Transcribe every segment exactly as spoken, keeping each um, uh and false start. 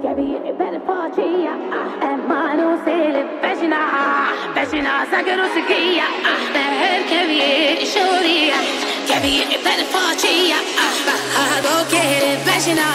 Kevî ber paçiya, ah, eman û sêl bejna, ah, bejna zagir û sikiya, ah, behir kevî şoriya. Kevî ber paçiya, ah, bahado kêr bejna.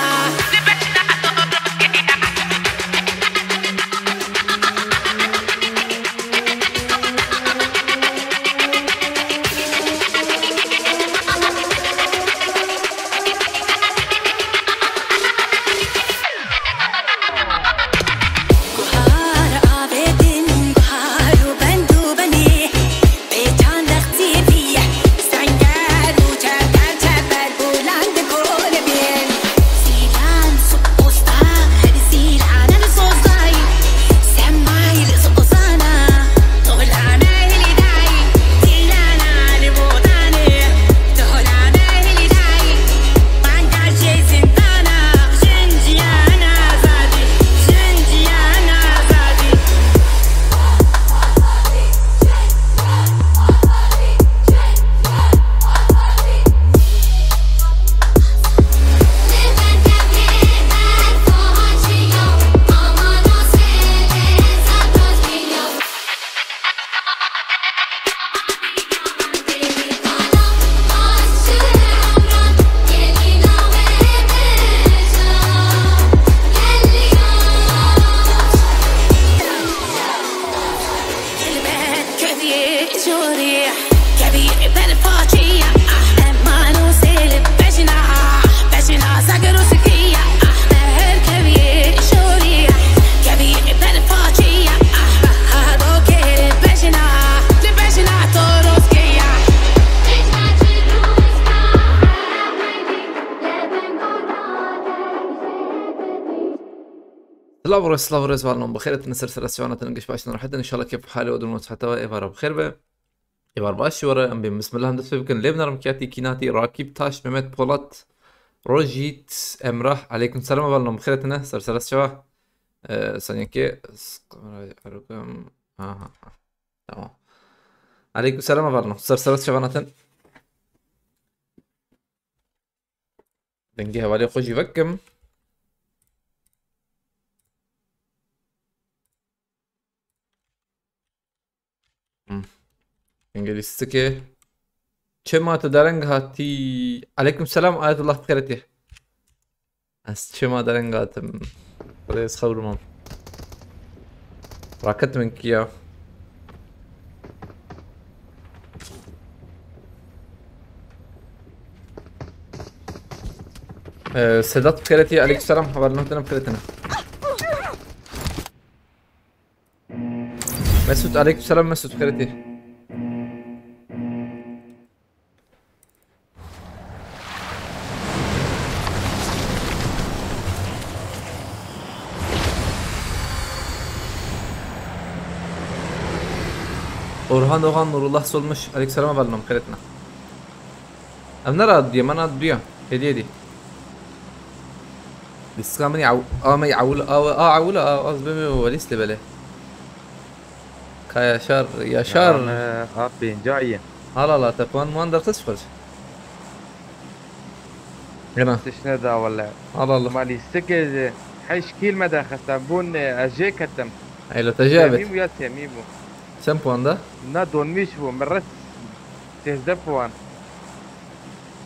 Silav û rêz, silav û rêz, valnon bi xêr, tine ser sera sivana, tine giş başin rahat, inşallah keyf halê û durum siheta we êvara bi xêr be. Êvar baş ji we re, em bên bismillah em dest pê bikin. Lê bi nerm kiyatî kînatî Rakîb Taş, Mehmet Polat, Rojît, Emrah. Aleykum selam, valnon bi xêr, tine ser sera siva. Ee, saniyekê s-, kamerayı arıyorum. Aha. Tamam. Aleykum selam, valnon. Ser sera siva natin. Dengê hevalê xwe jî vekim. Hmm. Dengê lîstikê. Çima tu dereng hatî? Aleykum selam, Ayetullah bi xêr hatî. Ez çima dereng hatim? Xwedê ez xewr mam. Raket min kiya. Ee, Sedat bi xêr hatî, aleykum selam, haber nehtin bi xêr hatine. Mesut, aleykum selam Mesut, bi xêr hatî. Orhan Doğan, Nurullah Solmuş, aleykum selam, haber nehtin bi xêr hatine. Ev ne rahat diye, mana duya. Hediye diye. Lîstika min ew-, a me ewil, a, a ewil, a, az be, be, be, lîs lê belê. Ka Yaşar, Yaşar. Ya me a pênca ye. Hala la, te puan muan derxist xwe. Gina. Tişt neda wele. Hala la. Ma lîstikê ji heşt kîl me derxist, em bûn, e, ez jê ketim. Ey la te jê abêt. Temîm ya temîm bû. Çend puan da? Na donmîş bû, min rest sêzdeh puan.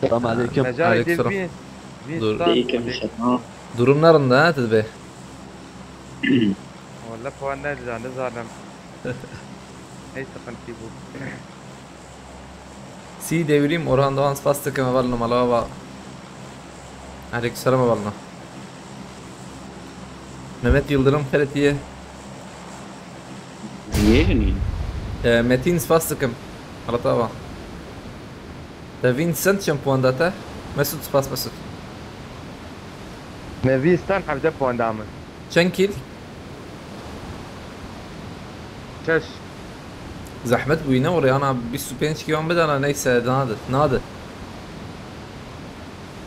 Selam aleyküm. Mecal Aleyküm selam. Vîn, vîn Dur. Stan. Aleyküm selam. Durum ne rinde ha, tu dibê? Wala puan ne, ne zalim. Hey, sıkıntı bu. Si devrîm Orhan Doğan, spas dikim, hevalno, mala baba. Aleyküm selam, hevalno. Mehmet Yıldırım, xêr hatî. Niye yani? E, Metin, spas dikim. Xelata va. Te Vincent çend puan da te? Mesut, spas Mesut. Me Vincent hevdeh puan da min. Çend kîl? Şeş. Zehmet bûyî ne, orê ana bîst û pênc kîlan bidana, neyse, nade, nade.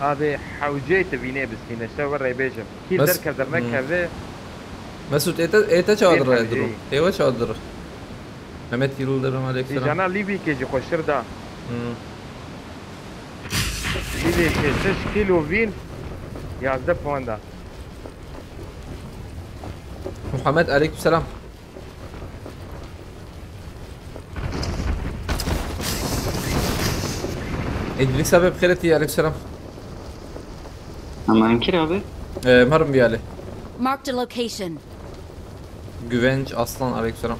Abi, hewceyê te vînê bistîne, şev rê bêjim. Kî Mes-, derkev dernekeve. Hmm. Mesut, ê te, ê te çawa dire durum? Ê we çawa dire? Mehmet Yıldırım, aleyküm selam. Jana Lîbîkê jî xweştir da. Hmm. Lîbîkê şeş kîlo vîn, yazdeh puan da. Muhammed, aleyküm selam. İdris abi, bixêr hatî, aleyküm selam. Ama Enkir abi. Ee, merhaba bir hali. Marked a location. Güvenç Aslan, aleyküm selam.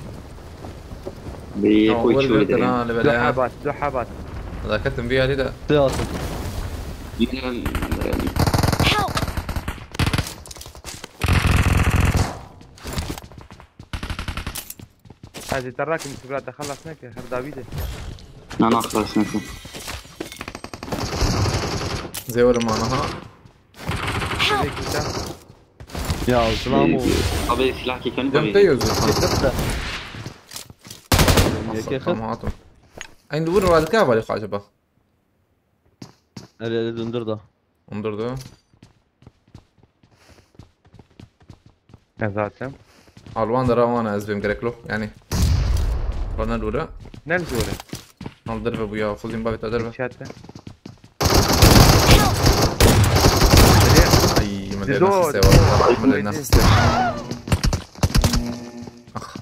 Bir Tamam, koy vur çiğ bir ederim. Tane, hadi böyle. Duhabat, duhabat. Zakatim bir hali de. Siyasın. Bilmem, bilmem. Help! Ez ê te rakim, tu bira te xelas neke, her dawî de. Na, na, xelas neke. Zêwere ma niha. Help! Direkt işte. Ya, Zilam o. Abi, silah keken Dem koyayım. Te yiyoruz. Kesinlikle. Yeke Tamam, hatım. Aynı vur radika var acaba. Hele hele döndür da. Ondurdu. Ne zaten? Alwan da rawana ez bim gereklo. Yani. Bana dura. Ne zor? Al derve bu ya. Fuzin bavita derve. Çatı. Ay, me Dido, de nasıl sewa. Dido. Me de nasıl sewa. Ah.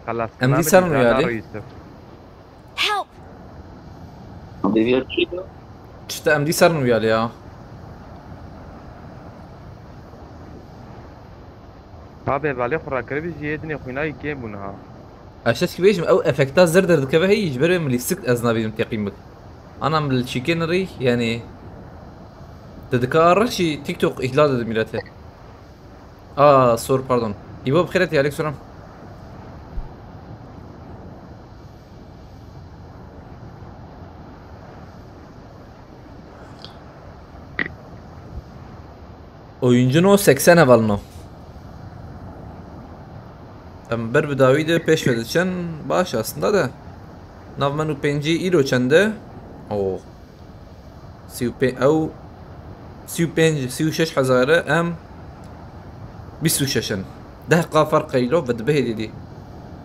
Xelas, Em dî ser nabin, nû yalê. Yusuf. Help! Abi, bir şey yok. Çi te em dî ser nû yalê ya. Abi, balê xwe rakiribî jî yê dinê xwînayî kêm bûn ha. Ez şeş ki bêjim, ew efekta zer derdikeve heyî, ji ber wê min lîstik ez nabînim teqîm bik. Ana min li çîkên rî, yani, te dika rex jî TikTok îhlal dide milete. Aa, sor, pardon. Îbo, bi xêr hatî, aleyküm selam. Oyuncu no seksen hevalno. Em ber bi dawî de pêş ve diçin. Baş aslında de. Nav men û pêncî îro çend e? Oo. Sî û pênc, ew sî û pênc, sî û şeş hezar e, em bîst û şeş in. Deh ka ferq heylo, ve dibihê dîdî.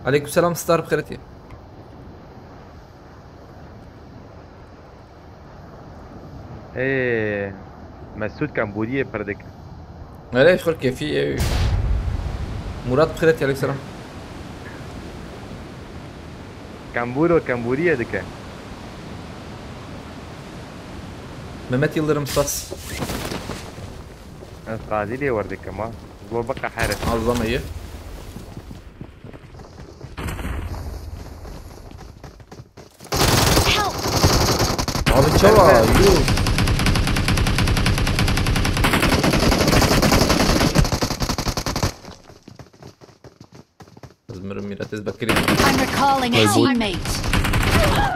Aleyküm selam, Star, bi xêr hatî. Ê, Mesûd Kambûriyê pir dikin. Erê, xur kefî ew. Murat, bi xêr hatî, aleyküm selam. Kambûro Kambûriyê dike. Mehmet Yıldırım, spas. Ez qazî lê werdikim ha. Bo biqehere. Azam iyi. Help! Abi çawa, yuh. Ez mirim, mîra tez bekirî. I'm recalling a Ay, bot. Teammate.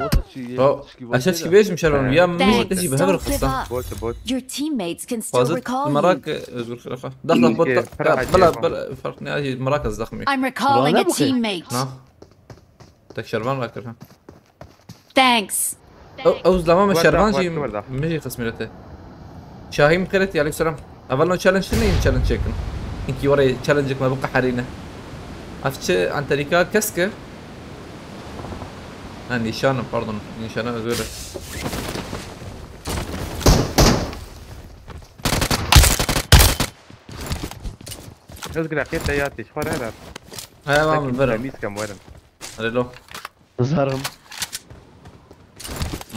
Bot çi, bot çi, bot çi. Aşağı çıkıp geçmiş şervan. Ya, Thanks. Mecit, tezi bir haber Don't give kısa. Up. Bot, bot. Your teammates can still Fazla recall you. Merak, e, Özgür Xirafa. Daxla bot, Pir bela, hacı bela, yapalım. Bela, fark ne, acı merak ez daxmi. I'm recalling a teammate. Ha. Tek şervan rakir ha. Thanks. Ew, ew zilama me Werda, şervan jî werda, werda. Min jî xist mîrete. Şahî, min xêret, aleykum selam. Evel no challenge tine, yîn challenge çêkin. Hinkî were challenge me biqeherîne. Ev çi enterîka kesk e? Ha, nîşan e, pardon. Nîşana ez were. Ez giraqiye te ya têj xwe re re. He, va min verin. Temiz kem werin. Hello. Zarım.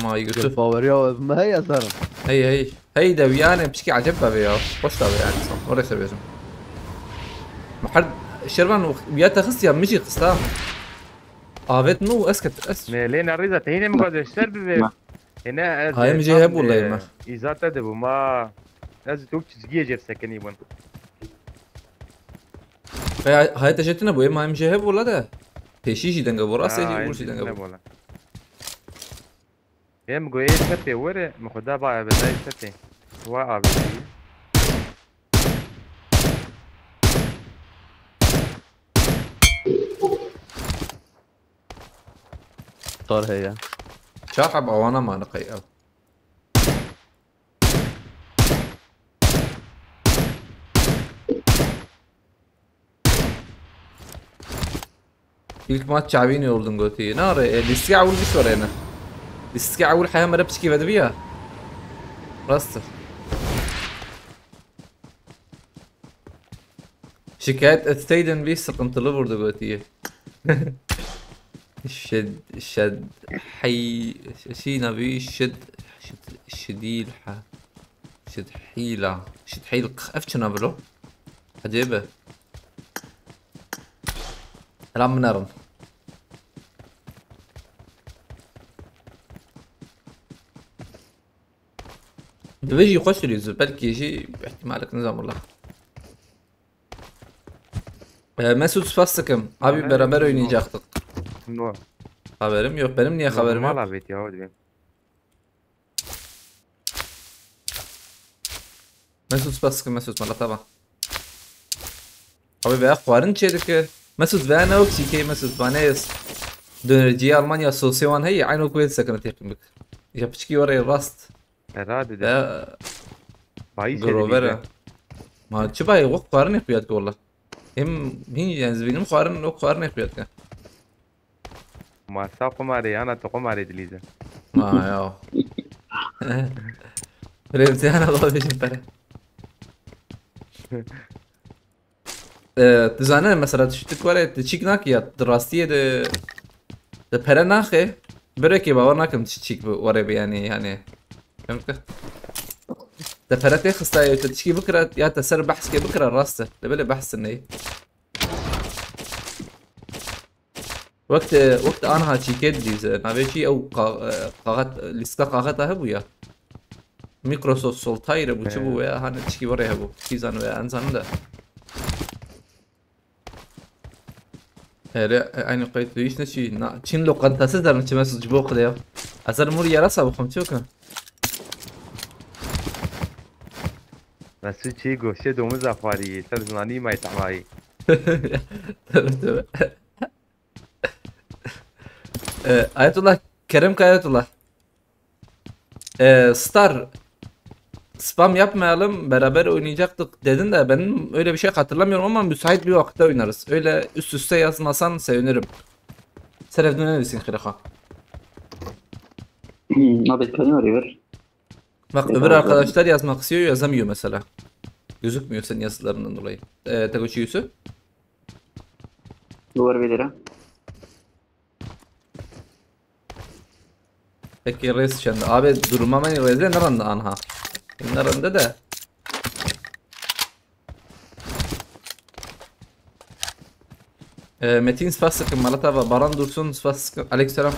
Ma Yusuf. Baweriya me heye zarım. Hey, hey. Hey de yani piçkî acayip tabii ya. Hoş tabii yani. Oraya seviyorsun. Her şervan ya te xist ya min jî xist ha. Avet no esket es. Ne, lê nerîza te yine mi gazetçiler bibe? Yine ez Hayır, mi tam, jê hebû e, leyme. Îza te de bû ma. Ez tu çizgiye cevsekenî bûn. Hay-, hayata jê tune bû, ê ma em jê hev wela de. Pêşî jî denge bû, rastê jî û jî denge bû. Em goyê sepê were, mi xwe da ba evedayê sepê. Wa avedayî. Tar heye. Çar heb awana mane qey ew. İlk maç çavînê oldun gotî. Nare, e, lîstiya ewil biş were ne. Lîstiya ewil heya mere piçkî vedibiya. Rast e. Şikayet etseydin bir sıkıntılı vurdu götüyü. Şed, şed, hay, şey nabi, şed, şed, şedil ha. Şed hila. Şed hil, ev çi navilo? Acayip. Selam minerim. Divê jî xweş diliz, belkî jî ihtimalek nizam wala. Ee, Mesut, spas dikim. Abi, beraber oynayacaktık. No. Haberim yok. Benim niye haberim yok? Normal abi ya, o diye. Mesut, spas dikim, Mesut, mala tava. Abi, veya xwarin çê dike. Mesut, veya ne yok çîkey, Mesut, bana yaz. Dönerciye Almanya sosu wan heye, aynı o kuvvet sakın tekim bik. Ya piçki oraya rast. Herhalde de. Ya Bayî Grover. Ma çi bayî, wek xwarinê xuya dike wala. Hem hîn, yani, ez bînim xwarin, wek xwarinê xuya dike. Ma sa qumarê, ana tu qumarê dilîze. Ma ya. Remzi ana baba bêjim pere. Ee, tu zane mesela tu, tu were tu çîk nakî ya, tu rastiyê de, de pere naxê. Birekê bawer nakim tu çîk bi were bi yani, yani. Fehmte? De pere tê xistayê, tu çîkî bikira ya te ser behskê bikira rast e. De belê behs ney. Wekte, wekte anha çîkê didîze. Navê çî ew qa-, e, qaxet, lîstika qaxeta hebû ya. Microsoft Soltaire bû, çi bû ya, hani çikî were hebû. Çi zan we, en zanin de. Ere, e, aynı kayıt hiç ne şey. Na, Çin lokantası zaten çime suç bu kadar ya. Azar mur yarasa bu komçu kan. Mesut çi goşê domiza xwarî, ser zinanî may temayî. Tabii, tabii. Ee, Ayetullah, Kerem Ayetullah. Ee, Star, spam yapmayalım, beraber oynayacaktık dedin de benim öyle bir şey hatırlamıyorum ama müsait bir vakitte oynarız. Öyle üst üste yazmasan sevinirim. Seref döner misin Kırık'a? Hmm, abi, tanıyorum, ver. Bak, öbür arkadaşlar yazmak istiyor, yazamıyor mesela. Gözükmüyor senin yazılarından dolayı. Ee, Tegoçi Yusuf. Duvar bir lira. Peki rêz çend? Abi, duruma me rêzê nerinde anha. Nerinde de. Ee, Metin, spas dikim, Malatava, Baran Dursun, spas dikim. Aleykümselam.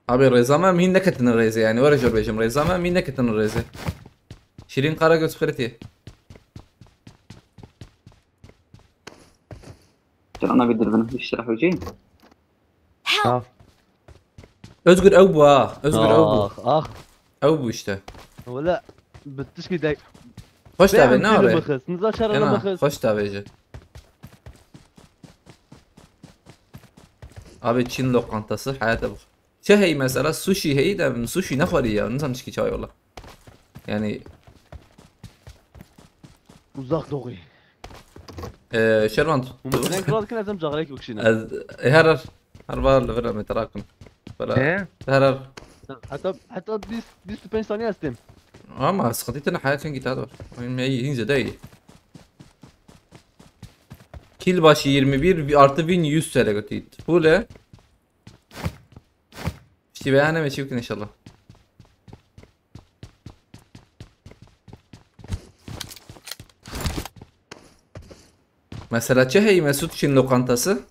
Abi, rêza me mîn neketine rêzê, yani, were jor bêjim, rêza me mîn neketine rêzê. Şirin Karagöz Fırtı. Canına bildirdin, işte, hocayım. Help! Ha. Özgür ew bû ha. Özgür ew bû. Ah, ah. Ew bû işte. Wala, bi tişkî de. Xweş davê, ne are? Niza şerana mixist. Xweş davê ji. Abi, Çin lokantası, hayata bak. Çi heyî mesela? Sushi heyî de min sushi nexwarî ya. Nizam çikî çay wala. Yani. Uzak doğu. Ee, Şervan. Hûn bi tenê kral dikin, ez em caxirek bikişînim. Ez, e, her her. Her var li vir em terakim. Bela. He? Her her. Heta, heta bîst, bîst û pênc saniye ez têm. Ama sıkıntı tane hayatın git hadi. Oyun me iyi, ince de iyi. Kill başı yirmi bir artı bin yüz T L götü. Full e. İşte beğeneme çiftkin inşallah. Mesela çi hey Mesut Çin lokantası?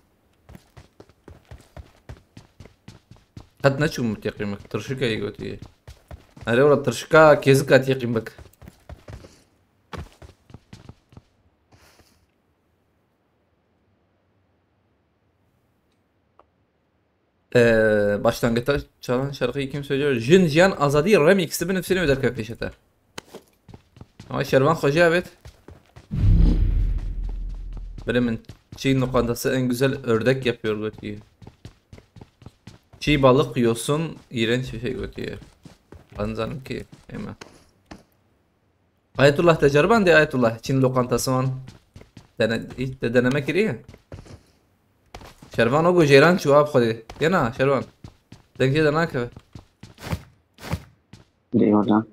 Qet neçûm teqîmek. Tirşika yê gotiye. Erê wala tirşika kêzika teqîmek. Ee, başlangıçta çalan şarkıyı kim söylüyor? Jin Jiyan Azadi Remix'i binefsini öder köfeşete. Ama Şervan Hoca evet. Böyle min Çin lokantası en güzel ördek yapıyor götüyü. Çiğ balık yosun iğrenç bir şey götüyü. Ben zanım ki hemen. Ayetullah, te ceribandê Ayetullah, Çin lokantası wan. Dene, hiç de deneme kiriye. Şervan o go jêran çû ab xwedê. Yena Şervan. Dengê de nakeve. Eyvallah.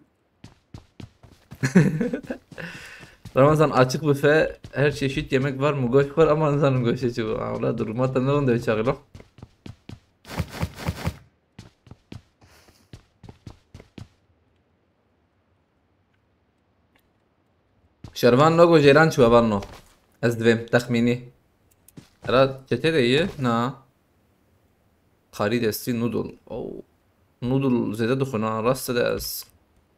Ramazan, açık büfe, her çeşit yemek var mı? Goş var ama zaten goşe çi bu. Valla duruma tanırım da çağırım. Şervan no go ceyran çû hevalno. Ez divêm texmînî. Era çetê de ye? Na. Karidesli noodle. Oh. Noodle zêde dixwin ha, rast de ez.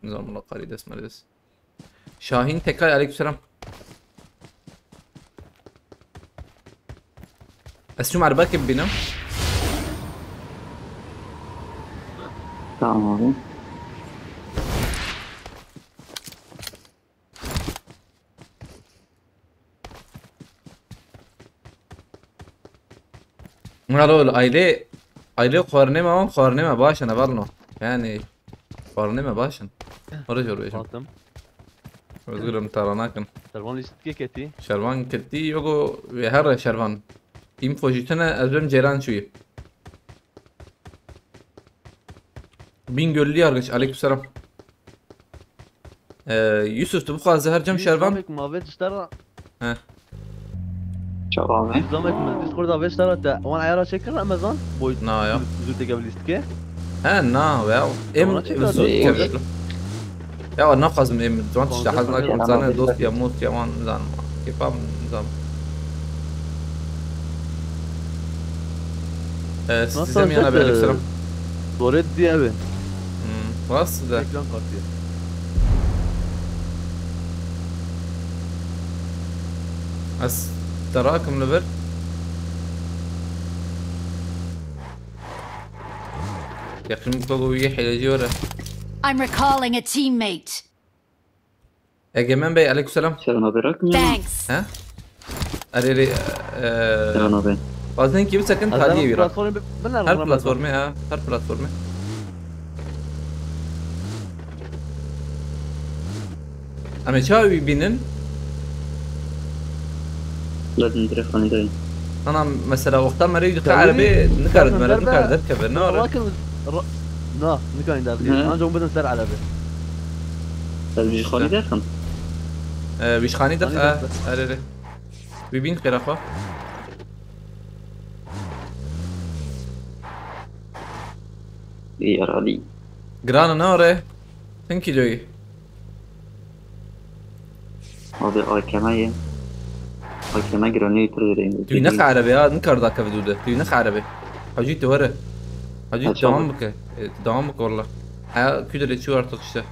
Nizanim wala karides marides. Şahin Tekay, aleykümselam. Ez çûm erbekê bibînim. Tamam abi. Alo, aile, aile xwarinê me wan, xwarinê me baş in, hevalno. Yani, xwarinê me baş in. Were jor bêjim. Hatim. Özgürüm, tara nakin. Şervan lîstikê ketî. Şervan ketî, yogo ve her şervan. Info jî tune, ez bim ceyran çûyî. Bingöllü Yargıç, aleykümselam. Ee, Yusuf, tu bixwaze her cem şervan. Zamek ma ve diştera. He. Çawa ve? Zamek ma Discord'a ve diştera te. Wan ayara çekir Ramazan. Boy. Na ya. Zû teke lîstike. He, na, ya. Em zû teke. Ya, naxwazim em, wan tişta hez nakim, zane dost ya, most ya, wan zan. Kêfa min zan. Ee, size mi yana, aleykümselam. Dore diye abi. Hmm, rast de. Ekran kartı. Ez terakim li vir. Yakın bu kogo bir hileci var. I'm recalling a teammate. Egemen Bey, aleykümselam. Selam abi, rak mı? Thanks. He? Erê, erê, e, Selam abi. Bazen gibi sakın tarihi bir. Platformu bir, bir Her platformu ha, her platformu. Ama çavi binin. Ladin direkt hani dayın. Ana mesela wexta me rê dixê erebê, nikarin me rê, nikarin derkeve, ne were? Rakin, ra-, na, nikarin derkeve. Hı. Ancak bu ser erebê. Ez wîşxanî derxim. Ee, wîşxanî derxe, erê, erê. Wî bîn xêra xwe. Yaralî. Giran e, ne were? Çend kîloyî? Abi A K M ye. A K M giranî pir zêde. Tu ne xerebe ya, ne kar dakeve dû de. Tu ne xerebe. Hacî tu were. Hacî devam bike. E, devam bike valla. Ha, küdere çu artık işte.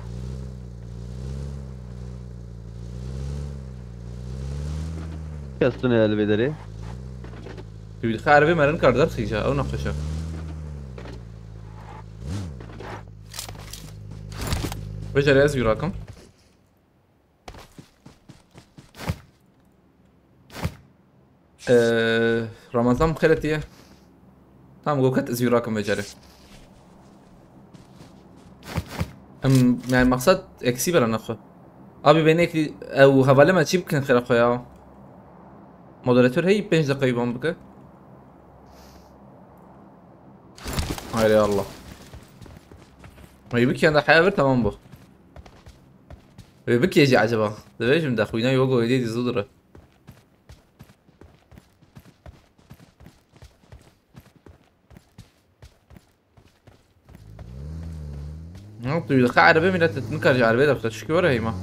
Kes tune elvê derê. Tu xerebe merin kar derxîja, ew nexweşe. Vêca ez wî rakim. Ee, Ramazan xêretiye. Tamam, goket ez wî rakim vêcarê. Em, yani maksat eksî bera nexwe. Abi beni ekli, ew hevalê me çî bikin xêra xwe ya. Moderator hey pênc deqayî ban bike. Hayır ya Allah. Hayır, bir kere daha hayır, tamam bu. Ve bir kere acaba. Dibêjim de xwîna yoga öyle dizulur. Ne yaptı? Yürü, erebê millet nikar erebê de, çikî were heyma.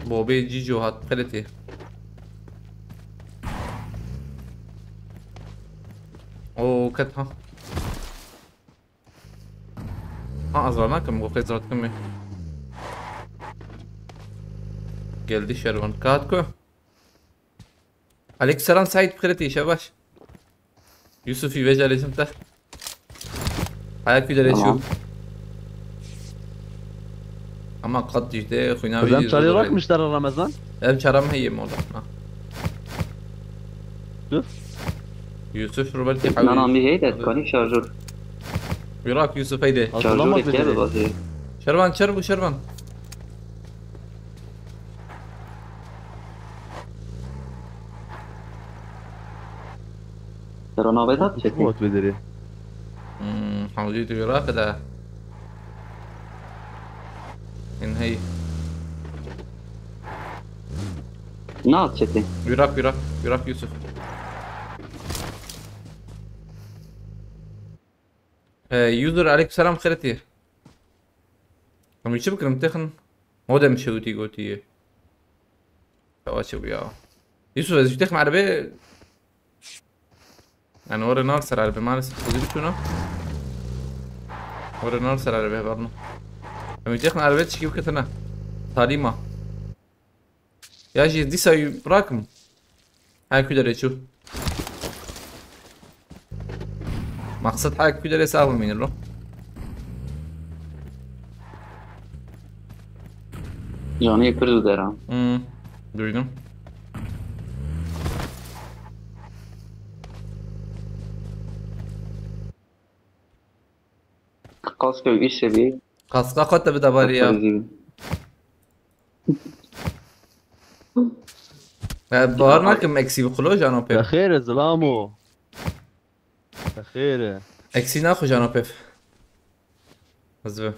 Bobê Cico hat xeletê. O ket ha. Ha, ez ranakim, go qêz ratkim. Geldi Şervan. Kat ku. Aleykümselam Said, bixêretî, şebaş. Yusufî veca lêzim te. Haya kû de lê çû. Tamam. Ama kat dîde xwîna wî. Ramazan, çarê rakmiş te re Ramazan. Em çara me heye mola. Ha. Yusuf. Yusuf, Robert, Nana, mi heye de, kanî şarjör. Wî rak Yusuf, heyde. Şarjör kê bi bazê. Şervan, çer bû Şervan. Sera navê da çekê. Bot bildirî. Hmm, Hawlî di wî raxide. In hey. Nat çetê. Wî rap, wî rap, wî rap Yusuf. Ee, user, aleyküm selam, xêretî. Em çi bikirim, texin? Modem çewtî gotî. Xewa çi bû ya? Yusuf, ez jî texim erebê. Yani oraya nar ser erebê, maalesef xwezî biçûna. Oraya nar ser erebê hevalno. Em jî texin erebê çikî biketine. Talîma. Ya jî dîsa wî birakim. Her ku derê çû. Maqsed her ku derê sax bimînin lo. Canê pir zû dera. Hmm. Duydum. Kaske wî seviyê. Kaska xwe te bide barî ya. Pir zû. Ya, bahar nakim eksî bi xilo jano pê. Bexêr e zilamo. Bexêr e. Eksî naxwe jano pê. Hizbi.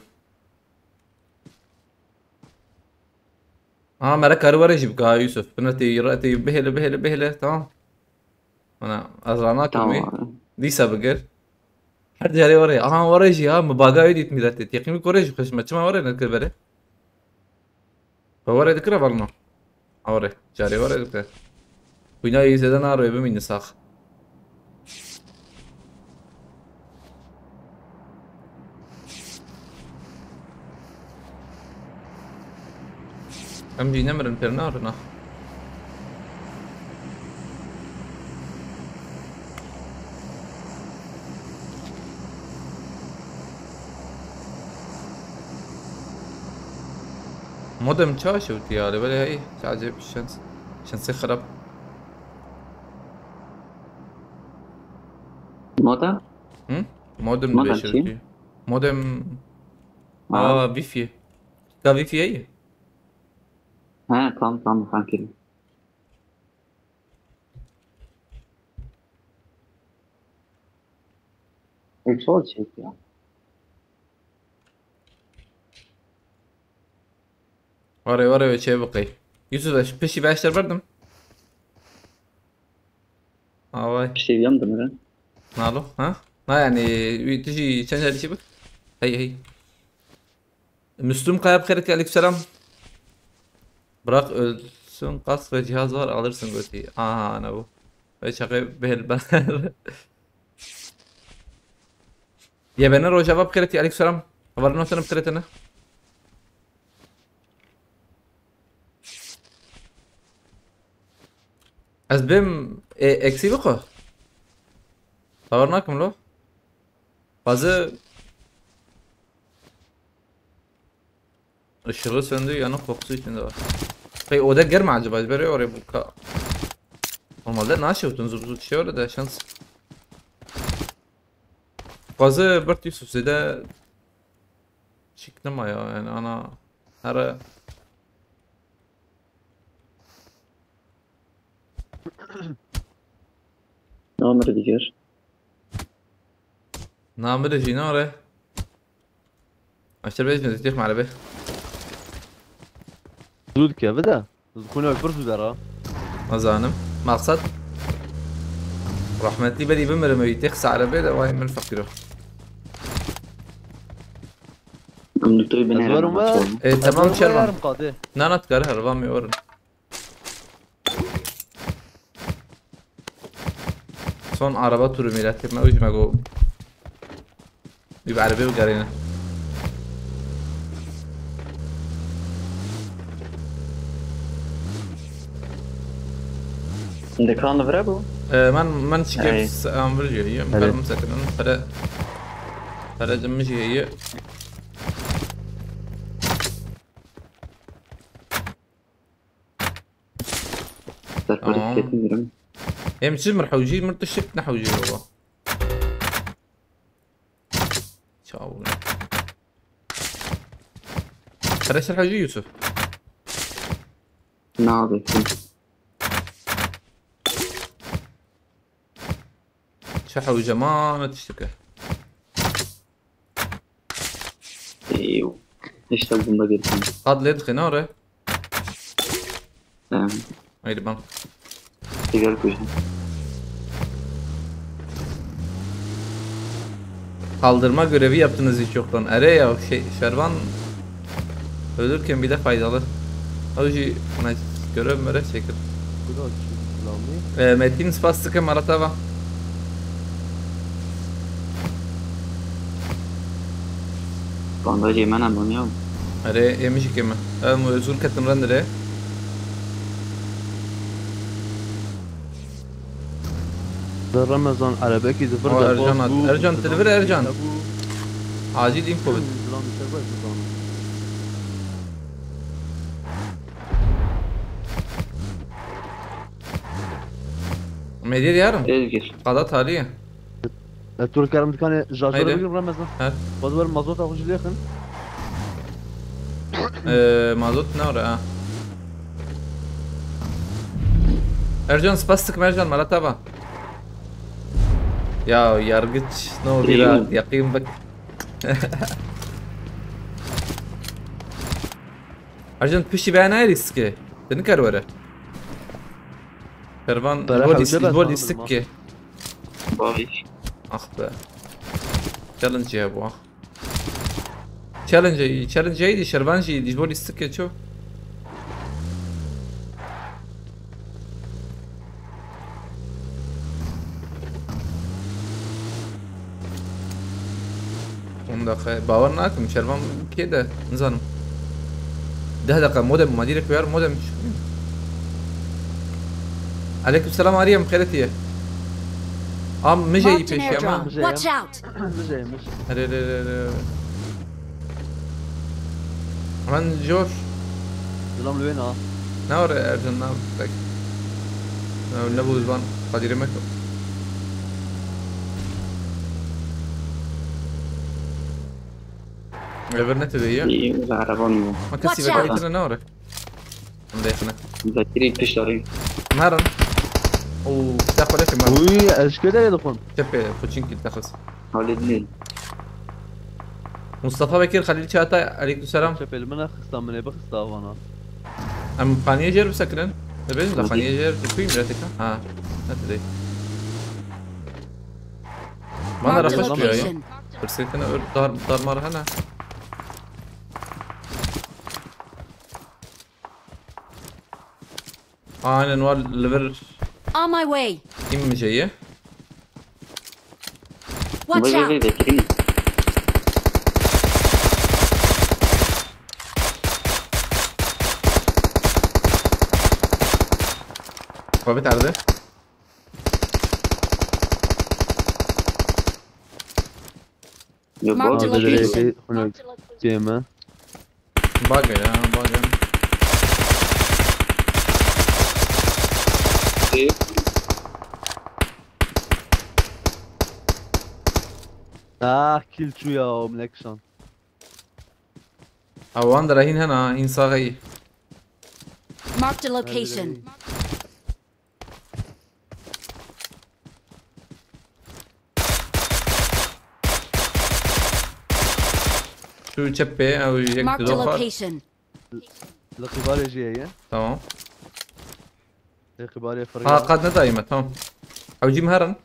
Aha, mere karî were jî bika Yusuf. Bine tê re tê bihêle, bihêle, bihêle, tamam. Ana, ez ranakim wî. Tamam. Dîsa bigir. Her carê were. Aha, were jî ha, mi baga wî dît mîretê. Teqîmî kore jî xweş me. Çima were nekir berê? Be were dikire balno. Ha, were. Carê were dikire. Xwîna yî zêde naro, bimîne sax. Em jî nemirin, pêr narin ah. Modem çawa şewtî ya, belê hey, çawa acayip şans. Şansê xirab. Modem? Hı? Modem Modem dibê çi? şewtî. Modem. Ha. Aa, wifi. Ka wifi heye? Ha, tamam, tamam, fehmî. Uçak çek ya. Were, were, wê çê biqey. Yusuf, ez piştî beşler berdim. Away. Piştî viyam dimire. Nalo, ha? Na yani, wî tu jî çend carî çi bik? Hey, hey. Müslüm Kaya, bixêr, aleyküm selam. Bırak ölsün, kask ve cihaz var, alırsın götü. Aha, ne bu? Ve çakayı bel ben. Yebene Rojava, bixêr, aleyküm selam. Haberin olsun, bixêr, ne? Ez bêm, e, eksî bixwe. Bawer nakim lo. Bazı ışığı söndü, yanık kokusu içinde var. Peki oda germ acaba? Böyle oraya bu ka-, normalde nasıl yaptın? Zıp zıp şey öyle de şans. Bazı Bert Yusuf zede şık nema ya, yani ana her Namir digir. Namir jî nare. Aştır bejin zitîx merebe. Zû dike bide. Zû xwîna wî pir zû dera. Nazanim. Maqsad. Rahmetli berî bimirim, ew têx serebe de vay min feqîro. Em doktorî Ez binêre werim nasıl we. oldu? E, tamam, Ez werim we Şervan. yarim qadê. Na, na, dikare herva me werin. Son araba turu mîra kirme, ew jî me got. Wî bi erebê bigerîne. Dikan li vir e bû? E, men, men çikê Hey. s-, em vir jî heye, em Hadi. karim sekirin, pere, pere min jî heye. Serperiş Tamam. ketin birim. Em çi mir hewcî, mir tiştik ne hewcî baba. Çaw. Pere ser hewcî Yusuf. Nabe kim? Çi hewce ma ne tiştike. Ew. Hêşta bomba girdim. Qad lê dixîne ore. Em, Haydi bak. Sigar koyacağım. Kaldırma görevi yaptınız hiç yoktan. Ere ya şey, Şervan ölürken bile faydalı. O jî me görev mörev çekir. Bu da açık, silahlı. E, Metin spas dike mara te va. Bandajê me ne manya. Ere, em jî keme. Em zûr ketin rend re. Li Remezan erebekî di vir O, de Ercan bas hat. Bû, Ercan, tu li vir, Ercan. Bû. Acil info bit. Zilam ser baş zilam. Medya diyarım. Ezgir. Qada tarihi. E, tu karim dikanê şarjörê Haydi. Bigrin Remezan. Her. Xwedî wer mazota xwe jî lêxin. Ee, mazot ne ora ha? Ercan spas dikim Ercan, mala te va. Ya yargıç ne oldu ya? Yakayım bak. Ercan pişi ben ayrı ki. Seni kar vere. Kervan Bere bol hewce is-, ben bol tanıdım istik ha. Ki. Baş. Ah be. Challenge ya bu ah. Challenge, challenge iyiydi, Şervan iyiydi, bol istik ya çok. On dakika. Bawer nakim. Şervan kê de. Nizanim. Deh dakika. Modem. Madîrek uyar modem. Aleyküm selam Ariyem. Xêretiye. Am mijeyî Marked an pêşiya me. Airdrop. Watch out! Mijeyê, mijeyê. Erê, erê, erê, erê. Hemen Josh. Zilam li wê na. Ne var Ercan, ne var? Bak. Ne, ne bu zaman Kadir'e mek. Evir ne tede ya? İyi, araba mı? Makası Watch out! Ve ne var? Em dêxine. Zekirî pişt darî. Narin. Û daxwele ki mar. Uy, ez kê derê dixwim. Çepê, xwe çinkî daxwes. Halil Nîl. Mustafa Bekir, Halil Çağatay, aleykümselam. Çepê li min xista, min ê bixista vana. Em xaniyê jêr bisekirin. Dibêjin de xaniyê jêr, tu kuyî mileteka? Ha, ne tu dê. Bana Marked a rexweş kuya ya. Location. Pirsêtine ör dar, darmar hene. Aynen var, li vir On my way. Kim mi şeyi? Watch out. Vay, vay, vay, vay. Babet nerede? Ya Marked bak. Location. Direkt huna keme. Bak ya, bak ya. Ah, kill çû ya, o milek şan. Awan de rehin hena, insaxeyi. Marked a location. Şu çepê, ew yek Marked a didoxar. Location. Li qibarê jî heye. Tamam. Li qibarê firya. Ha, qad nedayî me, tamam. Ew cî min herin.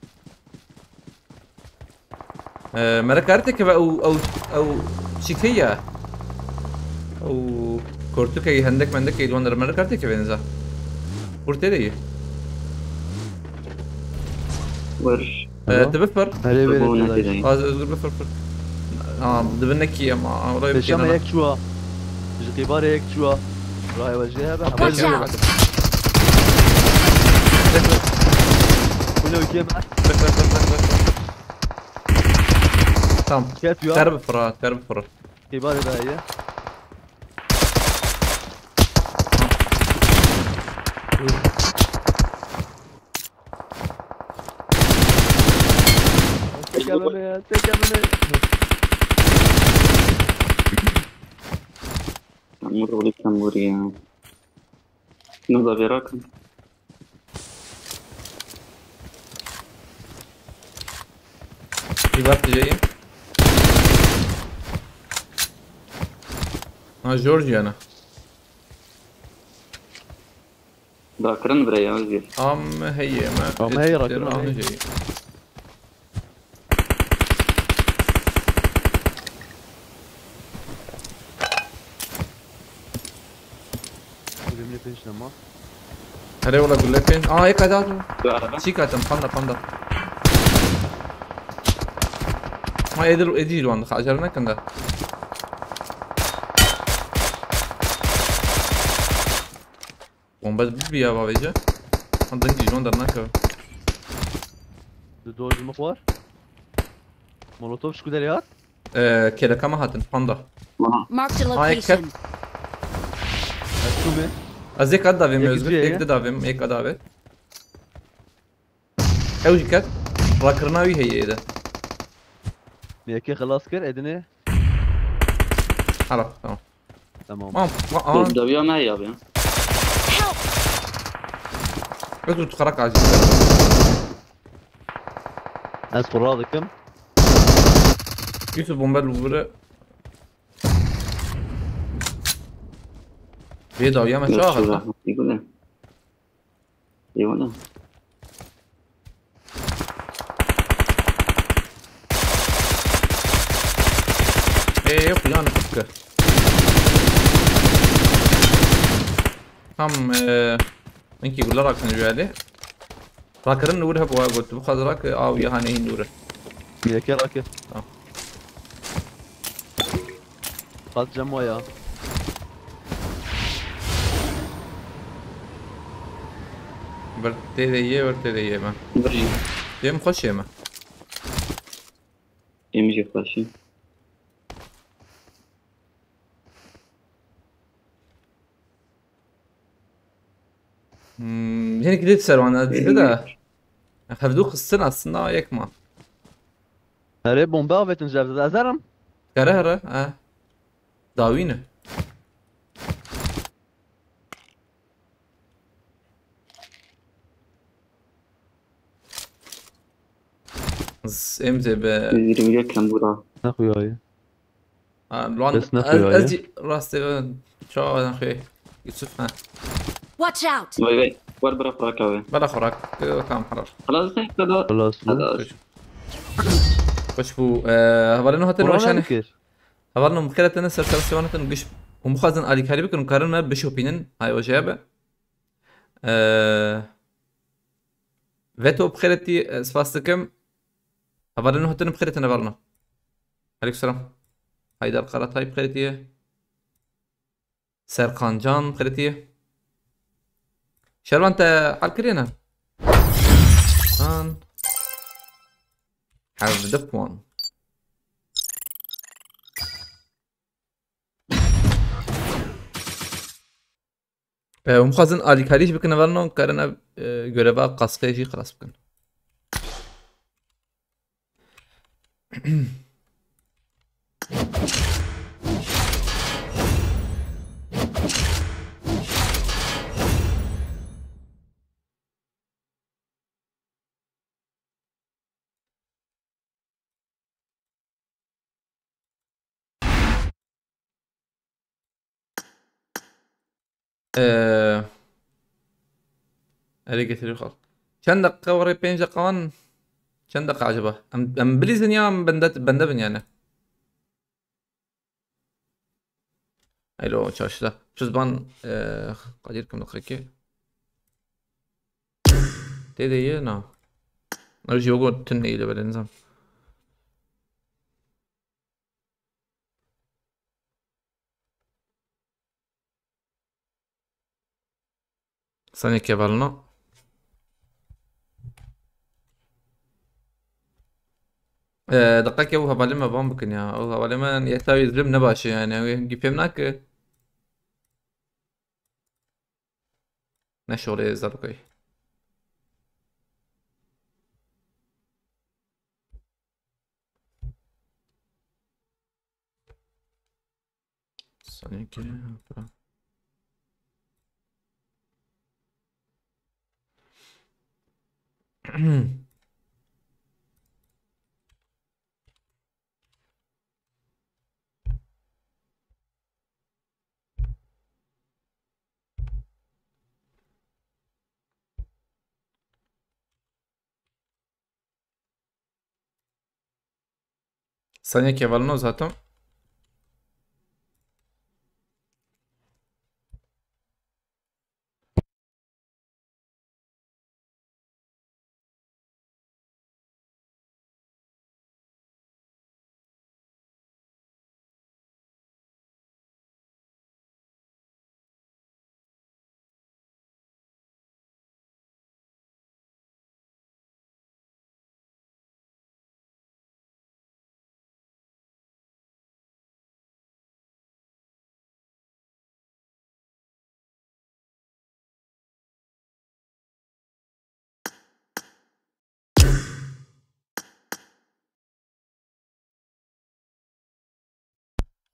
Ee, mere karetê keve ew, ew, ew çîkey ya. Ew kortukey hendek mendekey li wan der mere karetê keve niza. Kurtê de ye. Wer. Ee, Alo? Tu bifir. Herê wê Bû de nekî dayî. Az Özgür bifir fir. Tamam, dibin nekî ama. Oraya bir Pêşa me kenara. Yek çûwa. Ji qîbarê yek çûwa. Raya we jê hebe. Watch out! Kule û kêm. Tamam. Ket ya. Ter bifir ha, ter bifir. Qîbarê daye. Teke bine ya, teke bine. Amur oğlu sen vur ya. Şunu da bir akın. Bir bak diyeceğim. Ha, Georgia ne? Rakirin bire ya, Özgür. Am heye me. Am heye, rakirin am heye. Önemli peşine ma. Here wala gule pênc. Aa, ek adat. Şu araba. Çî katim, panda, panda. Ma edil, edil wandı, hacer ne kanda. Bomba bir bir ya bavece. Ondan ki jonda ne kadar. Du dozumuk var. Molotov şu kadar ya. Ee, keleka ma hatin, panda. Aha. Marked a Ay, location. kat- Açtı mı? Ez ek ad davim Ek Özgür, diye ek ya. de davim, ek ad davet. Ew jî ket. Rakirina wî heye de. Miyake xelas kir, edine. Hala, tamam. Tamam. Tamam, tamam. Daviya me ya ya. Özgür tu karak acil. Ez xura dikim. Yusuf bomba lu vure. Bê dawiya me çawa hatta. Yıkıldı. Yıkıldı. Ê, yok, yan kıskı. Tam, e, inki gulla rakın jüyeli. Rakirin nûr hep wa got. Bu kadar rak, av ya hani hin nûr. Miyake rakir. Tamam. Kaç cam var ya? Bir tê de ye, bir tê de ye ben. Bırak. Cem hoş yeme. Yemiş yaklaşayım. Hmm, hinek gidip serwana dedi de. Hevdu kızsın aslında yek ma. Here bombe avetin jevde ezerim. Kare here, ha. Dawine. Z-, Em zê be. Yüz yirmi yakın bura. Ne kuyayı? Ha, lan, Kes ne ez, koyuyor ez ya? jî rastê ve çawa ne xwe. Yusuf, ha. Watch out! Vay vay. Var bırak bırak abi. Bela xorak, e, tam harar. Halas sen kadar. Halas mı? Halas. Xoş bû. E, hevalên hatin Corona roşanê. Dikir. Hevalên xêretin ser sersewan hatin giş. Hûn bixwazin alîkarî bikin û karin me bişopînin. Hay weje be. E, Veto bixêretî, e, spas dikim. Hevalên hatin bixêretin hevalno. Aleykum selam. Haydar Karatay bixêretiye. Serkan Can xiritiye. Şervan te hal kiriye ne? An. Hevde puan. E, hûn xwazin alîkarî jî bikin, hevalno, karin ev, e, göreva kaskê jî xilas bikin. Ee, Ele getiriyor kal. Çend dakika var? Pênc dakika wan. Çend dakika acaba? Em, em bilîzin ya em bende, bende bin yani. Alo, çarşıda. Çuzban, e, Kadir kim dakika ki? Dede ye na. Arı yogo tünne ile böyle nizam. Sanê kevalina. Ee, diqeke û hevalê me van bikin ya. Û hevalê me yeta wî zilim ne baş e yani. Ew hingî fêm nake. Ne şolê zarokay. Sanki. Saniye kevalino zaten.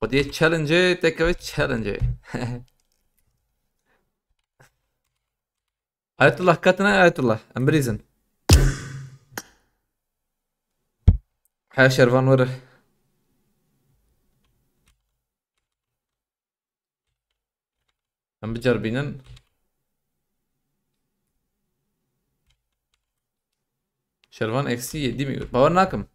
Xwediyê challenge, tekeve challenge. Ayetullah, katına Ayetullah. Em birîzin. He şervan were. Em biceribînin. Şervan eksi yedi mi? Bawer nakim.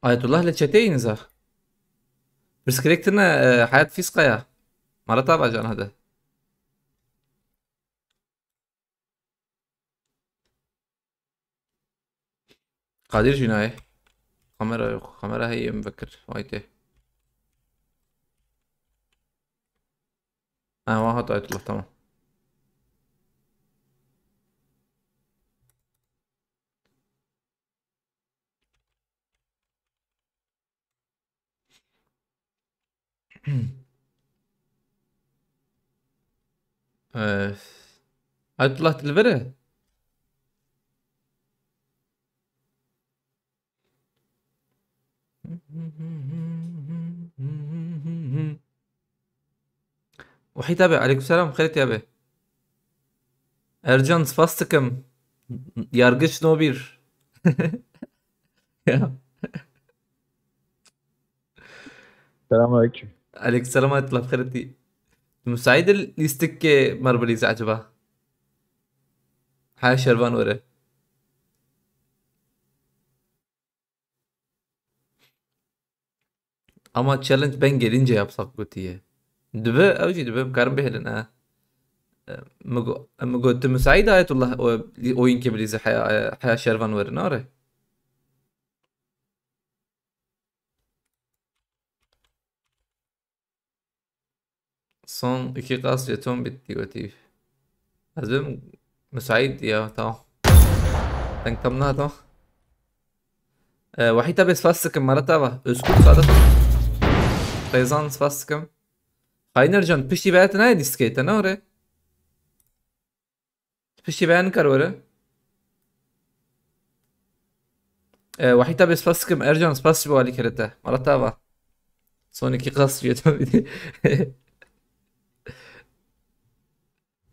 Ayetullah li çeteyê niza. Pirsgirêk tine, e, Hayat Fîskaya. Mara tava can hadi. Kadir jî nayê. Kamera yok. Kamera heye min vekir. Vay tê. Ha, wa hat Ayetullah, tamam. Ee, Ayetullah dilvere. Wahî tabi, aleykümselam, xêr tabi. Ercan, spas dikim. Yargıç no bir. Ya. Selamünaleyküm. Aleykümselam, Ayetullah, xêr tî. Müsait lîstikê merbilîz acaba? Ha, şervan were. Ama challenge ben gelince yapsak gotiye. Dibe, ew jî dibe, karin bihêlin, e. E, min go-, min got, tu müsait Ayetullah, o, oyun kebilîze haya, haya şervan were, nare? Son iki kas jeton bitti, wetî. Ez bim müsait ya, tamam. Deng tam na, tamam. E, Wahî tabi spas dikim, mara tava. Özgür Sadık. Rezan spas dikim. Hayner can, piştî veyet ne dîskeyte, ne ore? Piştî veyet nikar were. E, Wahî tabi spas dikim, Ercan spas ji bo alîkirê te. Mara tava. Son iki kas jeton bitti.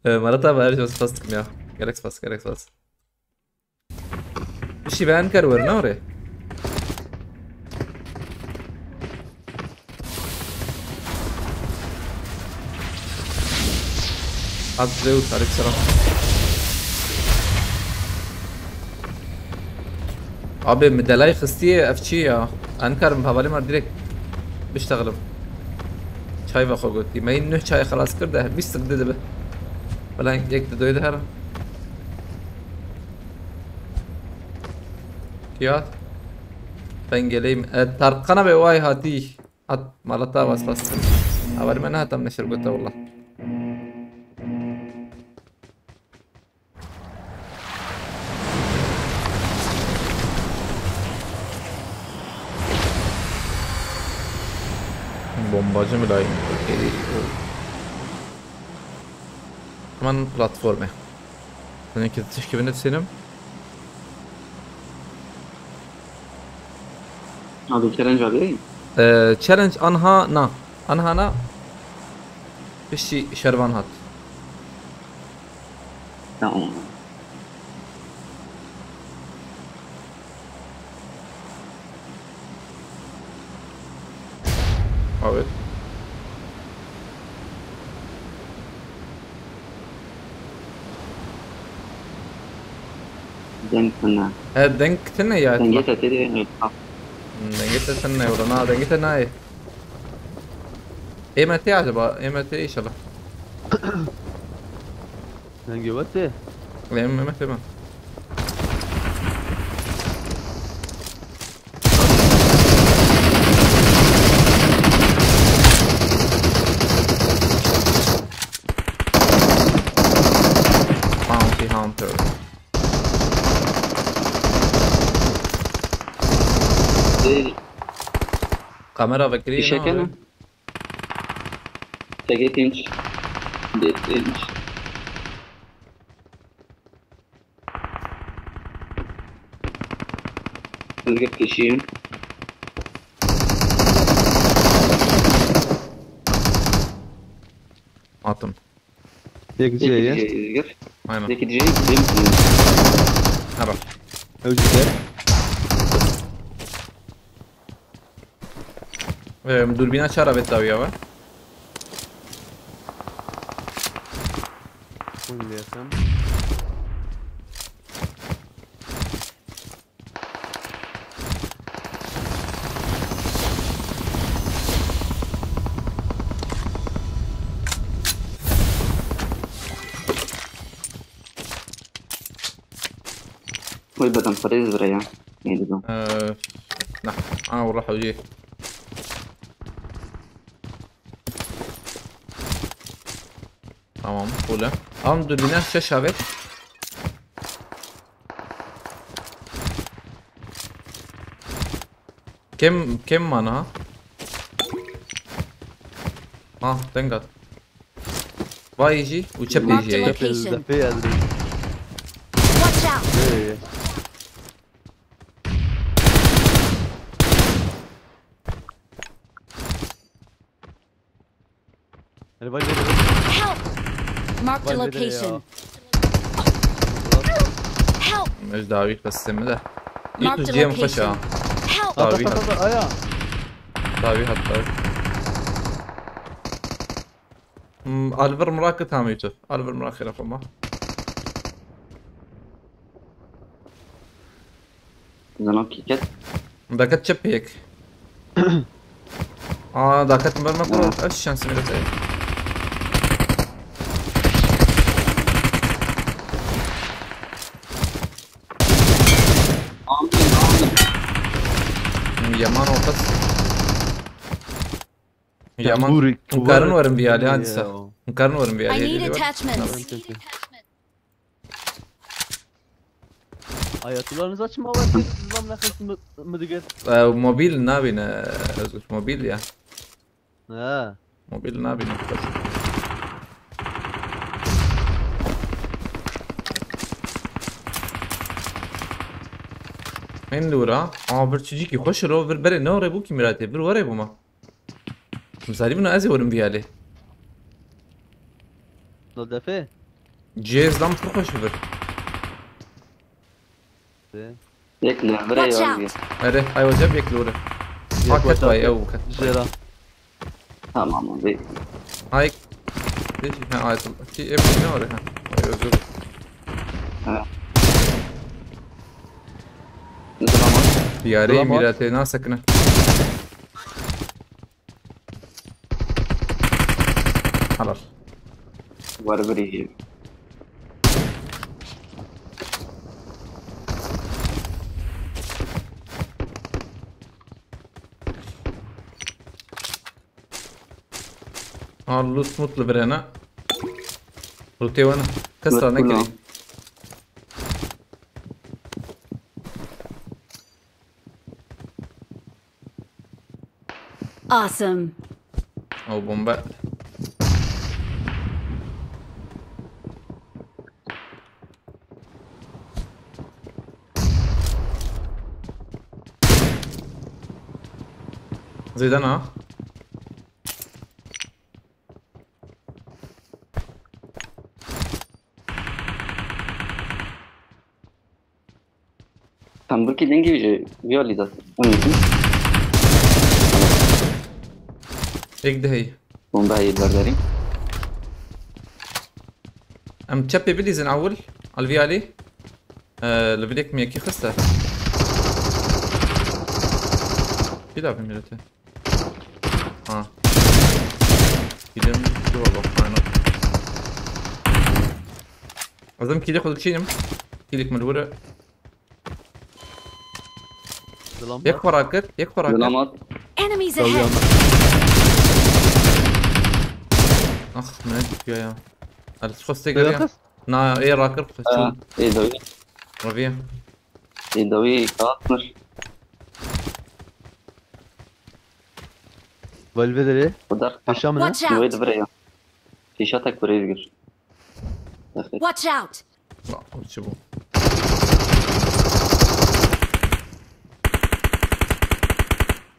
E, mara tava, Ercan spas dikim ya. Gerek spas, gerek spas. Piştî ben kar were, ne ore? Hat Zeus, aleykümselam. Abi, mi delay xistiye, ev çi ya? Enkarim, hevalê me direkt biştexlim. Çay ve xwe gotî. Me yî nuh çay xelas kir de, bîst dibe. Falan yek de doydu her. Ya. Ben geleyim. E, Tarkan abi, vay hatî. Hat, mala tava spas. Haberî me nehat em neşir gote, wallah. Bombacı mülayim. Okey, o. Hemen platformu. Senin ki tişki beni senin. Abi challenge abi. Ee, challenge anha na. Anha na. Piştî şervan hat. Tamam. Evet. Deng tune. He, deng tune ya. Dengê te tê de. Hmm, dengê te tune, wala na, dengê te nayê. Ê me tê acaba? Ê me tê inşallah. Dengê we tê. Ê me, me tê me. Bounty Hunter. Ê, Kamera vekirî Fişeke ne? Tegê tinç. Dê tinç. Hingir kişiyim. Atım. Yek cihê ye. Hingir. Aynen. Yek cihê. Dim. Hara. Ew jî der. Ee, durbîna çara vê dawiya ve. Hûn lêxin. Wê bedem xwedê zivire ya. Neydi bu? Ee, nah. Aa, valla hocayı. Tamam, full. Am durbine şeş abi. Kim, kim mana ha? Ha, thank God. Vay jî, û çepê Marked jî a heye. location. Depê ez rê. Watch out! Nereye? Hele bak nereye? Help! Marked a Bak nereye ya? Location. Help! Ez dawî xistê min de. Marked Yusuf a ciyê min xweş a. Location. Help! At Dawî at at hat. at aya. Dawî hat dawî. Hmm, Alvir Mirakit ham Yusuf. Alvir Mirakit xwe ma. Zana kiket. Daket çep yek. Aa, daket mi verme kuro. Ev şansım yok. Aldın aldın. Yaman ortas. Yaman. Buri, Hûn karin buri. werin vîyalê Ya. hadisa. Hûn karin werin I vîyalê. need Geliyor. Attachments. Ayatullah Rıza çima var? Siz lan ne kısmı mı diger? Ee, mobil nabîne, Özgür, mobil ya. Ha. Mobil nabîne. Hên li wira. Aa, vir çicîkî xweş ro, vir berê ne orê bû kî miratê, vir werê bûma. Mizarî bûna ez ê werim vîyalê. No defe. Cihêz dan pir xweş vir. Yek li vire Watch ya. out! Ere, ay hocam yek li wira. Ha, ket vay, ew ket. Jera. Tamam abi. Ay. Deşi, ha, ay. Ki, e, bu ne oraya? Ha. Ay, özür. Ha. Ne zaman var? Diyare Tamam. Emirate, nasıl sakın? Halal. Var biri. Ha, loot mut li vir hene. Lootê wan kes ra Loot nekirî. bula. Awesome. Ew bombe. Zêde na. Tam bir killing gibi şey. Bir oldu zaten. Onun için. Tek de heyî. Bomba heyî berderî. Em çepê bilîzin ewil. Alvî alî. Ee, li bilêk mi yekî xiste. Bir daha bir millete. Ha. Gidelim. Dur bak. Aynen. Azam kilî xwe dikişînim. Kilîk mi li wir e? Zilam Yek xwe rakir. Yek xwe rakir. Dinamat. Enemies Tabii ahead! ama. Ah, ne diyor ya. Hadi xwe Bırakız. stegeriya. Na, ê rakir xwe. Ha, Çû. Ê dawî. Reviye. Ê dawî katmir. Valve dere. Bu dar Yaşam ne? Watch out! Wê di vir ya. Şîşa tek kurê digir. Daxil. Watch out! La, o çi bu?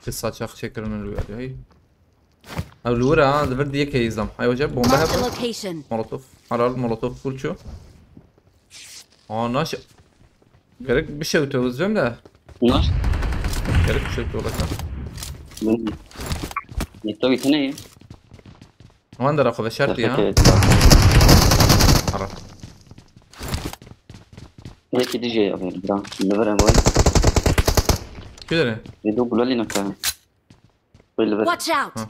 Çi saçak çekirin ölü geldi. Hey. Ew li wir e ha, li vir diye keyizam. Hay hoca, bomba Marked a hep. Location. Molotof. Halal molotof kurçu. Aa, naş. Gerek bir şey öte özlem de. Naş. Gerek bir şey öte olacak. Yeto gitene ye. Aman da rakı ve şart ya. Teşekkür ederim. Ara. Yekî dijî ya bira. Li vir e boy. Kudere. Ê do gulalî naka. Wê li vir. Watch out! Ha.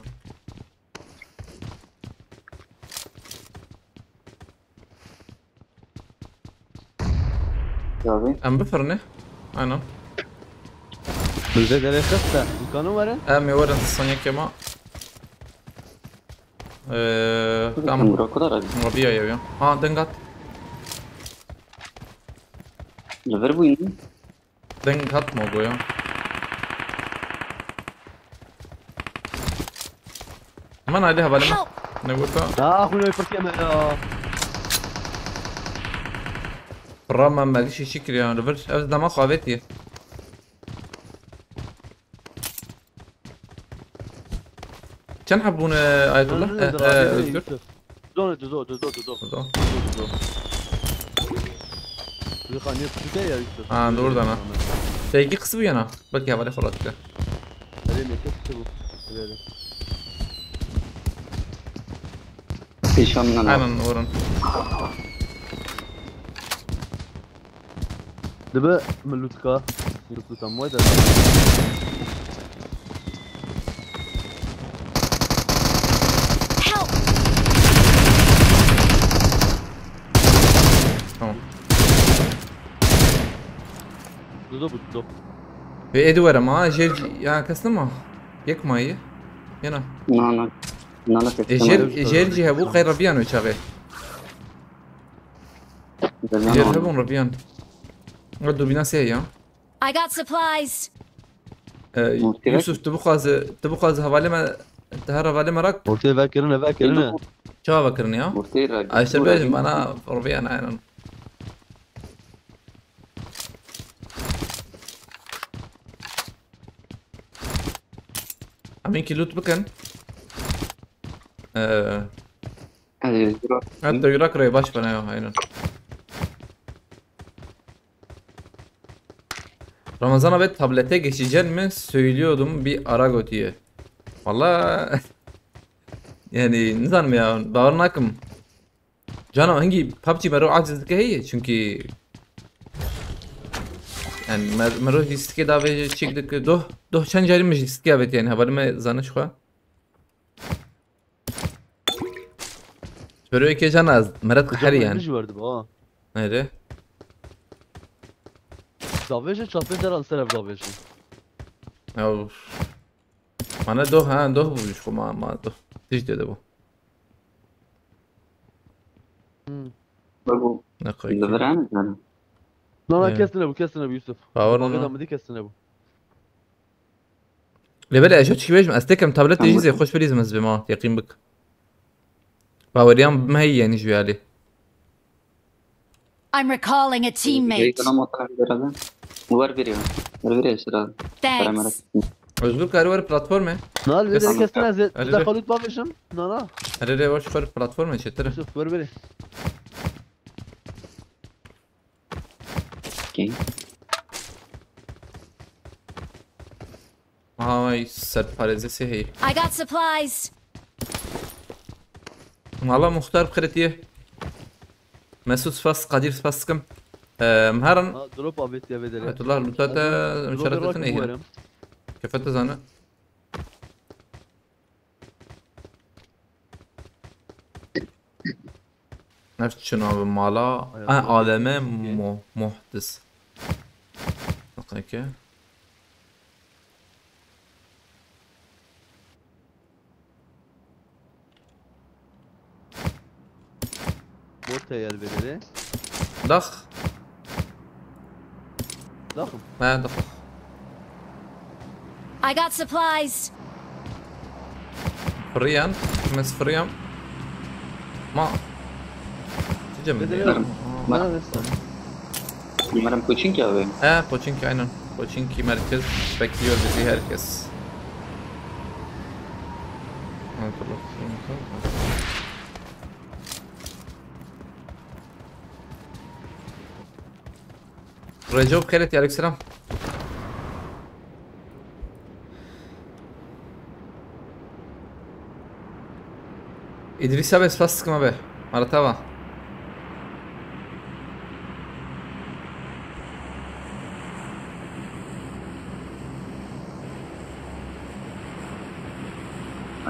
Abi. Em bifirne. Aynen. Bize dere xiste. İmkanı var ha? Em ê werin sanyekê ma. Eee, Tamam. tamam. Bura kadar abi. Rabiya ya ya. Ha, dengat. Li vir bûyî. Dengat mı bu ya? Aman hadi havalime. Help! Ne gota? Ya xwîna wê pirtî me ya. Rama me bir şey şikir ya. Rıvır. Ez dama qavet ye. Çend hab bûne Ayetullah? Dön, E, dön, e, dön, Özgür. Yusuf. Dön, düz ol, düz ol, düz ol. Burada. Düz ol, düz ol. Yusuf, hani Yusuf, bir şey ya Yusuf. Ha, doğrudan ha. Belki kısı bu yana. Belki havale falan çıkar. Öyle mi? Yusuf, bu. Öyle. Pêşan min Aynen oran. Dibe min lût ka. Lût lûta moy de. Help! Tamam. Dudo bu, dudo. Ve edi var ama ha, jel ya kasnı mı? Yek mayı. Yana. Na na. Na na. E, jel, e, jel cihê bu xeyra biyan o çağı. Jel Jel. hebun rabiyan. O dubina se ya. I got supplies! E, Yusuf, tu bu xazi, tu bu xazi havale me, tu her havale me rak. Ortaya ver kirine, ver kirine. Çawa vekirin ya? Ortaya rak. Ayşe bejim bana rabiyan aynen. Em ê ki loot bikin. Ee, Hadi yürü. Hatta yurak rey baş bana ya, aynen. Ramazan abi, tablete geçeceksin mi? Söylüyordum bir ara götüye. Valla yani ne zanım ya, bağır nakım. Cana hangi PUBG mero aciz dike heye çünkü yani mer mero jî stikê davê çêk dike doh doh çend carî min jî stikê avêt yani hevalime zaniş xwe. Sero eke cana ez meret qeheri yani. Ji verdi ba. Nere? Davêje çapê deran ser ev davêje. Ew. Mana doh ha doh bu xwe ma ma doh. Tij dede bu. Hmm. Bak bu. Ne koy. Li vir e yani. Na na Evet. Kesine bu, kesine bu Yusuf. Bawer Bagê ona. da mi dî kesine bu. Lê belê ez çi bêjim ez tekem tablet Tamam. Jî zê xweş bilîzim ez bê ma yeqîn bik. Baweriyan me heyî yani ji alî. I'm recalling a teammate. Reklam o tarafı beraber. Var biri ya. Var biri ya sıra. Para merak Thanks. etme. Özgür karî were platformê. Na li vê Tamam. Kesine ez Hadi dida be. xwe lût bavêjim. Na na. Herê rê baş xwe platformê çetir. Yusuf ver biri. Okey. Aha, ay serparêzesi heyî. I got supplies. Mala Muxtar bi xêrê tê. Mesut spas, Kadir spas dikim. Em, herin. Ha, drop avêtiye vê derê. Ayetullah, lûta te, em şerefetin ê herin. Kefete zane. Ev çi navê mala? Ay, ah, Allah. A D M Mo-, Muhdis. Bakın ki. Bot teyar verir. Dax. Daxım. He, dax. I got supplies. Friyan, mes Friyan. Ma. Çiçe mi? Dedim. Bana versin. Umarım Koçinki abi. He, Koçinki aynen. Koçinki merkez bekliyor bizi herkes. Recep Keret, aleykümselam. Îdrîs abi, spas dikim abi. Maratava.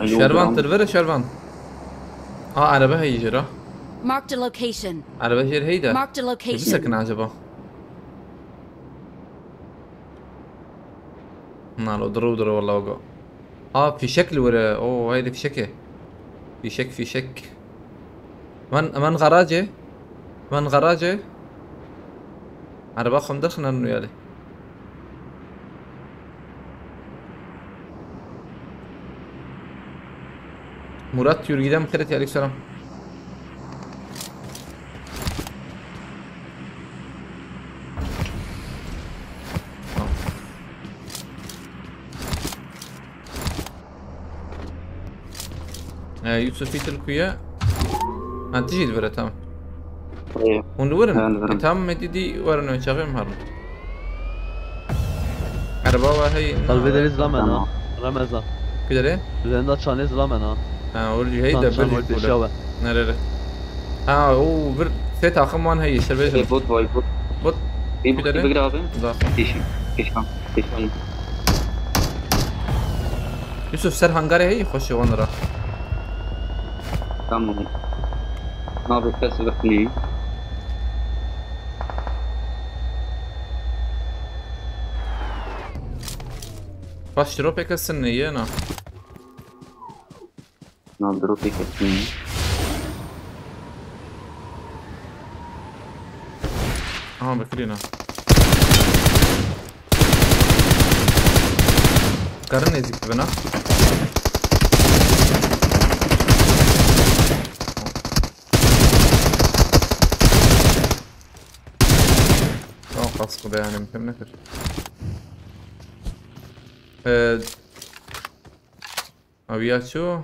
Şervan, tir vere Şervan. A, araba heyî jê re. Marked a location. Araba jê re heyî de. Marked a location. Bisekin acaba? Nalo, duru duru vallahi go. A, fişek li were. Oo, haydi fişeke. Fişek, fişek. Van, van garajê. Van garajê. Araba xwe derxin nû yalê. Murat Yurgîden bi xêr hatî, aleyküm selam. Ee, Yusuf Fitil kuye. Ha, tijî li vir e, tamam. Ee, hûn li wir in? Ee, li vir in. E, tamam, me dîdî, werin, çaxê em herin. Erba we hey. Talvê derê zila me na. Tamam. Remeza. Ku derê? Üzerinde çanê zila me na. Ha, or jî hey de bir jî pêşiya we. Nerede? Ha, o bir sê taxim wan heye, işte, bêjin. Bot vay, bot. Bot. Bir bot derê? Bir abi. Zaten. Keşan. Keşan. Keşan. Yusuf, ser hangarê heye, xweşê wan ra. Tamam. Nabê kes vextî. Baş dropê kesin ne ye na? Na dropê kesin. Aha, bekirî na. Karin nêzîk dibe na. Tamam, kaskı da yani mümkün nedir? Ee, Abi ya ço.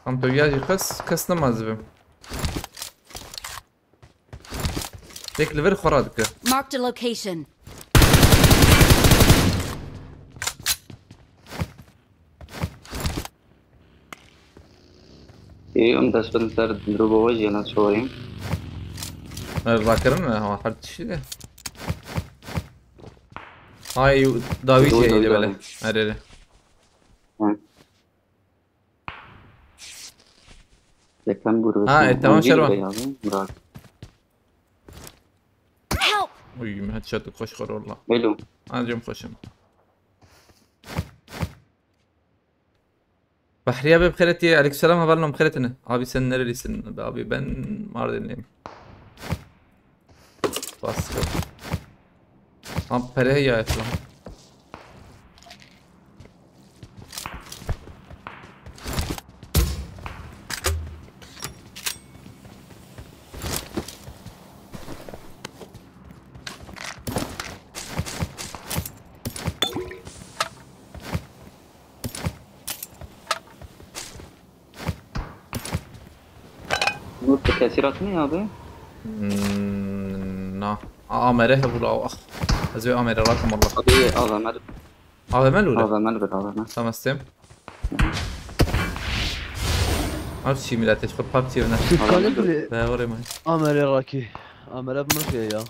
Tam to ya jî kes, kes nemaz bim. Tek li vir xora dike. Marked a location. Ê, em dest bin ser dro bava jî, ne çawa ye. Rakirin e, ha, her tiştî de. Ay, dawî Dawî, jî dawî, heyî de bele. Dawî. Erê. Hı. Yekem grubu. Ha, e, tamam, Şervan. Beyazı, Murat. Help! Uy, me headshot xweş xwar walla. Hello. An cem xweşim. Bahriye be bixêretî, aleykümselam, hevalno bixêretine. Abi sen nerelisin? Abi ben Mardinliyim. Baskı. Tam pere ya falan. Nur, tu tesîrat ne abi? Hmm, na. Aa, mere hebû la, ah. Ez vê amêre rakim wallah. Hadi A V M. A V M lûre. A V M bir A V M. Tamam, stem. Abi şey millet, hiç PUBG evine. Siz kalibri. Be, oraya mı? Amere raki. Amere bunu şey ya.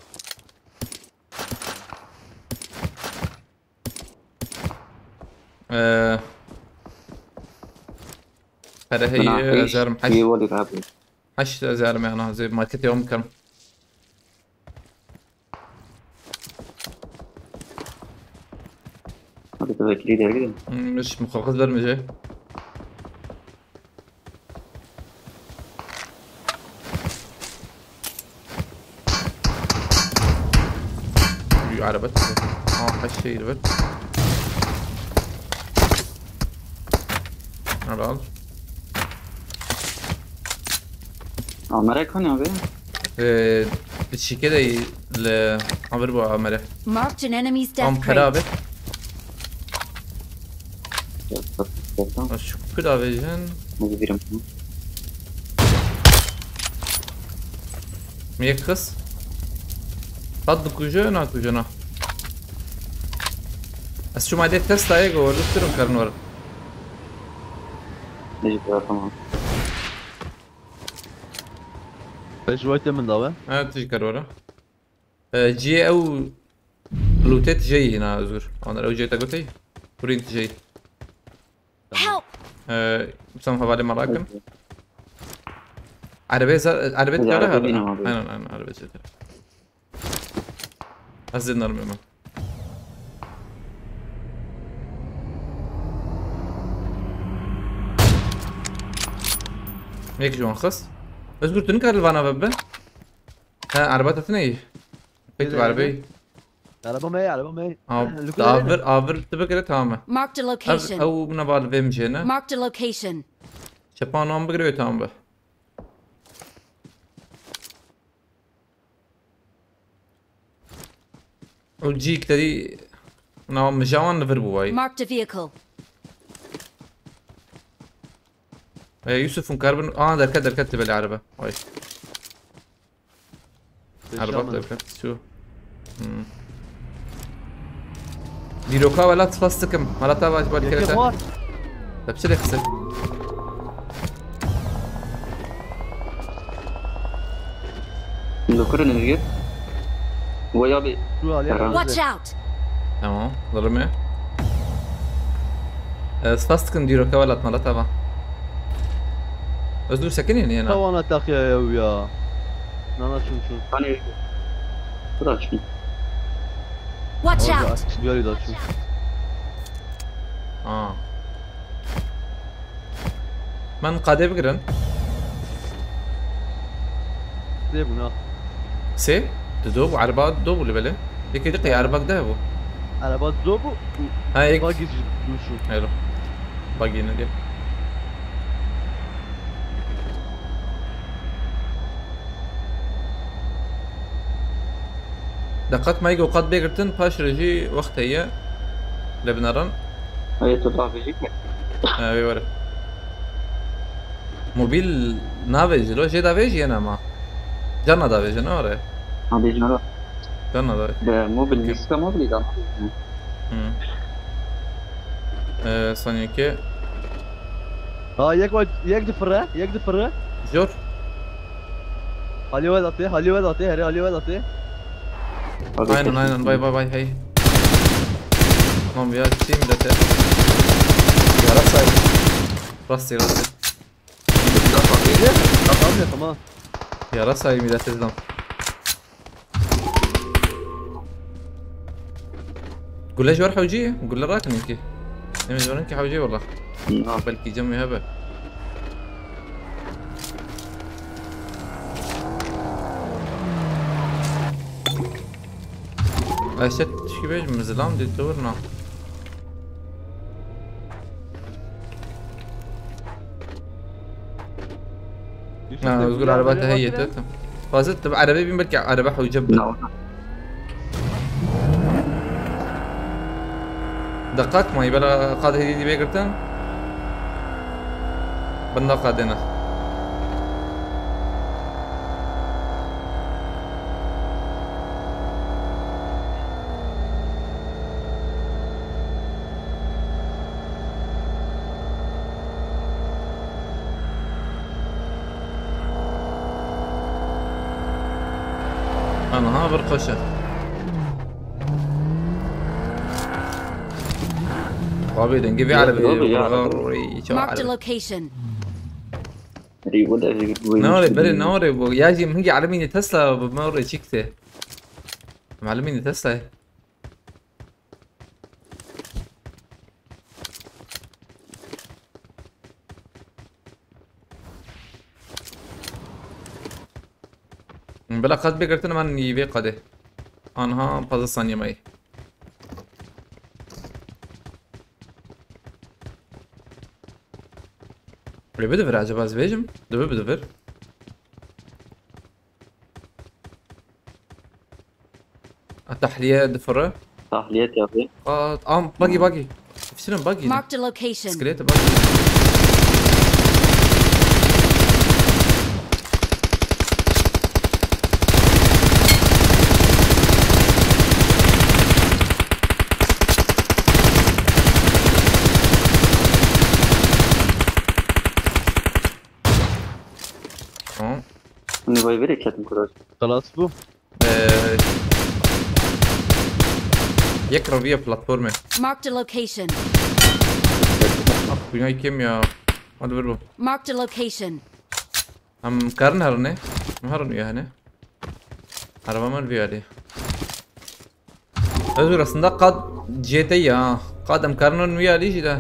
Ee, Pere heye, ezerim heşt. Heşt ezerim yani, zê marketê wan bikim. Hadi, tu vekilî dergî de. Hmm, hiç muhakkak vermeyecek. Bir araba çıktı. Aa, kaç şey var. Al, al. Amere kan abi? Ee, bir şike de le, haber bu amere. Marked an enemy's death crate. Tam para abi. Tamam. Şu kul abi jen. Hadi birim. Mir kız. Tad dikuje, na kuje na. Ez şu madde test ayı gördüm, sürüm karın var. Necip ya, tamam. Pêşwaytê min dawe. Ha, tu jî kar were. Ee, cihê ew lûtê tijeyî hîna zûr. Anir ew cihê te gotey? Kurîn tijeyî. Help! Ee, Sam hevalê me rakin. Erebe za-, erebe dikare erebe herin. Aynen, aynen, erebe çetir. Ez zê nermê me. Yek ji wan xist. Özgür, tu nikare li vana ve bibe? He, araba te tine yî. Peki, arabeyî. Araba me, araba me. Avir, avir tu bigire, tamam e. Marked a location. Ew bine bar vê mijê ne. Marked a location. Çepan wan bigire wê tamam be. Û cîk te dî, na mijawan li vir bû wayî. Marked a vehicle. E, Yusuf, hûn karibin, a, derket, derket, tibelê erebe. Ay. Erbat derket, çû. Hmm. Dîroka welat spas dikim. Welat ava ji bar kerete. Te piçe de xise. Li kur in Özgür? Vay abi. Şu alya. Tamam. Watch out! Tamam, durum ya. E, spas dikim dîroka welat, welat ava. Özgür, sekinî yeni yena. Tawana takiya ew ya. Nana çûn çûn. Hani, bırak şunu. Watch out! Gel de açın. Ha. Min qadê bigirin. Sê bûn ha. Sê? Di do bû, ereba do bû li belê. Yekê diqê, ereba deh bû. Ereba do bû. Ha, yek. Bagî jî bû şu. Hello. Bagî ne diye. Deqat me ego qat bê girtin, paş re jî wext heye. Lê binerin. Hayê tu davêjî ke. Ha, wê were. Mobil navêjî lo, jê davêjî yena ma. Carna davêjî ne were? Ha, bêjî ne? Carna davêjî. Be, mobil, lîsta mobilî da. Hı. Ee, saniyekê. Ha, yek wa-, yek difire, yek difire. Jor. Halî Vedatê, Halî Vedatê, herê Halî Vedatê. Aynen, aynen, bay, bay, bay, hey. Tamam ya, çî milete. Yara say. Rastî, rastî. Tamam ya, tamam. Yara say milete, zam. Gule ji wer hewcî ye? Gule rakin wekî. Em ê ji wer hewcî ye wela. Na. Belkî cem wê hebe. Eşet tişkî bêj, min zilam dît, tu wir na. Ha, Özgür, araba te heye te. Fazil, tu bi erebê bîn, belkî erebe hewce bi. Deqak mayî, bela qad hêdî dî bê girtin. Binda qadê ne. Vur koşu. Abi denge bir Ya, araba. Abi ya. Marked a location. Rî bu de rî bu. Ne ore bere ne ore bu? Ya jî min araba yine Tesla bu, me ore çıktı. Malum yine Tesla. Bila qet bigirtin, man yî vê qadê. Anha pazdeh saniye mayî. Lê bidivir acaba ez bêjim? Dibi bidivir. A, tahliye difire. Tahliye tabii. Aa, am, buggy, buggy. Hepsinin buggy. Marked a location. Skelete buggy. Tamam. Hani vay verê ketim kurar. Xelas bû. Ee, yek reviye platformê. Marked a location. Ah, dünya kim ya? Hadi ver bu. Marked a location. Em karin herine. Em herin ya hani. Araba min viyali. Ez aslında qad C T ya. Qad em karin viyali jî de.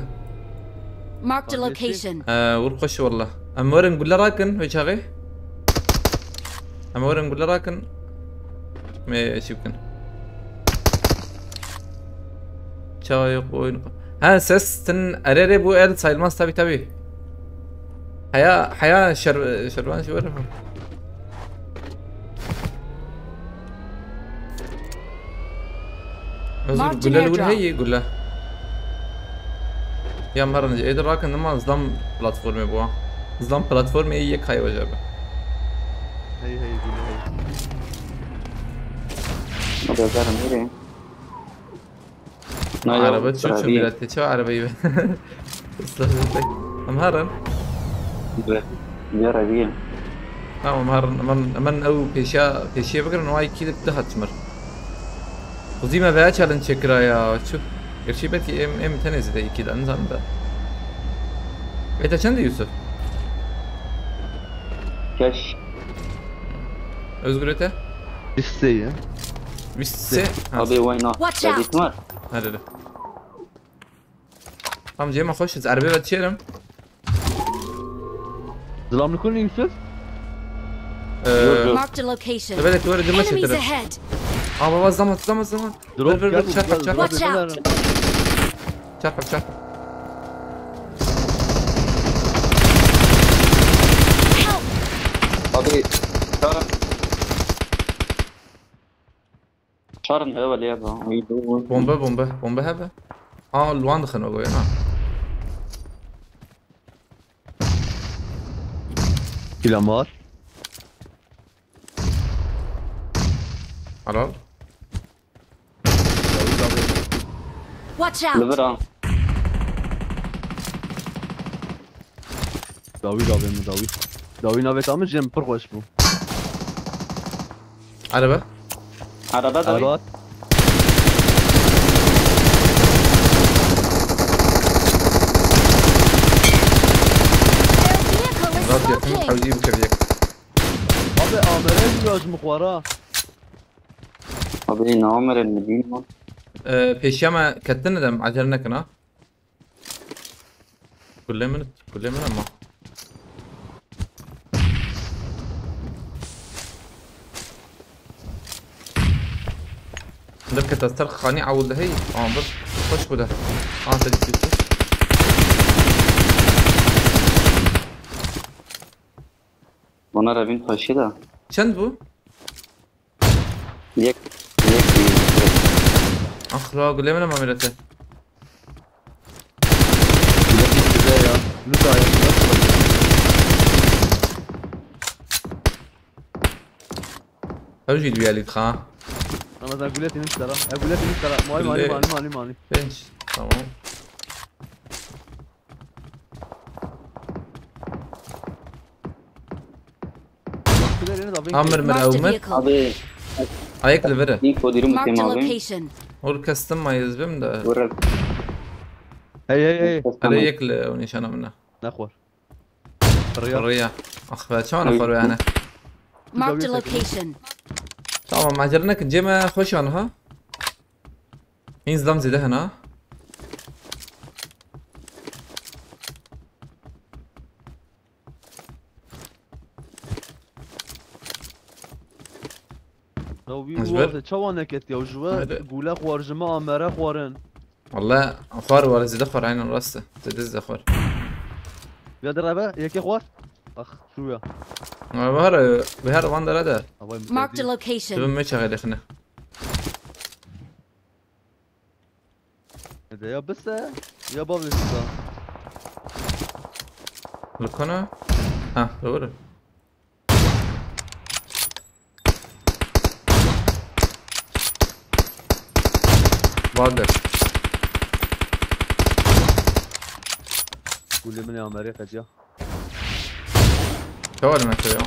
Marked a location. Ee, vur koşu valla. Em werin gulle rakin ve çaxê. Em werin gulle rakin. Me çi bikin? Çawa yok oyun. Ha, ses tin erere bu el sayılmaz tabi tabi. Haya, haya şer, şervan şu var. Özür, marked an airdrop. Gule li wir heye gule. Ya merin, êdir rakin dima zlam platformê bû. Zlam platformê yek hay wece be. Hey, hey, gule, hey. Hadi yazarım, nereye? Araba çu çu, millet çu arabayı. Islah tek. Em herin. Bi, bi reviye. Tamam, em herin. Em, em ew pêşiya, pêşiye bigirin, o ay kî dik dihat çimir. Xuzî me veya challenge çekira ya. Çu. Gerçi belki em, em tenê zide iki de, nizanim da. Ete çend Yusuf? Keş. Özgür ete? Bîst sê ye. Bîst sê. Ha. Abi wayna. Watch out. Hadi de. Tamam, cema hoş, ez erbê ve çêrim. Zilam li ku ne Yusuf? Ee, yok, yok. Marked a location. Tebede tuvare dime çetir. Enemies ahead. Aa baba, zaman, zaman, zaman. Drop ver, ver, ver, gel, çarpma, gel, çarpma. Watch out. Çarpma, çarpma. Help. Abi, çağırın. Çarın heve lê ba. Bombe, bombe, bombe heve. Aa, luan dixin o goya na. Kilam var. Helal. Watch out. Li vir a. Dawî, dawî min, dawî. Dawî navê min jê min pir xweş bû. Araba. Araba dawî. Araba. Their vehicle is smoking. Abi, amere jî ya ji min xwara. Abi, ne amere mi dîn mi? Ee, pêşiya me ketine de, acele nekin ha. Kulê min, kulê min ama. Derkete ser xanî ewil de hey, ama bir xweş bû de. Aha, te dîtî. Bana revîn xweşî de. Çend bû? Yek, yek, yek. Ax la, gulê min ama mirete. Gulê min size ya. Lütfen ya. Ew jî duyalî dixa. Ramazan gulê tînin sera. E, gulê tînin sera. Mali, mali, gulê mali, mali, mali. Pênc. Tamam. Amir, mir, Amir. Marked a vehicle. Abi, Ayek li vir e. Info dîrim Marked a têmavê. Location. Hol custom mayız bim de. Vurur. Hey, hey, hey. Hele yek li ew nîşana min e. Nexwar. Riya. Riya. Ax be, çawa nexwar yani? Marked a location. Tamam, mecere nekin. Cê me xweş an ha. Hîn zilam zêde hena. Ya wî Ez ber- wazê çawa neketiya û ji we Hadi. Gule xwar, ji me amere xwarin. Walla xwar ware zêde xwar, aynen rast e. Zêde zêde xwar. Ya direve, yekê xwar. Ax, şûya. Ama bi her, bi her van dere de. Avay Marked a mutedî. Location. Dibim me çaxê lexine. Ede ya bise, ya bavê bise. Lukana? Ha, doğru. Vardır. Gulê min ê amerê qediya. Çawa li me ya?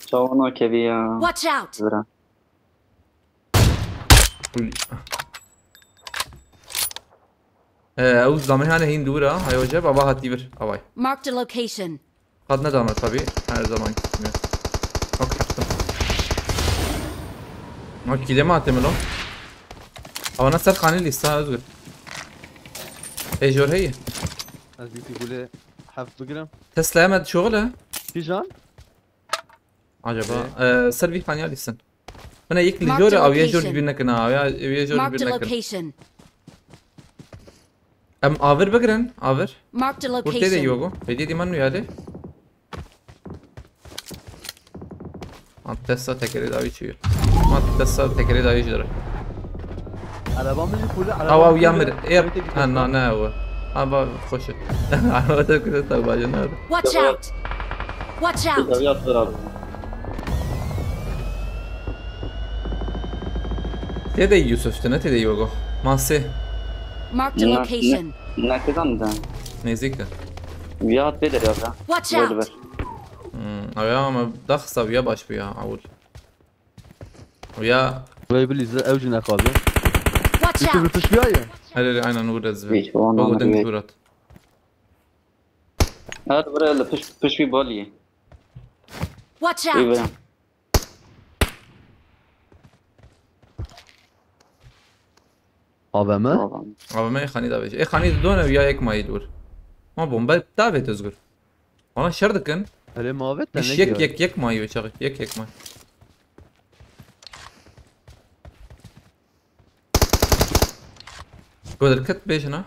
Çawa nakevî ya. Watch out! Bira. Uy. Ee, ew zamê hane hîn dûr a. Hay hoca, baba hatî vir. Avay. Marked a location. Qad nedame tabii. Her zaman gitmiyor. Bak yaptım. Bak kile mi atayım lan? Avana ser kanil lista Özgür. Ejor heyi. Ez bir gule heft bigirim. Tesla hemen şoğlu. Kijan? Acaba, Ee? e, ser vî xaniya lîstin. Bine yek li Marked jor, a ew yê jor ji location. Bîr nekin, a, ew yê jor ji Marked bîr a nekin. Location. Em avir bigirin, avir. Marked a Kur tê de location. Yogo. Hediye diman nuyade. Ant testa tekerê dawi çiyo. Ant testa tekerê dawi jidere. Araba min jî pûle, araba Awa min uya pûle. Mir. Er. Kayıta Ha, gitmesi na, lazım. Ne ew. Ha, ba, xoş e. Araba te kire taw baje ne. Watch out! Watch out! Tabii atlar abi. Tê de Yusuf, tu ne tê de Yogo. Masi. Marked a Ne, location. Ne, ne kızan da. Nêzîk e. Vihat bedir ya. Watch Böyle out! Ver. Hmm, ew ya ama daxsa ya baş bû ya, awul. Ya. Vay bilî ze ew jî nexwaze. Watch Yusuf out! Yusuf ya ye. Hele hele aynen vur ez Hiç, vur. Oğlan Ogo hadi denk bir. Vur at. Her vur hele piş, piş bir bal ye. Watch İyi out! Be. A V M? Tamam. A V M xanî da vêje. E xanî done ya ek mayî dur. Ma bombe davet Özgür. Bana şer dikin. Hele mavet de Hiç ne yek diyor? Yek yek mayî ve çağı. Yek yek mayî. Godir kit bêjin ha.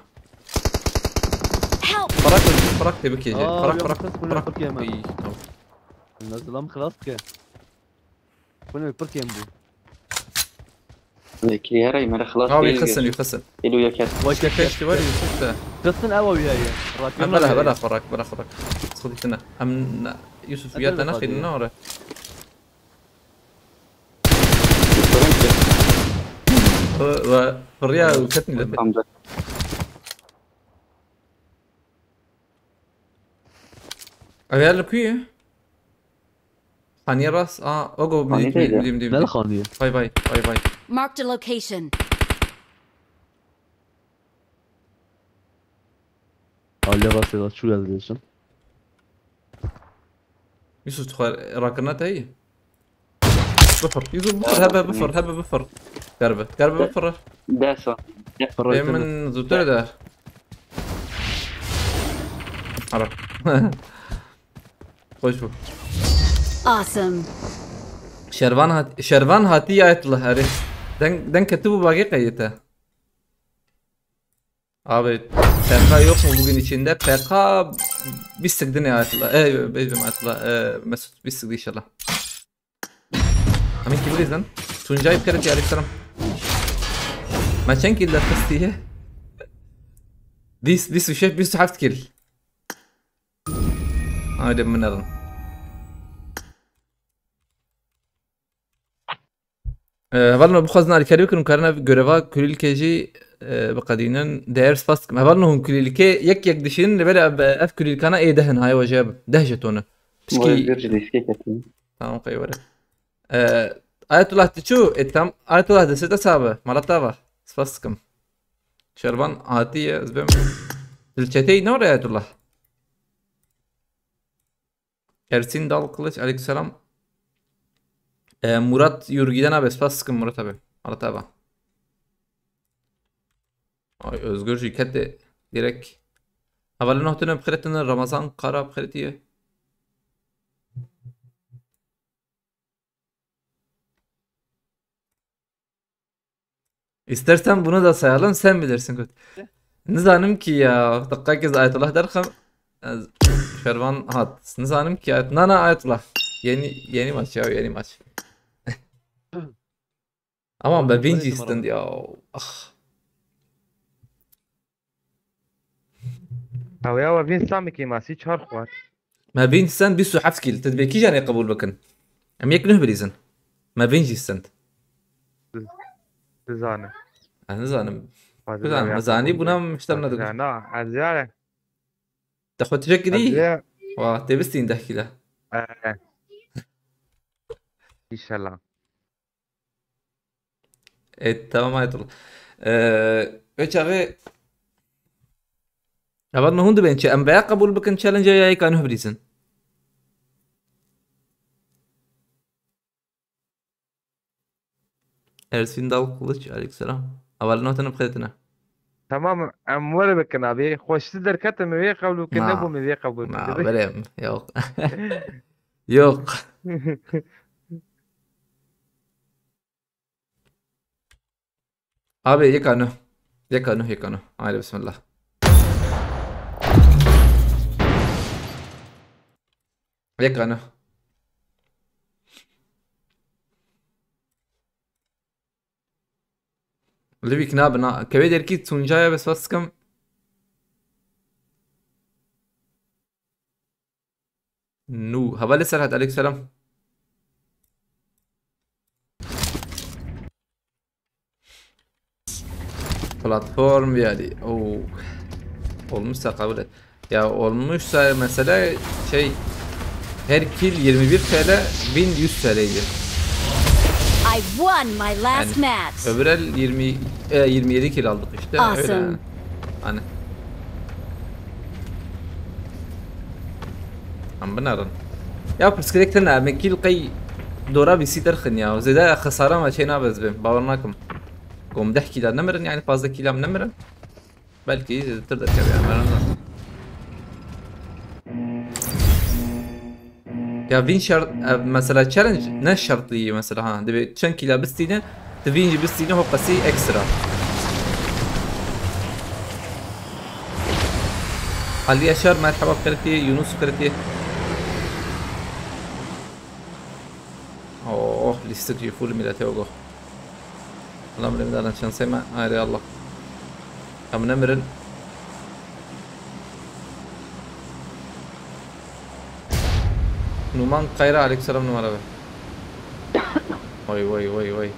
Help! Parak, parak tebrik ece. Aa, Parak, yok, parak, kız bunu parak. Yapıp yemem. İyi, tamam. Nasıl lan klas ki? Bu ne bir kêm bu? Zeki her ay mera xelas Abi değil yıkasın, diyorsun. Yıkasın. Elo ya ket. Vay ket Keşke var ya Yusuf da. Kızsın ev abi ya ya. Rakın Em bela, var ya. Bela xorak, bela xorak. Sıkıntı ne? Em ne? Yusuf Hadi ya bakalım. Tena xeyli ne ora? Sorun ki. Ve fırya uçet mi dedi? Tamam da. Ev yer li ku ye? Xaniye rast. Aa, Ogo Xaniye mi? Neydi? Dim, dim, dim. Nel xaniye? Vay vay, vay vay. Marked a location. Alya rastê da çû ez dêşim. Yusuf, tu xwe rakirina te yî? Bifir. Yusuf, bifir, hebe bifir, hebe bifir. Derbe, derbe bifir. Desa. Pırrı Ê, min zûtir de. Ara. Hoş bû. Awesome. Şervan hat-, Şervan hatî ya etli herî. Den, den ketibû bagê qeyete. Abi, P K yok mu bugün içinde? P K bîstik dinê Ayetullah. E, bêjim Ayetullah. E, Mesut bîstik inşallah. Amin kim bizden? Tuncay bir kere diğer selam. Ma çend kill de fıstiye? Dis, dis uşe, bis heft kill. Haydi min alın. Ee, hevalno bixwazin alîkarî bikin û karine göreva kulîlkê jî, e, biqedînin. Değer spas dikim. Hevalno hûn kulîlkê yek yek dişînin, li ber ev, ev kulîlkana ê deh in, hay wajib. Deh jetone. Pişkî. Vay, bir riske ketin. Tamam, qey were. Ee, Ayetullah, tu çû? E, tam, Ayetullah, destê te sax be. Mala te ava. Spas dikim. Şervan hatiye, ez bêm. Li çeteyî ne were Ayetullah? Ersin Dal Kılıç, aleykümselam. Ee, Murat Yurgiden abi, spas dikim Murat abi. Mala te ava. Ay, Özgür jî kete direkt. Hevalên, hatine bi xêr hatin, Ramazan Kara bi xêr hatiye. İstersen bunu da sayalım, sen bilirsin. Nizanim ki ya, dakika kez Ayetullah derxim. Ez Şervan hat. Nizanim ki Ayet-, na, na, Ayetullah. Yeni, yeni maç ya, yeni maç. Ama me Ay, vîn jî numara stend ya. Ah. Ew ya, we vîn samikî masî çar xwar. Me vîn stend bîst û heft kîl. Tu dibê kîjan ê qebûl bikin? Em yek nuh birîzin. Me vîn jî stend. Dizanim. Ez nizanim. Fazla Bizanim, ya, mizanî qebûl bûna bû. Mişter Fazla nedibû. Na, ez ya. Te xwe tijek kidî? Ez ya. Wa, tê bistîn deh kîla. Eh. İnşallah. E, tamam, Ayetullah. E, wê çaxê heval me hûn dibên çi? Em veya qebûl bikin challenge ya yeka nuh birîzin? Ersin Dal Kılıç, aleykümselam. Heval notene bixêtine. Tamam, em were bikin abi. Xweşti derkete mi vê qebûl bikin, Na. Nebû mi vê qebûl bikin. Na, verem. Yok. Yok. Abi, yeka nuh. Yeka nuh, yeka nuh. Haydi bismillah. Yeka nuh. Livik na bina. Kevê derkî tunca ya, bes was dikim. Nû. Hevalê Serhat, aleyküm selam. Platform yani. Oo. Olmuşsa kabul et. Ya olmuşsa mesela şey, her kill yirmi bir T L, win yüz T L'ydi. I won my last Yani, match. Öbür el yirmi, e, yirmi yedi kill aldık işte, öyle Awesome. yani. Hani. Em binerin. Ya pirsgirêk tune, me kîl qey dora bîsî derxin ya. Zêde xesara me çê nabe ez bêm. Bawer nakim. Kom deh kîla nemirin, yani pazdeh kîla em nemirin. Belkî zêdetir derkeve, em herin ne. Ya win şert, e, mesela challenge ne şertlî mesela ha. Dibê çend kîla bistîne, tu win jî bistîne, ho qesî ekstra. Ali Yaşar, merhaba, qirtî, Yunus qirtî. Oh, lîstik jî full milletê ogo. Allah, min dana şansê me. Haydi Allah. Em nemirin. Numan Kayra, aleykümselam numara be. Vay, vay, vay, vay.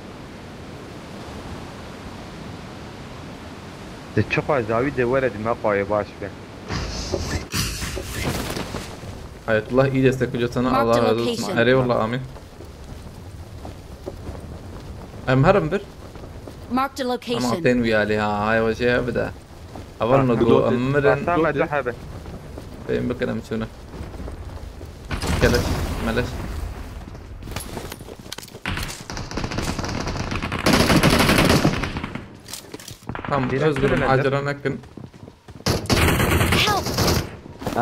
De çiqa zawî de were di me qayê baş be. Hayatullah, iyi destek hoca sana. Marked Allah a razı olsun. Location. Eyvallah, amin. Em herin bir. Marked a Ama location. Tên wî alî ha, hay hoca ya bir de. Avan no go emirin. Tamam, hadi hadi. Beyin bakın em şunu. Keleş, meleş. Tamam, Özgür'üm, acele nekin. Help!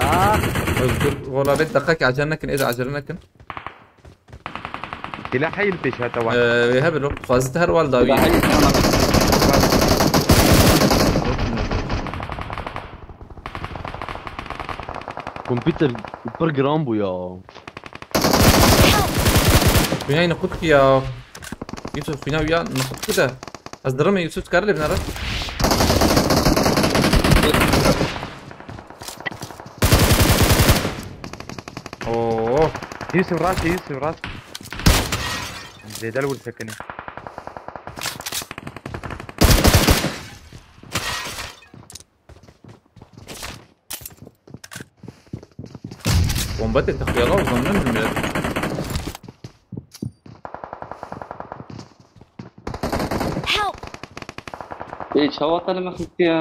Aa! Özgür, wala bet dakika ki acele nekin, ez acele nekin. Silahê li pêş hate wan. Ee, wê hebe lo, xwazit her wal dawî. Silahê tamam. Kompîter pir giran bû ya. Help! Xwînayî niqut ki ya. Yusuf, xwîna wî ya niqut ki de. Ez dirimê Yusuf, dikare lê binere. Oo. Yusuf rast, Yusuf rast. Zêde li wir sekinî. Bom Batê te xiyala uzandan bilmiyorum. Help! Ê, çawa te li min xistiye?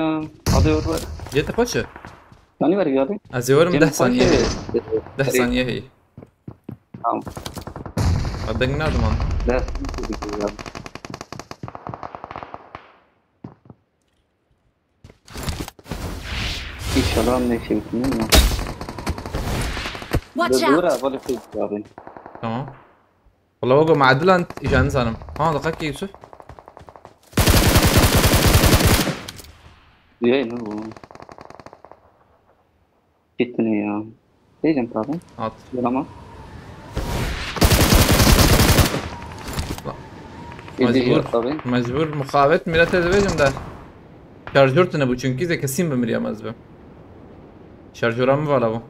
Hadi wer wer. Yê te xwe çi? Yanî wer geldi. Ez ê werim Cem deh saniye. Paşa Deh saniye heye. Tamam. Ha, deng nadim an. Ders. İnşallah ne şey bitmiyor ya. Watch Dur dur out! ha, böyle şey abi. Tamam. Valla ogo madilan ijan zanim. Ha, dakika Yusuf. Diye ne bu? Gitti ne ya? Diyeceğim tabi. At. Dur ama. Mecbur. Gidiyor tabi. Mecbur mukavet milete de vereceğim de. Şarjör tine bu çünkü de kesin bir milyamaz bu. Şarjör mi var bu?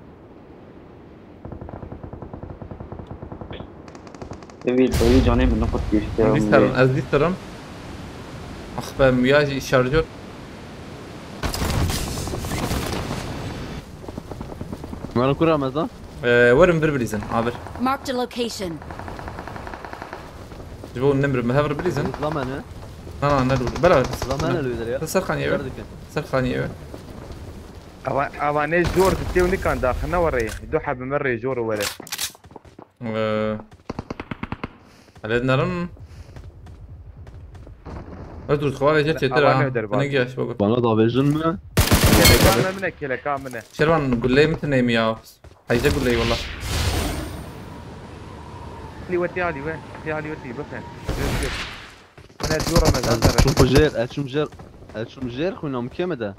Evi boyu canı mı ne kadar geçti ya. Disterim, ez disterim. Ah be, müya şarjör. Mero kura meza? Ee, verin bir bilizin, abi. Marked a location. Jibo nemir, me hever bilizin. Zlamene. Na, na, ne dur. Bela. Zlamene lüder ya. Serxaniye ver. Verdikin. Serxaniye ver. Ava ava ne zor dite û nikan daxil ne were. Du heb me rê zor were. Ee, Haled narim. Ertuğrul, xwa veje çetir Ava ha. ne der Ne bak. giyaş bak. Bana da vejin mi? Keleka me mine, keleka mine. Şervan, gulleyi mi tineyim ya? Heyce gulleyi valla. Li weti ali we. Li ali weti bakın. Mine zor me Ez zaten. çum jêr, ez çum jêr. Ez çum jêr xwîna min kêm e de.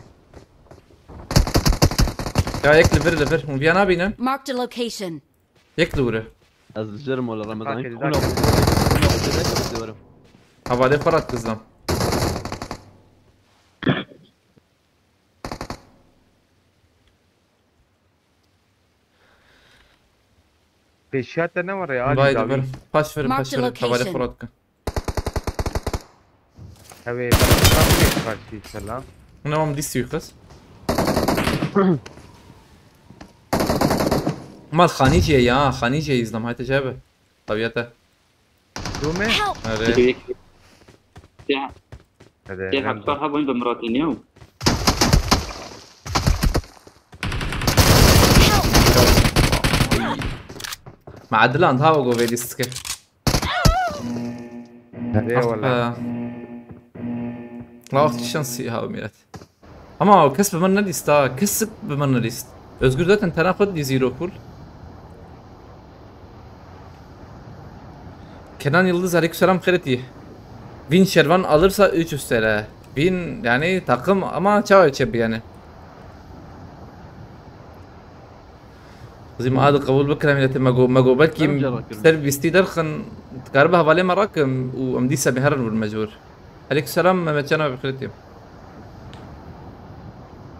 Ya yek li vir li vir. Hûn viya nabînin? Marked a location. Yek li wir e. Ez li jêr mola Ramazan. Dakika, Xwîna dakika. xwîna xwîna xwîna xwîna. Hevalê xwe rat kizdan. Pêşiya te ne were ali Vay dawî. ver. Paş ver, Mark paş the ver. Hevalê location. xwe rat kin. Ew ê berxwe karşî selam. Hûn ewam dî suîqis. Mal xanî jî ye ya, xanî jî ye îzlam, hayte cebe. Tabiyete. Dûme? Help! Erê. Ya, Hadi. ya hepsar ha boyun be Murat'ın ya. Help! Meadilan ha o govê lîstike. Hadi Ah eyvallah. be. La wextî şansî ha milet. Ama kes bi min nelîst ha. Kesik bi min nelîst. Özgür zaten tena xwe dî zîro kul. Kenan Yıldız, aleykümselam, xêretî. Vîn şervan alırsa üç üstele. Vîn yani takım ama çawa çebi yani. Xizî me ad qebûl bikire mîletê me got, me got belkî Em cara kirin. Ser bîstî derxin, dikaribe hevalê me rakim û em dîsa bê herin wir mecbûr. Aleykümselam Mehmet Can abi, xêretî.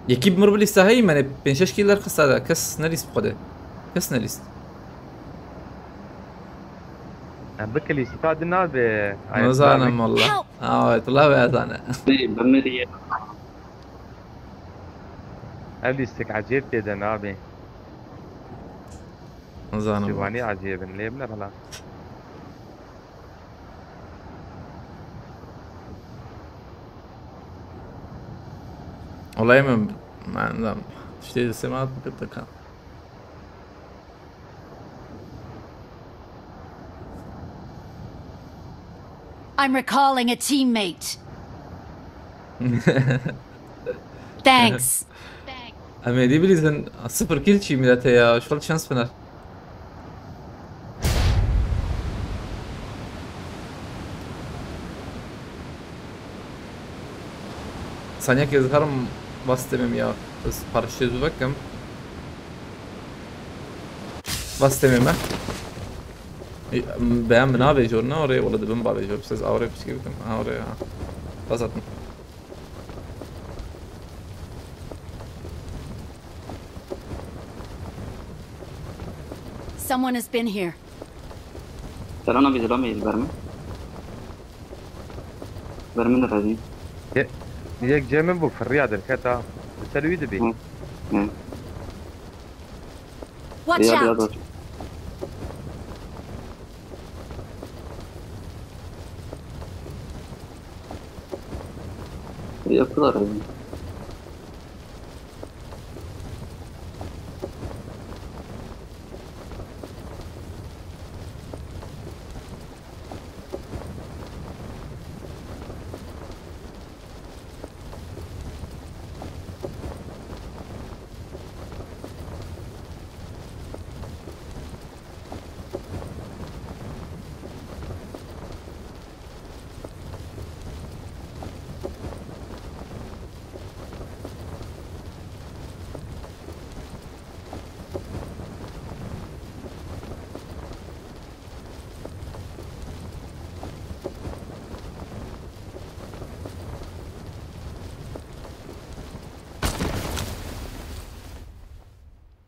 Yekî bi mir bi lîsta heyî, me ne pênc şeş kî derxista de, kes nelîst bi xwedê. Kes nelîst. Em bikilî sita di nabe. Nizanim valla. Help! Awet, valla be zane. Değil, ben ne diye. Ev lîstik ecêb tê de nabê. Nizanim. Ciwanî ecêb in lê bine xela. Olayê min, man, tiştê destê me hat bikir te ka. I'm recalling a teammate. Thanks. Em êdî bilîzin, sıfır kill çî milete ya, şol şans biner. Saniye ki ez herim bas demem ya, ez paraşütü vekim. Bas demem ha. Beyan bina be jor ne oraya, wala dibim ba be jor, siz oraya piçke bitim, ha oraya ha. Bas atın. Someone has been here. Serana bir zira mı verme? Verme de razı. Yek cem min bû firriya derket ha. Li ser wî dibî. Hı. Hı. Watch out! Yaptılar yani.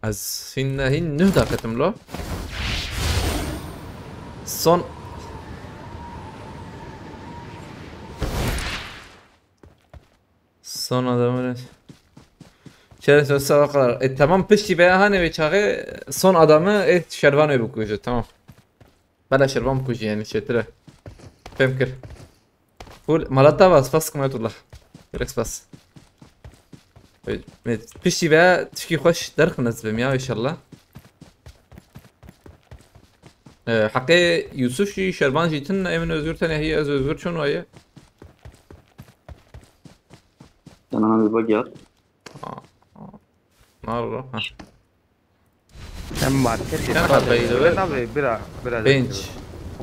Ez hîn ne hîn nuh daketim lo. Son. Son adamı ne? Çerez ve sabah kadar. E, tamam, piştî veya hani ve çağı son adamı, e, şervan ve bukujı, tamam. Bela şervan bukujı yani, çetire. Fem kir. Full malata va, spas kımayetullah. Gerek spas. E, e, piştî veya tişkî xweş derxin ez bim ya, inşallah. E, heqê Yusuf jî, şervan jî tune, Emin Özgür tenê heye, ez Özgür çon waye. Sen ona bir bak ya. Aa, aa. Nar ora. Ha. Hem market. Sen bak, beyler. Abi, bira, bira. Bench.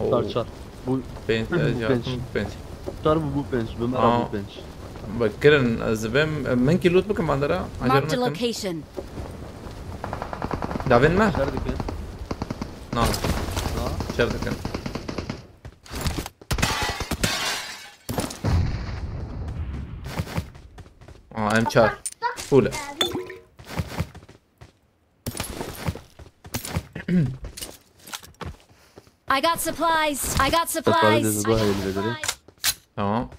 Oo. Çar, çar. Bu bench, bu e, bench. Çar bu, bu bench. Bi me re bu bench. Bak, kirin, ez bim, min ki loot bikim bandera. Marked a location. Davin mi? Şer dikin. Na. Na. Şer dikin. Aa, em çar. Full. I got supplies. I got supplies. Tamam.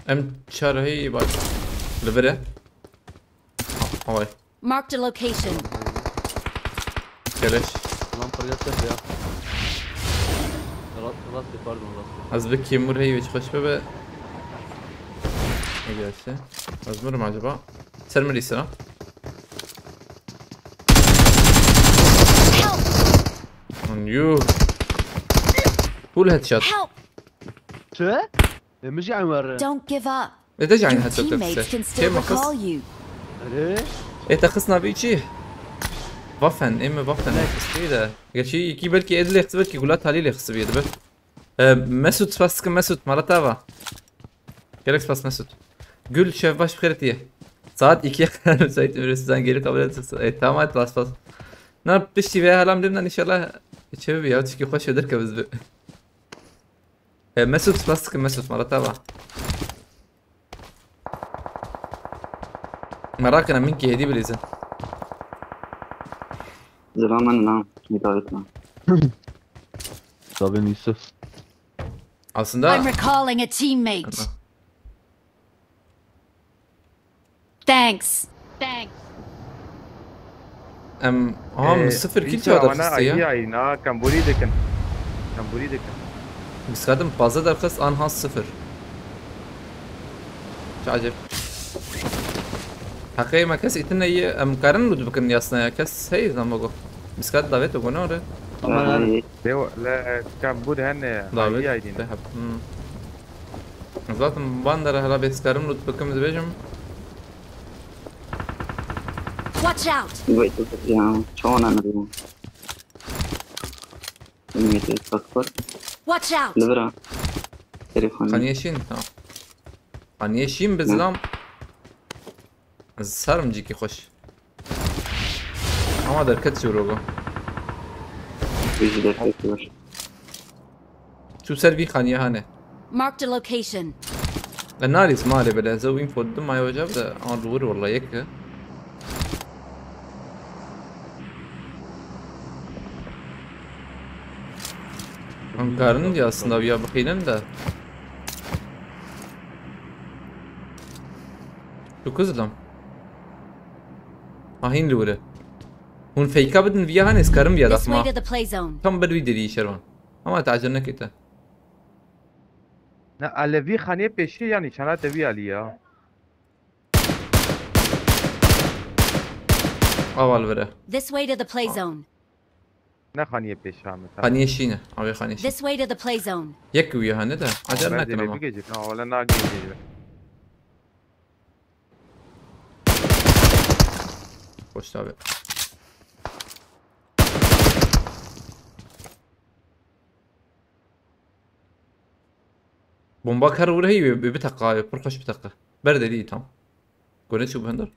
Em çar hey bak. Li vir e. Ha, havay. Marked a location. Keleş. Lan paraya tep ya. Rast, rast, pardon, rast. Ez bi kêmur hey ve xweş be be. Ne gerçi? Ez mirim acaba? Ser mi lîsera? Help! Lan yuh. Full headshot. Help! Çi? E, min jî eyn were. Don't give up. E, de jî eyn headshot. Your teammates can still recall you. Erê? E, te xist navê çi? Waffen, ê me Waffen xistî de. Gerçi yekî belkî ê dilê xist, belkî gula talî lê xist bîye dibe. E, Mesut, spas dikim Mesut, mala te ava. Gelek spas Mesut. Gül, şev baş, bi xêr hatiye. Saat ikiye kadar müsait mi? Sizden geri kabul edersiniz. E, tamam, hadi, spas, spas. Na, piştî veya helam demden inşallah çevi ya, çünkü xweş ve derkevin bi. E, Mesut, spas dikim Mesut, mala te ava. Merak etme, min ki hêdî bilîzin. Zilamen na, hidayet na. Tabii Yusuf. Aslında I'm recalling a teammate. Thanks. Thanks. Em, aha, ee, sıfır kill çadır xiste ya. Ay, na, kamburi dikin. Kamburi dikin. Biz kadın fazla derxist, anha sıfır. Çi acayip. Heqê me kes îtin neyê, em karin loot bikin yasna ya, kes hey zan bego. Biz kadın davet bego ne ore? Ama yani. Dewa, le, kambur hene, davet. Ay, ay, dine. Te hep, hmm. Zaten bandera hala bêskarim loot bikim dibêjim. Watch out! Wait, ya, çawan anırıyor. Bilmiyorum, kasklar. Watch out! Livra. Telefon. Xaniyê şîn, ha. Xaniyê şîn bi zilam. Ez sarim cîkî xweş. Ama derket çi rogo. Bizi derket var. Çû ser vî xaniyê hane. Marked a location. E, narîz malê bile, ez ew info didim, ay hoca bide, ama li wir walla yek e. Em karin diye aslında ya bixînin de. Dokuz lan. Ha, hîn li wir e. Hûn feyka bidin viya hanê, ez karim viya daxma. Tam ber wî derî şervan. Ama te acele neke te. Ne, ele vî xaniyê pêşî ya nîşana te vî alî ya. Aval vire. This way to the play zone. Ne xaniyê pêşî Ahmet. Xaniyê şîne. Avê xaniyê şîne. This way to the play zone. Yek wî hane de. Acele nekin ama. Bigecik. Ha, wala nagecik. Hoş tabi. Bomba kar vur hey bi, bi teqa, pir xweş bi teqa. Ber de dî tam. Gole çi bu hender?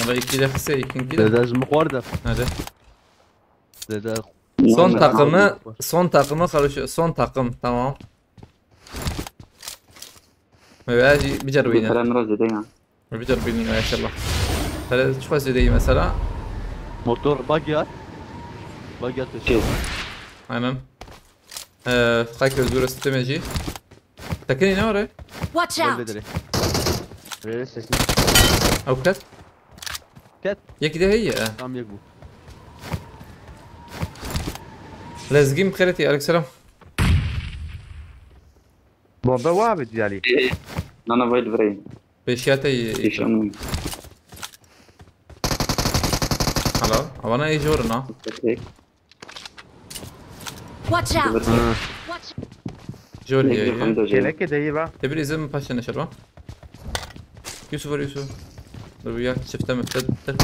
Ama iki de kısa, ikinci de. Dede ji min xwar de. Hadi. Dede. Son takımı, son takımı karışıyor. Son takım, tamam. Evet, bir, bir cerrübeyne. Kerem biraz zede ya. Bir cerrübeyne inşallah. Hele çok az zedeyi mesela. Motor, bug ya. Bug ya. Aynen. Ee, Kayk Özgür Östemeci. Tekinî ne var? Watch out! Bedeli. Verir sesini. Avukat. Ket. Yekî de heye. Tam yek bu. Lezgî bi xêretî, aleykselam. Bombe wa bi diyalî. Nana vay divreyim. Pêşiya te yê. Pêşiya min. Helal. Avana ê jor na. Peki. Watch out! Jor ye ye. Gelek de iyi ba. Te bir izin paşa neşer ba. Yusuf var Yusuf. Dur ya çifte müfte. Help!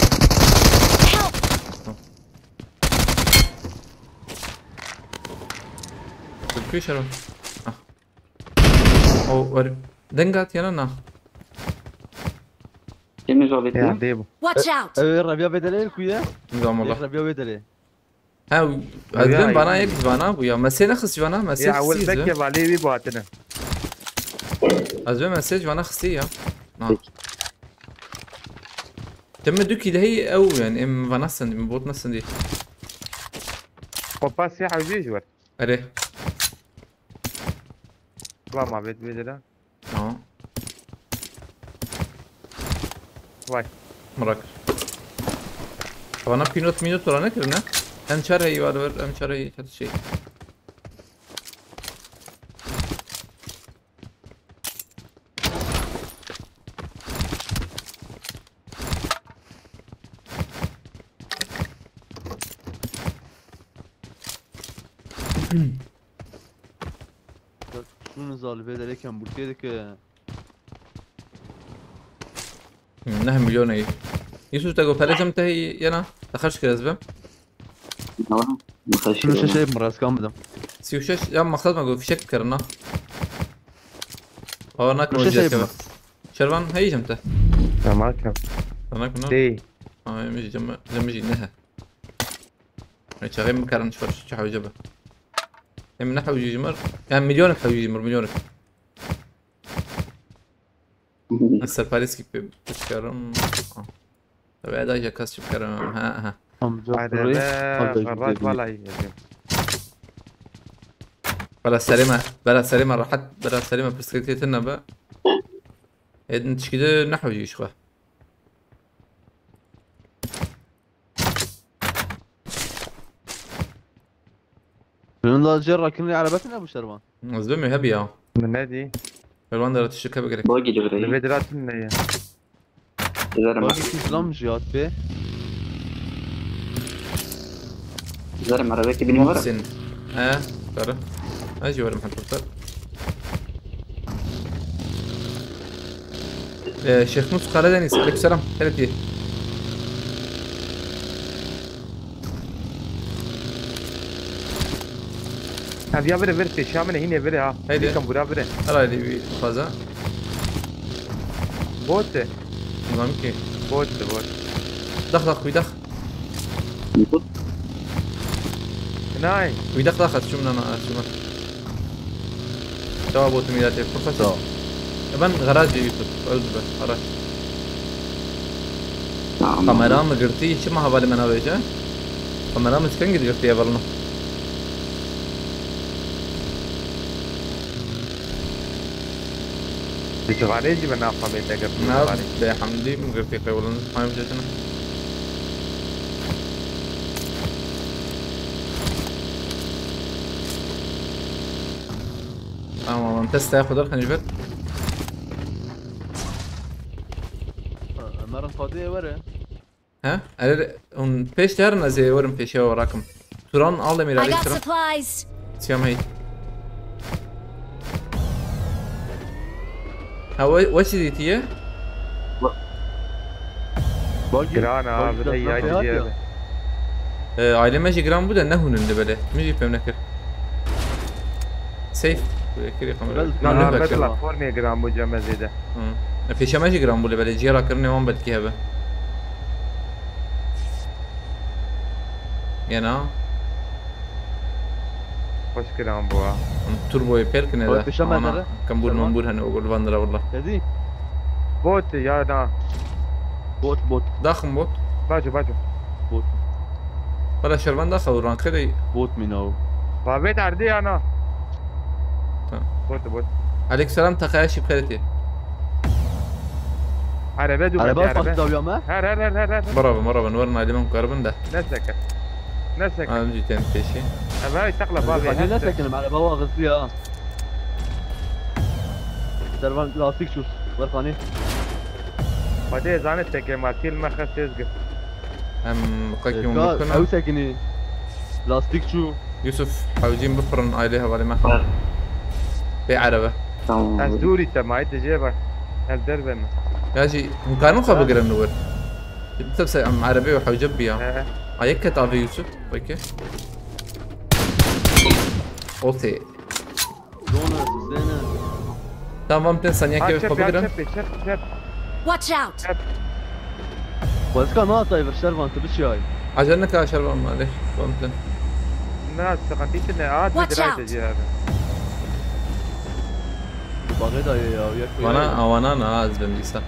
Dur köşe. Ah. O var. Dengat yana na. Temiz o bitti. Ya, değil bu. Watch out! Ev Rabia bedeli ku ye? Nizam Allah. Rabia bedeli. Ha, ez vana yek ji vana bû ya. Mesê nexist ji vana, mesê xistî. Ya, ewil belki valê wî bu hatine. Ez vê mesê ji vana xistî ya. Na. Te min du kî de heyî ew yani, em vana sendî, min bot nesendî. Kopa sê hewcê ji wer. Erê. Tamam abi, et bedele. Tamam. Vay. Bırak. Bana pinot minot ola ne kirine? Hem çar heyî var ver, hem çar heyî çatı şey. Şunu zal vê derê kem burtê dike. Neh milyon ey. Yusuf te go pere cem te yena. Te xerç kir ez bim. Tamam. Şunu şey şey mi raskan bidim. Sî û şeş ya maksat me go fişek kirina. Ava nak mi şey şey mi? Şervan hey cem te. Tamam kem. Sana kuna. Dey. Ay mi cem cem ne he. Çaxê min karin çi çi hewce be. Em ne hewcî ji mir? Em milyonek hewcî ji mir, milyonek. Ez serparêzkî pê bikarim. Tabii eda ya kas çi bikarim. Ha ha. Amca Hadi burayı. Be, Amca xebat gidelim. Vallahi. Bela serê me, bela serê me rahat, bela serê me pirsgirêkê tune be. Êdin tişkî de ne hewcî ji xwe. Şunun da jê rakinê erebetine bu şervan. Ez bimê hebi ya. Min nedî. Şervan de tiştê keve gerek. Bagi de Li vê vire. Diratin ne ye? Zerre Bagi mer. Ki İslam jiyat be. Zerre merebekî binî were. Muhsin. He, karı. Ez jî werim helikopter. Ee, Şêxnûs Karadeniz, aleykümselam. Hele pê. Ev ya vire vir pêşiya min e, hînê vire ha. Heydi. Bî kembûra vire. Herhalde bir fazla. Bot e. Bilmem ki. Bot e, bot. Dax, dax, bir dax. Nay. Wî dex daxet çûm nana çûm. Çawa bû tu mîratê pir xweş. Tamam. E ben garajê Yusuf. Öz be. Araç. Tamam. Kamera mi girtî? Çi ma hevalê me navêje? Kamera mi çi kengî girtiye velno? Di civarê jî bi nav xwe bête girtin. Nav bê hemdî min girtî qewilin. Hayim cetine. Tamam, testaya xwe derxin ji vir. Ömer'in Fatih'e var ya. He? Erê, hûn pêş de herin, ez ê werim pêşiya we rakim. Turan al, Emîr, I got aleyhisselam. Supplies. Siyam hey. Ha, we, we çi dîtiye? Giran a, bi de yay diye. Ee, aile me jî giran bû de ne hûn in de belê. Min jî fêm nekir. Safe. Kirî kamera. Na, na, platformê giran bû cem me zêde. Hı. E, pêşe me jî giran bû lê belê ciya rakirinê wan belkî hebe. Yena. Xweş giran bû ha. Em turboyê pêl kine de. Pêşe me de. Kembûr membûr hene o gol van dira valla. Dedi. Bot ya na. Bot, bot. Daxim bot. Baco, baco. Bot. Bala şervan daxa û rankirê. Bot mîna o. Babet erdê ya na. Tamam. Bot, bot. Aleyküm selam, takaya şi bixêretê. Arebe du Araba bence, arebe. Dawiya me? Her, her, her, her, her. Bravo, bravo, werin aydê min karibin de. Ne seke. Ne seke. Em jî tên pêşî. Ev hay takla babê. Hadi ne sekinim, araba wa hızlı ya. Servan lastik çû. Werxanî. Xwedê zane teke ma tîl me xest êzgir. Em qekî hûn bikuna. Ew sekinî. Lastik çû. Yusuf, hewcîn bifirin ailê hevalê me. Bê erebe. Tamam. Ez dûrî te mayî te jê be. Ev derve me. Ya jî hûn karin xwe bigirin li wir. Bi tepse em erebê û hewce biya. He. Ayek ket avê Yusuf. Peki. Oltê. Zone, zone. Tamam, ten saniye ke xwe bigirin. Çep, çep, çep. Watch out! Xwezka na tayvir şervan tu biçiyay. Acele neke şervan male. Tamam, ten. Na, sıkıntı ne? At bir dirayte ciğer. Watch out! Bagê dayê ya, yek. Bana avana na az ben dîsa.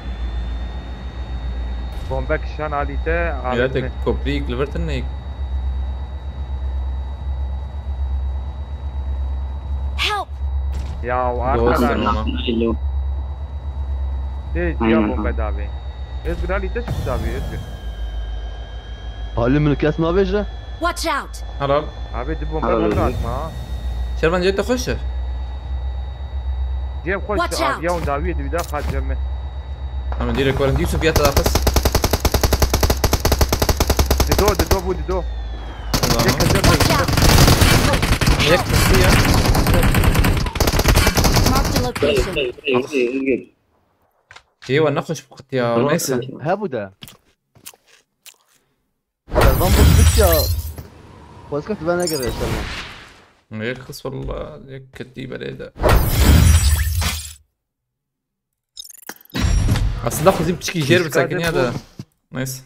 Bombe kişan alîte. Mîretek koprî yek li vir tune yek. Help! Ya, arka. Dostum ama. Tê ciya bombe davê. Özgür alîte çi davê Özgür? Halî min kes navêje? Watch out! Helal. Abi di bombe atma ha. Şervan cê te xweş e? Cem xweş abi ya, dawiyê di vida xat cem me. Ama direkt werin Yusuf ya tadaqis. Dido, dido bu dido. Tamam. Watch out! Yek kısı ya. Marked a location. Cê we nexweş bi qitiya, neyse. Hebu de. Servan bu kit ya. Xwezka tu ben negere Servan. Yek xis valla, yek ketî berê de. Aslında xwezî piçikî jêr bi sekiniya de. Neyse.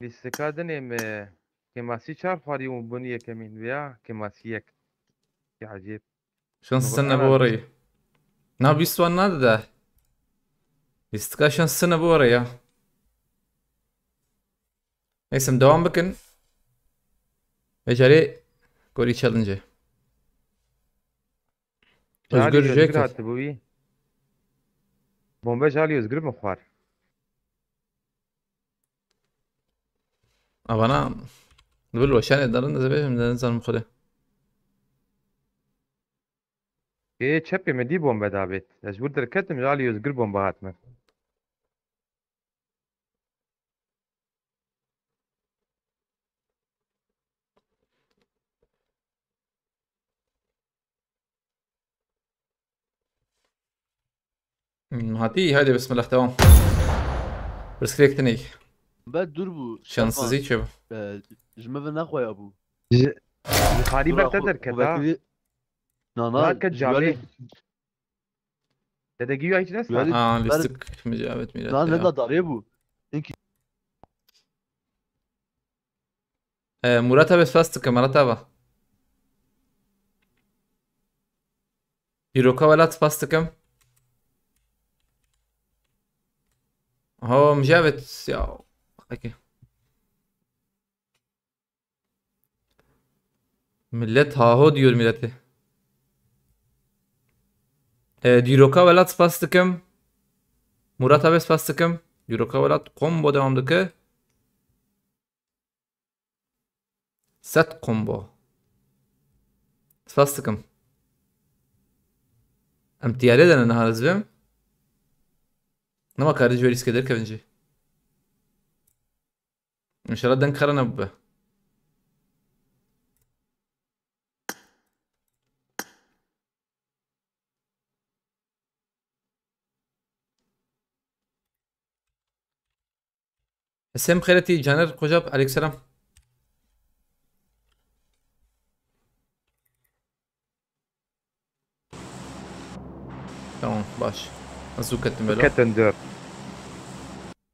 Lîstika dinê me kêmasî çar xwarî û bûn yekemîn veya kêmasî yek. Ya acayip. Şansına bu orayı. Na bîst wan nade de. Lîstika şansına bu oraya. Neyse, devam bikin. Becerê gorî challenge. Özgür Özgür Jacob. Hatibû wî. Bombe ji alî Özgür mi xwar? Avana li bil weşanê darin ez bêjim, ez nizanim xwedê. Ê çepê min dî bombe dabêt. Ez ji wir derketim, ji alî Özgür bombe hat min. Hmm, hatî, haydi bismillah, devam. Pirsgirêk tinê. Be dur bû. Şanssizî çi bû? E, ji min ve nexweya bû. Ji, ji xalî ber te derket ha. Na, na, na, ke camê. Te de giya hiç nesta? Aa, lîstik, Micavit Mîret. Na, ne da darê bû. Inki. E, Murat abi spas dike, Murat abi. Dîroka welat spas dikim. Ho, Micavit ya. Peki. Millet haho diyor millete. E, Dîroka Welat spas dikim. Murat abi spas dikim. Dîroka Welat combo devam dike. Set combo. Spas dikim. Em tiyarê de ne niha ez vêm. Nema karê ji wê lîskê derkevin jî. Înşallah deng xera nebibe. Hesem Xeletî, Caner Kocap, aleykümselam. Tamam, baş. Ez zû ketim belo. Ketin dört.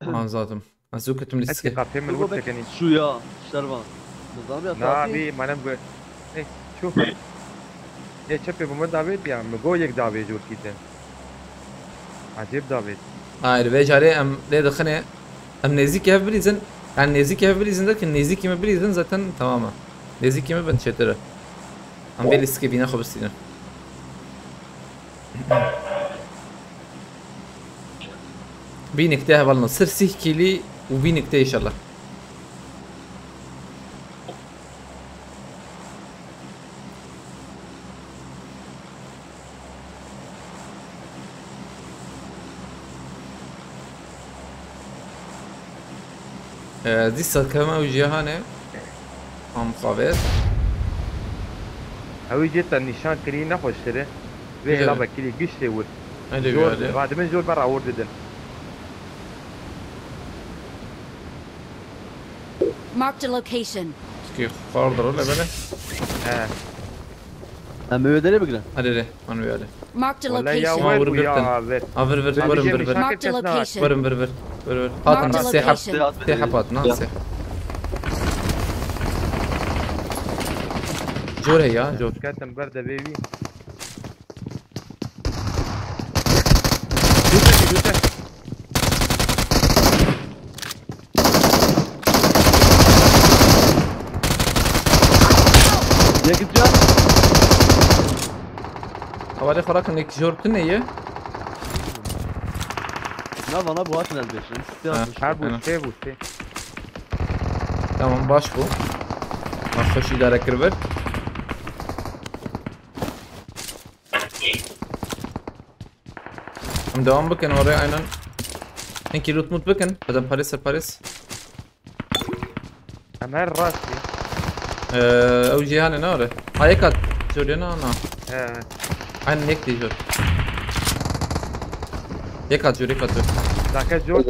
Aha, zatim. Ez zû ketim lîske. Kafê min Bego wurt bek tekenî. Şu ya, Şervan. Nizam ya Na, Fatih. Abi, manem bu. Ey, şu. Ê, çepê bi min davêt ya, mi go yek davê cor kîtin. Acayip davêt. Hayır, vê carê em lê dixine. Em nêzîkî hev bilîzin. Yani nêzîkî hev bilîzin derken nêzîkî me bilîzin zaten tamam e. Nêzîkî me bin çêtir e. Em vê lîskê bîne xwe bistînin. Bî nikte hevalno. Sir sih kîlî û bî nikte inşallah. Ee, dîsa kema ew jî hane. Am xavet. Ew jî te nîşan kirî nexweştir e. Vê Güzel. Hela vekirî giş tê wir. Hadi Zor, bir hadi. Vadimin zor bera wir didin. Marked a location. Ki xardır öyle böyle. He. Em eve dere bigre. Hadi de, onu bir hadi. Marked a Vallahi ya location. Ver bu ya ver. Ha, ver, ver, ver, ver, ver. Marked a location. Ver, ver, ver, ver, ver. Marked a Hatın, seha, location. Seha patna, seha. Zor he ya, zor. Katem ber de bevi. Dute, dute. Yek can. Havale xora kan ek jor tune ye. Na bana bu hatin el beşin. Ha, Her bu aynen. Şey bu şey. Tamam, baş bu. Bak, hoş idare kir ver. Em devam bikin oraya aynen. Hinkî loot mut bikin. Zaten Paris ser Paris. Em her rastî. Ee, ew cîhanê ne oraya? Ha, yek hat. Şöyle ne ana? He. Aynen yek diyeceğim. Yek hat, yek hat. Dakika zor.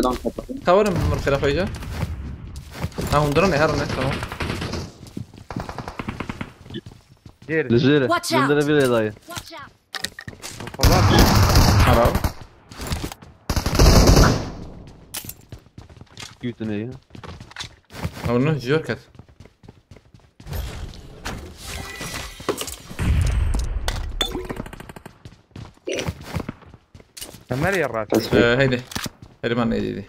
Kavarım mırkıra koyacağım. Ha, hundura ne? Her ne? Tamam. Geri. Dizere. Watch out. Dindire bir edayı. Watch out. Tamam. Ara. Götüne ya. Onu jor kat. Kameraya rahat. Ee, heydi. Heydi, ben neydi?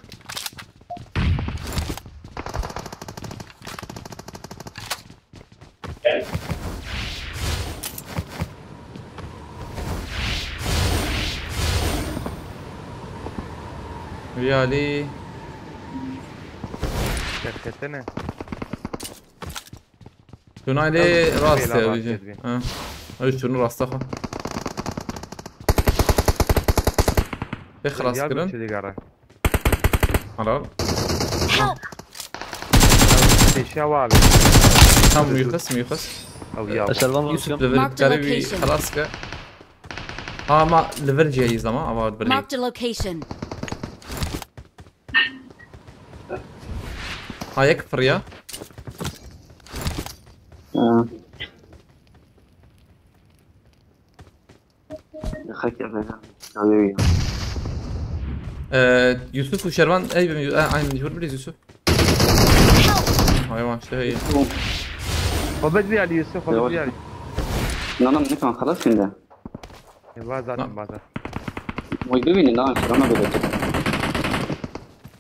Viyali. Şirketine. Tunayli rast ya, bêla ya, rast bî. Ha. Ew şunu rasta xwe. Pê xilas kirin. Helal. Help! Pêşiya wa abi. Tam muyuxas, muyuxas. Ew ya. Yusuf, li vir karê wî xilas ke. Ha, ma li vir cihê zama, ava li vir. Marked a location. Ha, yek firiya. Ha. Xekê vêna. Ee, Yusuf û Şervan, ey, bin, e, aynı, jor bilîz Yusuf. Hayvan işte, hey. Xebet bir Ali Yusuf, xebet bir Ali. Nana, ne kan xelas kinde? E, va zaten, va zaten. Moy bibîne, na, şirana bile.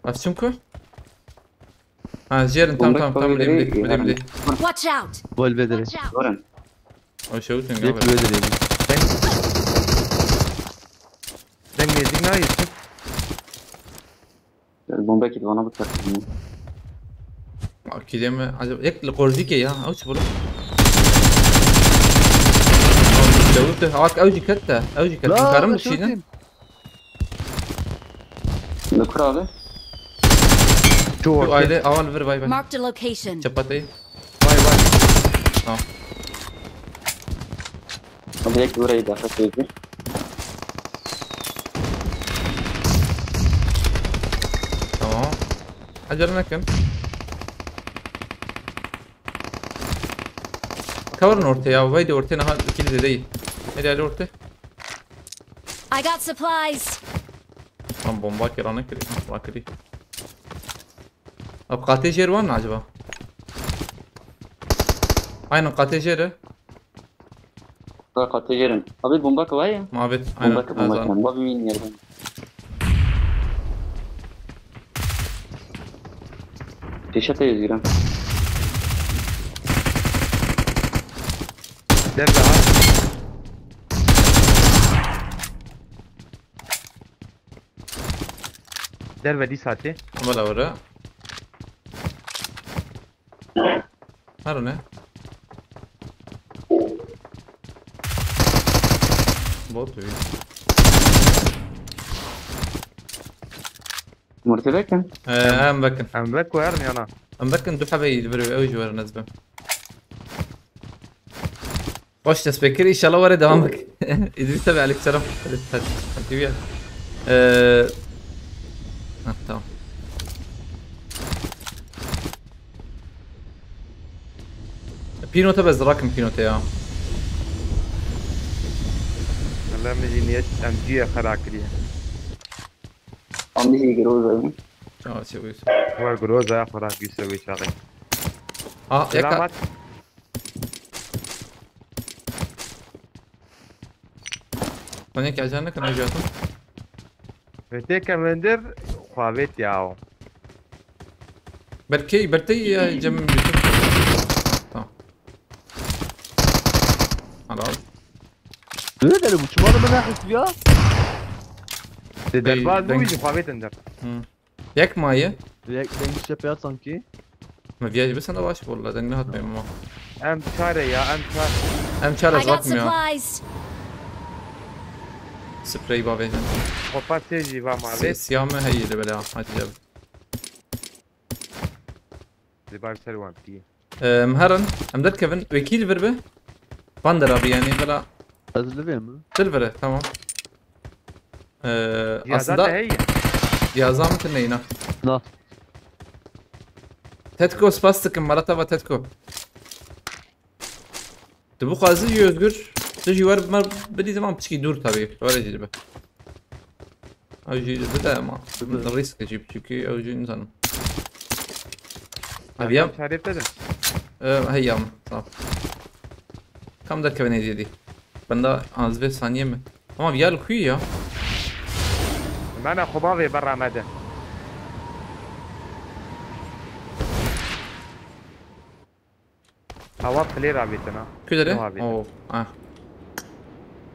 Açtım ku? Ha, jerin, tam, tam, tam, bileyim, bileyim, bileyim. Watch out! Bol bedere. Watch out! Varın. O şey, sen gel. Bek bedere. Çayê çi? Bombekî di vana bikar. Akîdê me acaba yek li qorcîkê ya. Ew çi bû? Dewte. Hak ew jî ket te. Ew jî ket. Karim şînin. Li kur abi? Tu aile awan vir bay bay. Marked a location. Çepateyî. Bay bay. Tamam. Direkt burayı da kaçırdı. Tamam. Acele nekin. Cover'ın ortaya, vay de ortaya naha ikili de değil. Nereye orta? I got supplies. Lan bomba kira ne kiri? Lan kiri. Abi katê jêr var mı acaba? Aynen katê jêr. Katê jêr. Abi bomba kavayı. Mabet. Aynen. Bomba kavayı. Bomba bir yerden. Pêşe te yê giran. Derve ha. Derve dî saetê. Ama la ora. Her ne? Bot wî. Murtebek in? Ee, em vekin. Em vek û herin yana. Em vekin du hebe yî li vir ew jî werin ez bim. Xweş dest pê kir, înşallah were devam bik. Îdrîs abi, aleyküm selam. Hadi, hadi, hadi, hadi, ya. Ee, ha, tamam. Pînote bez rakim pînote ya. Valla min jî niyet M G ye xera kiriye. Em jî giroz e. Çawa çe wî? Wer giroz e xera kiriye wî çaxê. Ha, yeka. Selamat. Sen yek acele nekin, ne diyorsun? Ve tek evindir xwavêt ya o. Berkey, bertey ya cem YouTube. Tamam. Helal. Öyle derim, uçmalı mı ne hız ya? Derbaz bu ben- yüzü xwavêt indir. Hı. Yek maye? Yek, ben işte peyat sanki. Me viya jî bisenda baş walla, deng nehat me ma. Em çare ya, em çar. Em çar ez vakim ya. Sprey bavê. Hopa tê jî va mavê. Sê siya me heyî li bela, hadi gel. Di bar ser wan tî. Em herin, em derkevin, wekî li vir be. Van der abi yani, bela. Ez li vê mi? Dil vere, tamam. Ee, aslında heye. Cihaza min tune yîna. Na. Tetko spas dikim, mala te va Tetko. Tu bixwazî jî Özgür, tu jî wer bi me bidî ziman piçkî dûr tabii. Öyle jî dibe. Ew jî bide ama. Risk jî çünkü ew jî nizanim. Abi ya. Çarê bide de. Ee, hey ya, sağ ol. Kam derkevin hediye dî. Benda az ve saniye mi? Ama bir yer kuyu ya. Bana xwe bavê berra me de. Awa plê rabîtin ha. Kudere? Oh, ah.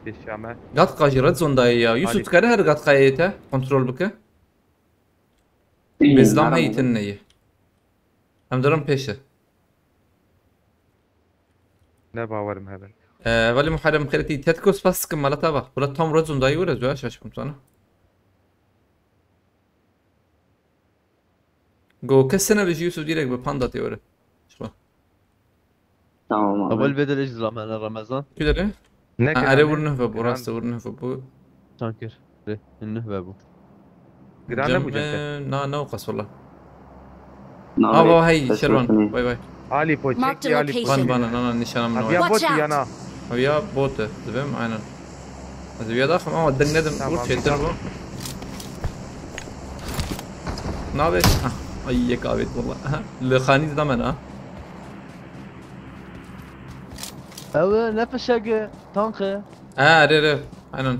Pêşiya me. Gatka jî red zone dayê ya. Yusuf, dikare her gatkayê te kontrol bike. Bezdan heytin neyi. Em dirin pêşe. Ne bawerim hebe. Ee, vali Muharrem xêretî Tetko spas dikim mala te va. Wala tam red zone dayê were zuya şaş bim sana. Go kesine bi Yusuf direkt bi panda tê were. Şuan. Tamam abi. Awal bedel eş zilame ne Ramazan. Kudere? Ne? Ha, are vurnuh ve bu, rast vurnuh ve bu. Şakir. Re, nuh ve bu. Giran ne bu cem? Na, ne o qas valla. Ava hey Şervan. Bay bay. Ali poçek, Ali poçek. Bana, bana, na, na, nişanım ne? Aviya bot yana. Aviya bot, dibim, aynen. Ez vîya daxim ama deng nedim. Tamam, û çêtir bû. Navê? Ah, ay yek avêt valla. Aha, li xanî dida me na. Ew ne fişek e, tank e. Ha, re re. Aynen.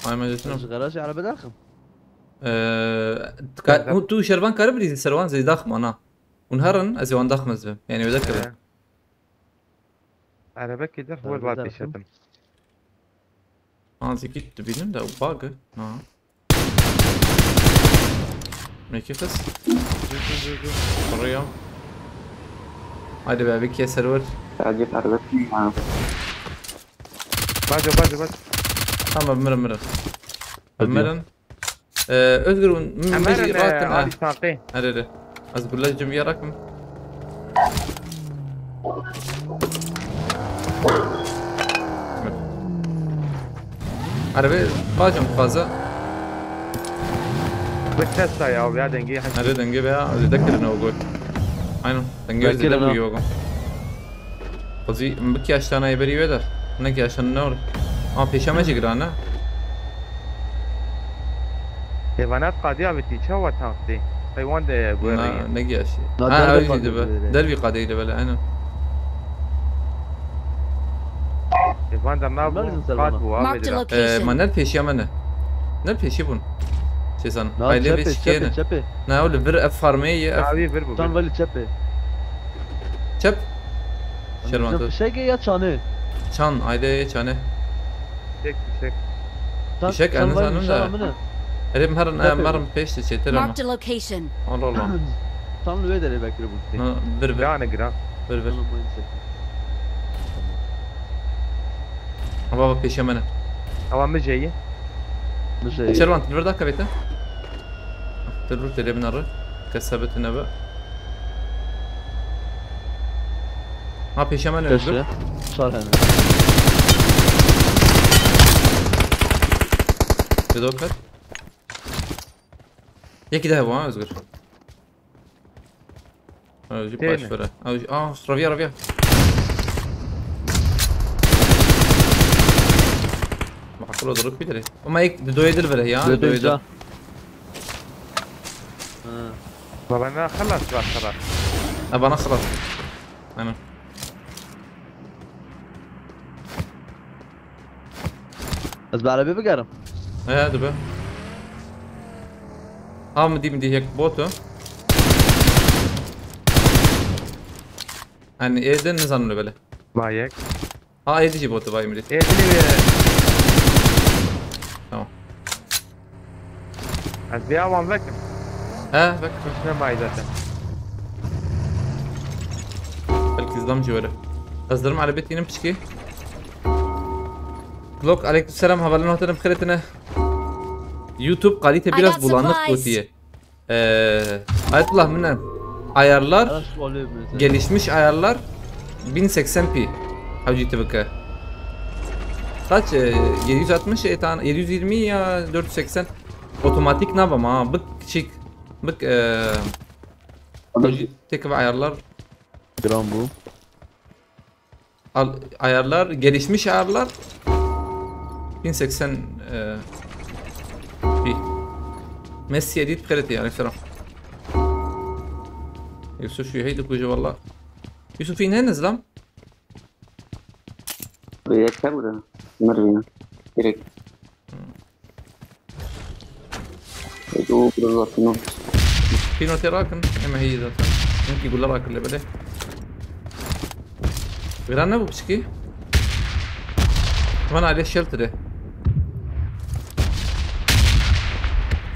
Ay me jêtin. Ji garajê erebe derxim. Ee, tu şervan kare birî serwan zêdaxim ana. Hûn herin, ez ê wan daxim ez bim. Yani öyle kere. Erebekê der hol va pêşetim. Ha, zikî dibînim de û bag e. Ha. Mekî xist. Oraya. Haydi be, bir kez server. Sadece pervertin ya. Baco, baco, baco. Tamam, mirin, mirin. Hadi ya. Mirin. Ee, Özgür, min Hemen, e, rakin, ha. Ali Saqi. Hadi, hadi. Ez gulle cim yarak mı? Araba bacım fazla. Bu Tesla ya, ya dengê hesî. Nerede denge veya zêde kirine o gol. Aynen. Denge zêde bûye o gol. Xwezî min bikî aştana yê berî wê de. Nekî aştana ne olur. Ama pêşe me jî giran e. Êvanet qadiya bitî, çawa tank tê? Heywan de guerî. Ne, ne giyaşî. Ha, dervî ew jî qadê dibe. Dervî qadeyî dibe, aynen. Êvan de nav qat bû, Marked a location. Ee, ma ner pêşiya me ne. Ner pêşî bûn. Çêzan. Aile çepê, pêşiya çepê, ne. Çepê. Ne, öyle bir ev farmê ye, ev. Abi bir bu. Tam böyle çepê. Çep. Şervan tu. Fişek ya çanê? Çan, aile ye çanê. Fişek, fişek. Fişek, en azından da. Erê, merin, merin pêş de çêtir ama. Marked a location. Allah Allah. Tam li wê derê vekiribû. Ha, vir, vir. Giran e, giran. Vir, vir. Tamam, bu yüksek. Ama bak pêşiya me ne. Ewa min jê ye. Min jê ye. Şervan, tu vir da kevete. Dur, dur, têlê binarı. Kes sebetine be. Ha, pêşiya me ne. Pêşiya. Çar hene. Bir de o kadar. Yekî de hebû ha, Özgür. Ew jî baş vere. Ew jî, ah, reviya, reviya. Makul o, diruk bir dirê. Ama ilk doyê dil vere ya, doyê dil. Ha. Baba ne xelas var xelas. Ha, bana xelas. Aynen. Ez bi erebê bigerim. He, dibe. Ha, min dî, min dî yek bot o. Yani êdin nizanim li belê. Ma yek. Ha, êdî jî bot o, vay millet. Êdî wê. Tamam. Ez vê awan vekim. He, vek. Hiç ne may zaten. Belki zlam jî were. Ez dirim erebê tînim piçkî. Glock, aleykümselam, hevalên hatine bixêretine. YouTube kalite biraz bulanık gotiye. Ee, Ayetullah, mine ayarlar, gelişmiş ayarlar bin seksen p. Hewcî tu bike. Kaç? Ee, yedi yüz altmış, e, tan-, yedi yüz yirmi ya dört yüz seksen. Otomatik nav ama ha. Bik çik. Bik, ee, hewcî tek ve ayarlar. Gram bu. Al, ayarlar, gelişmiş ayarlar. Bin seksen, e, bir. Messi edit kredi yani, selam. Yusuf şu heydi kucu valla. Yusuf, inen izlam. Yeter bu da. Bunlar ya. Direkt. Û biraz atın. Pînotê rakin, em heyî zaten. Hinkî gule rakir lê belê. Giran nebû piçkî. Van aile shelterê.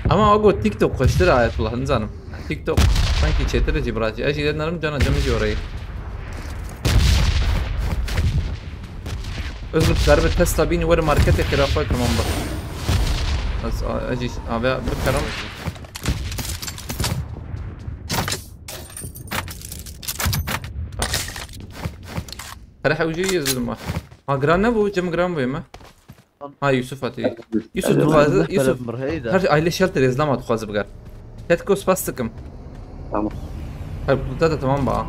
Ama o got TikTok xweştir Ayetullah, nizanim. TikTok sanki çêtir e jî biracî. Ez jî lê nerim cana cemî jî orayî. Özgür, tu dikare bi Tesla bînî were marketê qira xwe tamam be. Ez, a, ez jî avê bikerim. Here hewcî yê zilma. Ha, giran nebû, cem giran bûye me. Ha, Yusuf hatî. Yusuf, dixwaze, Yusuf, her aile shelterê zilama dixwaze biger. Tetko spas dikim. Tamam. Her, bu da tamam ba.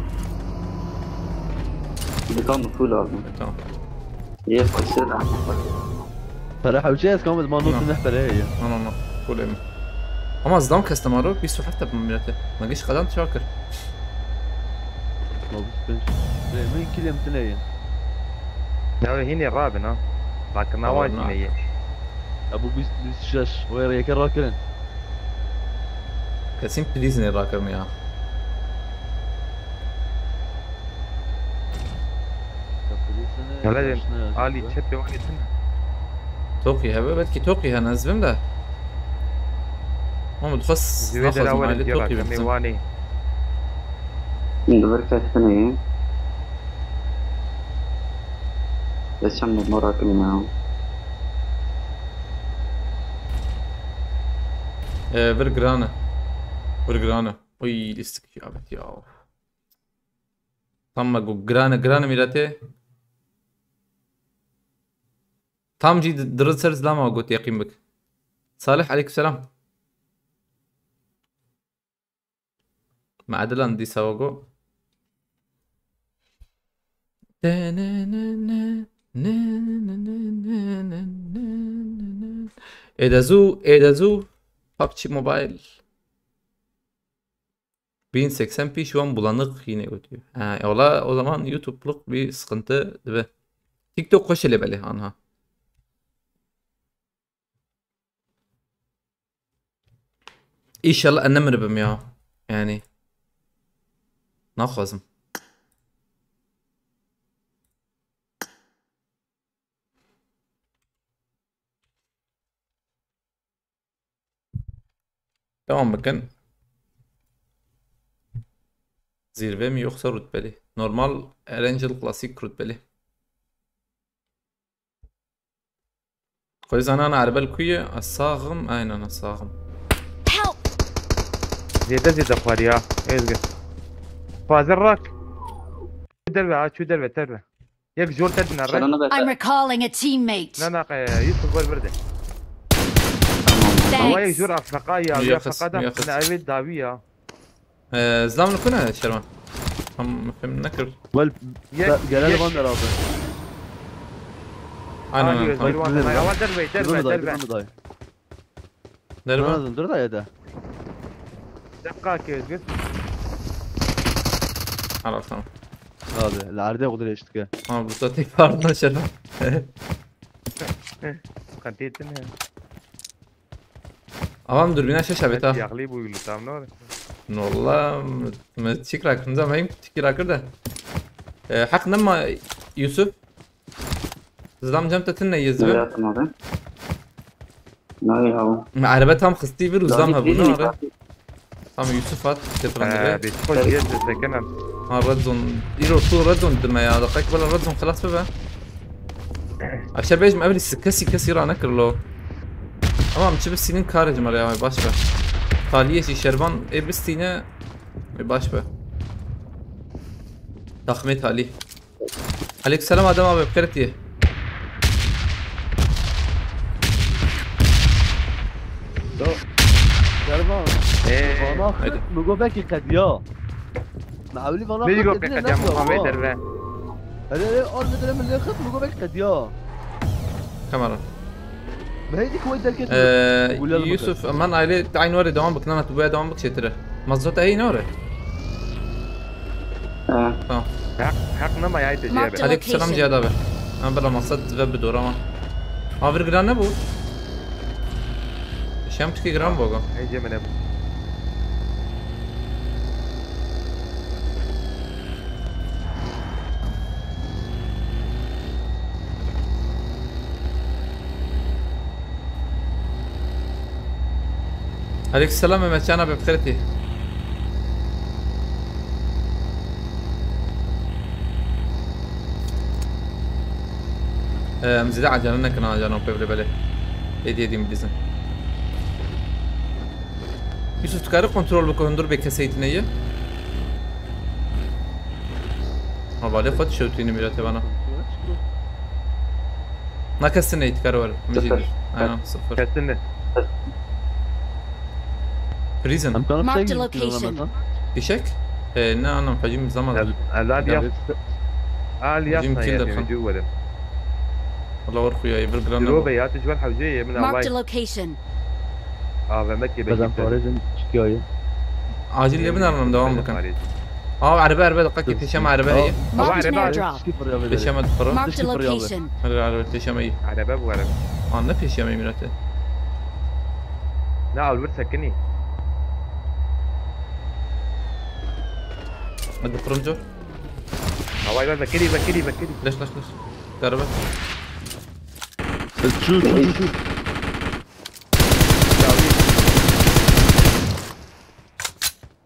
Bir tam bu lazım. Tamam. Yes, kaçtı da. Para hewce ez kamız manot ne para ya. No, no, no. Full emin. Ama zam kestim aro, bîst û heft bin milete. Ma giş qedan çakir. Ma bîst û pênc. Min kilim tine ye. Ya hînî rabin ha. Bak, ma wan jî ne ye. Ya bu bîst, bîst û şeş. O yere yeke rakirin. Kesin prizine rakirin ya. Hele Ali çepê wan tine. Tokî hebe, belkî Tokî hene, ez vim de. Ama dixwest Zivê naxwazim dera aile werin Tokî cevap, em ê bibizim. Wanê. Li vir kestinê ye. Eşem li mora kimin ya. Ee, vir giran e. Vir giran e. Uy, lîstik ya bet ya. Tam me got giran e, giran e mîretê. Tam jî di-, dirit ser zilama got yeqîn bik. Salih, aleykum selam. Me Edilan dîsa we got. Êde zû, êde zû. PUBG Mobile. Bin seksen piş wan bulanık yine götürüyor. Ha, e, ola o zaman YouTube'luk bir sıkıntı dibe. TikTok hoş hele bele anha. İnşallah annem ribim ya. Yani. Naxwazim. Devam bikin. Zirve mi yoksa rütbeli? Normal, Erangel, klasik, rütbeli. Koy zanana erbel kuyu, asağım, aynen asağım. Help! Zêde zêde xwarî ya. Êzgê. Fazil rak. Derve ha, çû derve, derve. Yek jor te dine re. Şerana be. I'm recalling a teammate. Na na, e, Yusuf, ver bir de. Ama yek Thanks. Jor afaka ya, Yakız, afaka da yakız. Ne evi davi ya. Ee, zlam kune Şervan. Tam fehim nekir. Wel, Yek, ge- genel yek. Van der abi. Aynen, aynen, tamam. Van der, ver, ver, ver. Nerede? Dur da ya da. Dakika ki Özgür. Al, al, tamam. Abi, lerde o kadar eşitke. Ha, bu zaten pardon Şervan. Sıkıntı ettin ya. Avam dürbüne şaş abi ta. Yağlı bu yolu tam ne olur? Nolla, me çik rakırınca meyim çik rakır da. E, hak nema Yusuf? Zlam cem tetin ne yezbe? Nereye attın abi? Nereye abi? Me araba tam xistî vir û zlam hebû ne are. Tam Yusuf hat, tê pirendê. Ee, bê tu xwe jiyê sekinin. Ha, Red Zone. Îro tu Red Zone dime ya. Deqek bela Red Zone xilas bibe. Aşer bêjim, ev lî sike sike sîra nekir lo. Ama em çi bi sînin karê ji me re ya, baş be. Taliyê jî şervan ê bistîne, ê baş be. Taxmê talî. Aleykümselam Adem abi, bi xêr tî. Do. Servan. Ee. Vana xit, mi go belkî qediya. Me ewlî vana xit. Ne digo pê qediya, Muhammed derve. Hele hele, ar ne dere min lê xit, mi go belkî qediya. Kamera. Ee, Yusuf, man aile aynı oraya devam bakın, anlat, buraya devam bak, çetire. Mazot ey ne oraya? Tamam. Hak, hak ne ma yaydı cebe. Aleykümselam Cihat abi. Ben bela maksat ve bir doğru ama. Abi bir gram ne bu? Şem tiki gram bu. Ey cemene. Aleykümselam Mehmet Can abi, bi xêr tî. Em zêde acele nekin ha, cano pevle belê. Êdî êdî min dizin. Yusuf, tu karî kontrol biko hundir bê keseyî tune ye. Hevalê xwe dişewitîne mîretê vana. Na kesin ne îtikar were. Min jî dît. Aynen, sıfır. Kesin ne? Prison. Marked a location. Fişek? E, ne anam, fecim zaman. Al, al, al, yap. Al, yap, fecim kill de kan. Valla var xuya, bir gram. Diro be ya, tu ji wan hewce ye, min. Marked a location. A V M ki be. Kazan Pariz'in çıkıyor. Acil lê binarım, devam bakın. Aa, araba, araba, dikkat et, peşeme araba heye. Marked an airdrop. Peşeme dixwara. Marked a location. Araba, araba, peşeme iyi. Araba bu araba. Aa, ne peşeme mîretê. Ne al bir sekinî. Hadi fırıncı. Havay ver, bekiri, bekiri, bekiri. Leş, leş, leş. Araba. Çû, çû, çû, çû.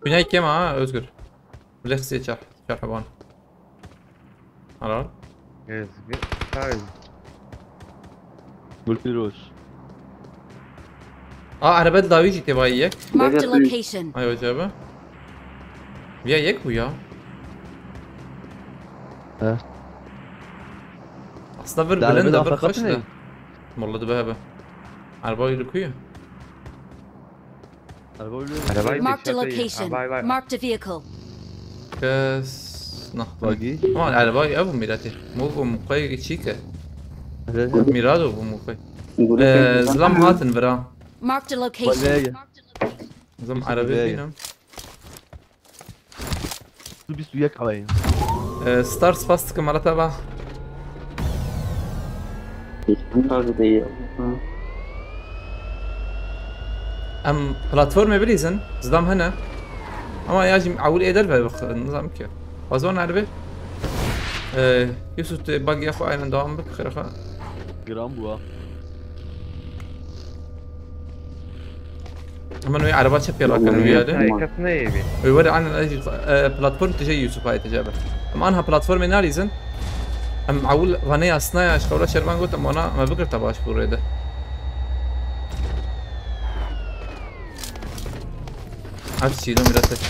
Binayê kêm ha, Özgür. Lexsê çar, çar heban. Helal. Ezgi. Ay. Gulfiroş. Aa, araba dawî jî tê vayî yek. Marked a location. Ay, acaba. Ya yek bû ya. He. Aslında bir bilind de bir xweş de. Molla dibe hebe. Araba yürü kuyu. Araba ölüyor. Arabayı Marked a location. Vay, vay. Marked a vehicle. Kes nah. Bagi. Ama araba ev mirati. Mu bu muqay çike. Mirado bu muqay. Ee, zlam hatin vira. Marked a location. Zlam arabi binim. Tu bîst û yek alayın. Ee, Star spas dikim, ala te ba. Tabii değil. Em platformê bilîzin, zidam hene. Ama ya jî ewil ê derve bix, nizam ki. Wazon erbe. Ee, Yusuf, tu bagi xwe aynen devam bik, xêr xwe. Giran bû ha. Hemen wê ereba çepê rakin wî yade. Kes neyê bî. Wê were anen ez jî, e, platform tije Yusuf ay tije be. Em anha platformê nalîzin. Em ewil vane ya snaya ji qewla şervan got em wana me bigirta baş bû rê de. Aç çî, dom biraz aç.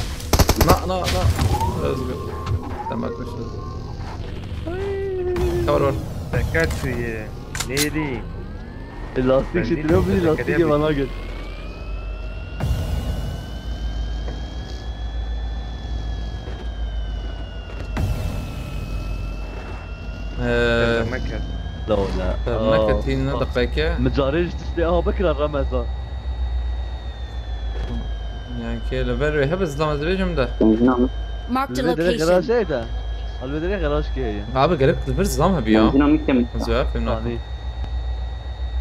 Na, na, na. Özgür. Tamam, koşuyor. Tamam, var. Dikkat şu ye. Neydi? E, lastik şey, diyor, bir lastik bana gel. Ee, Mekka. La, la. Mekka tîne deqeke. Micarê ji tiştê aha bikira Remezan. Yani ki, li ber wê hebe zilama dibêjim de. Marked a location. Garajê de. Alvê garaj kê ye? Abi gerek li vir zilam hebi ya. Benzîna min kêm. Ez ya, fêm nakim.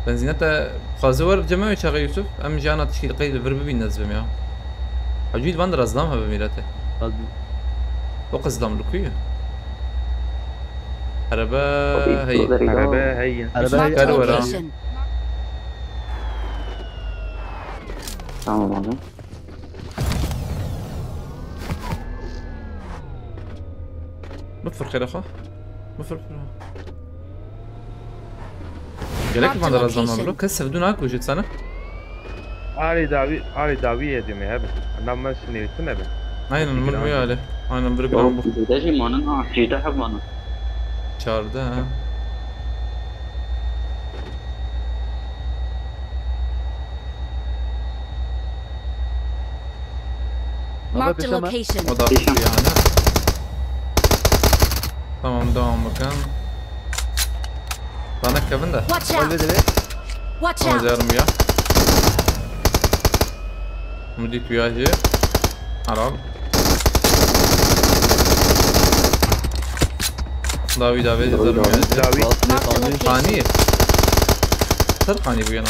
Benzîna te xwaze wer ceme wê çaxê Yusuf. Em jana tişkî li qey li vir bibîn ez bim ya. Hacî van dira zilam hebe mîrete. Hadi. O qız zilam li ku ye? Araba hey. Araba hey. Araba hey. Marked a location. Tamam abi. Bifir xêra xwe. Bifir, bifir. Gerek van dira zama bro. Kes sevdû nakujit sana. Alê dawî, alê dawî yê dime hebe. Nam me sinêtin hebe. Aynen, min wê alê. Aynen, bir gram bu. Burada jî manin ha, hîdeh heb manin. Çardeh ha. Marked a location. O da bir yani. Tamam, devam bakın. Bana kevin de. Watch out. Watch out. Tamam, canım ya. Mudit uyacı. Aram. Davi, davi, davi. Davi. Marked a location. Hani? Sar hani bu yana.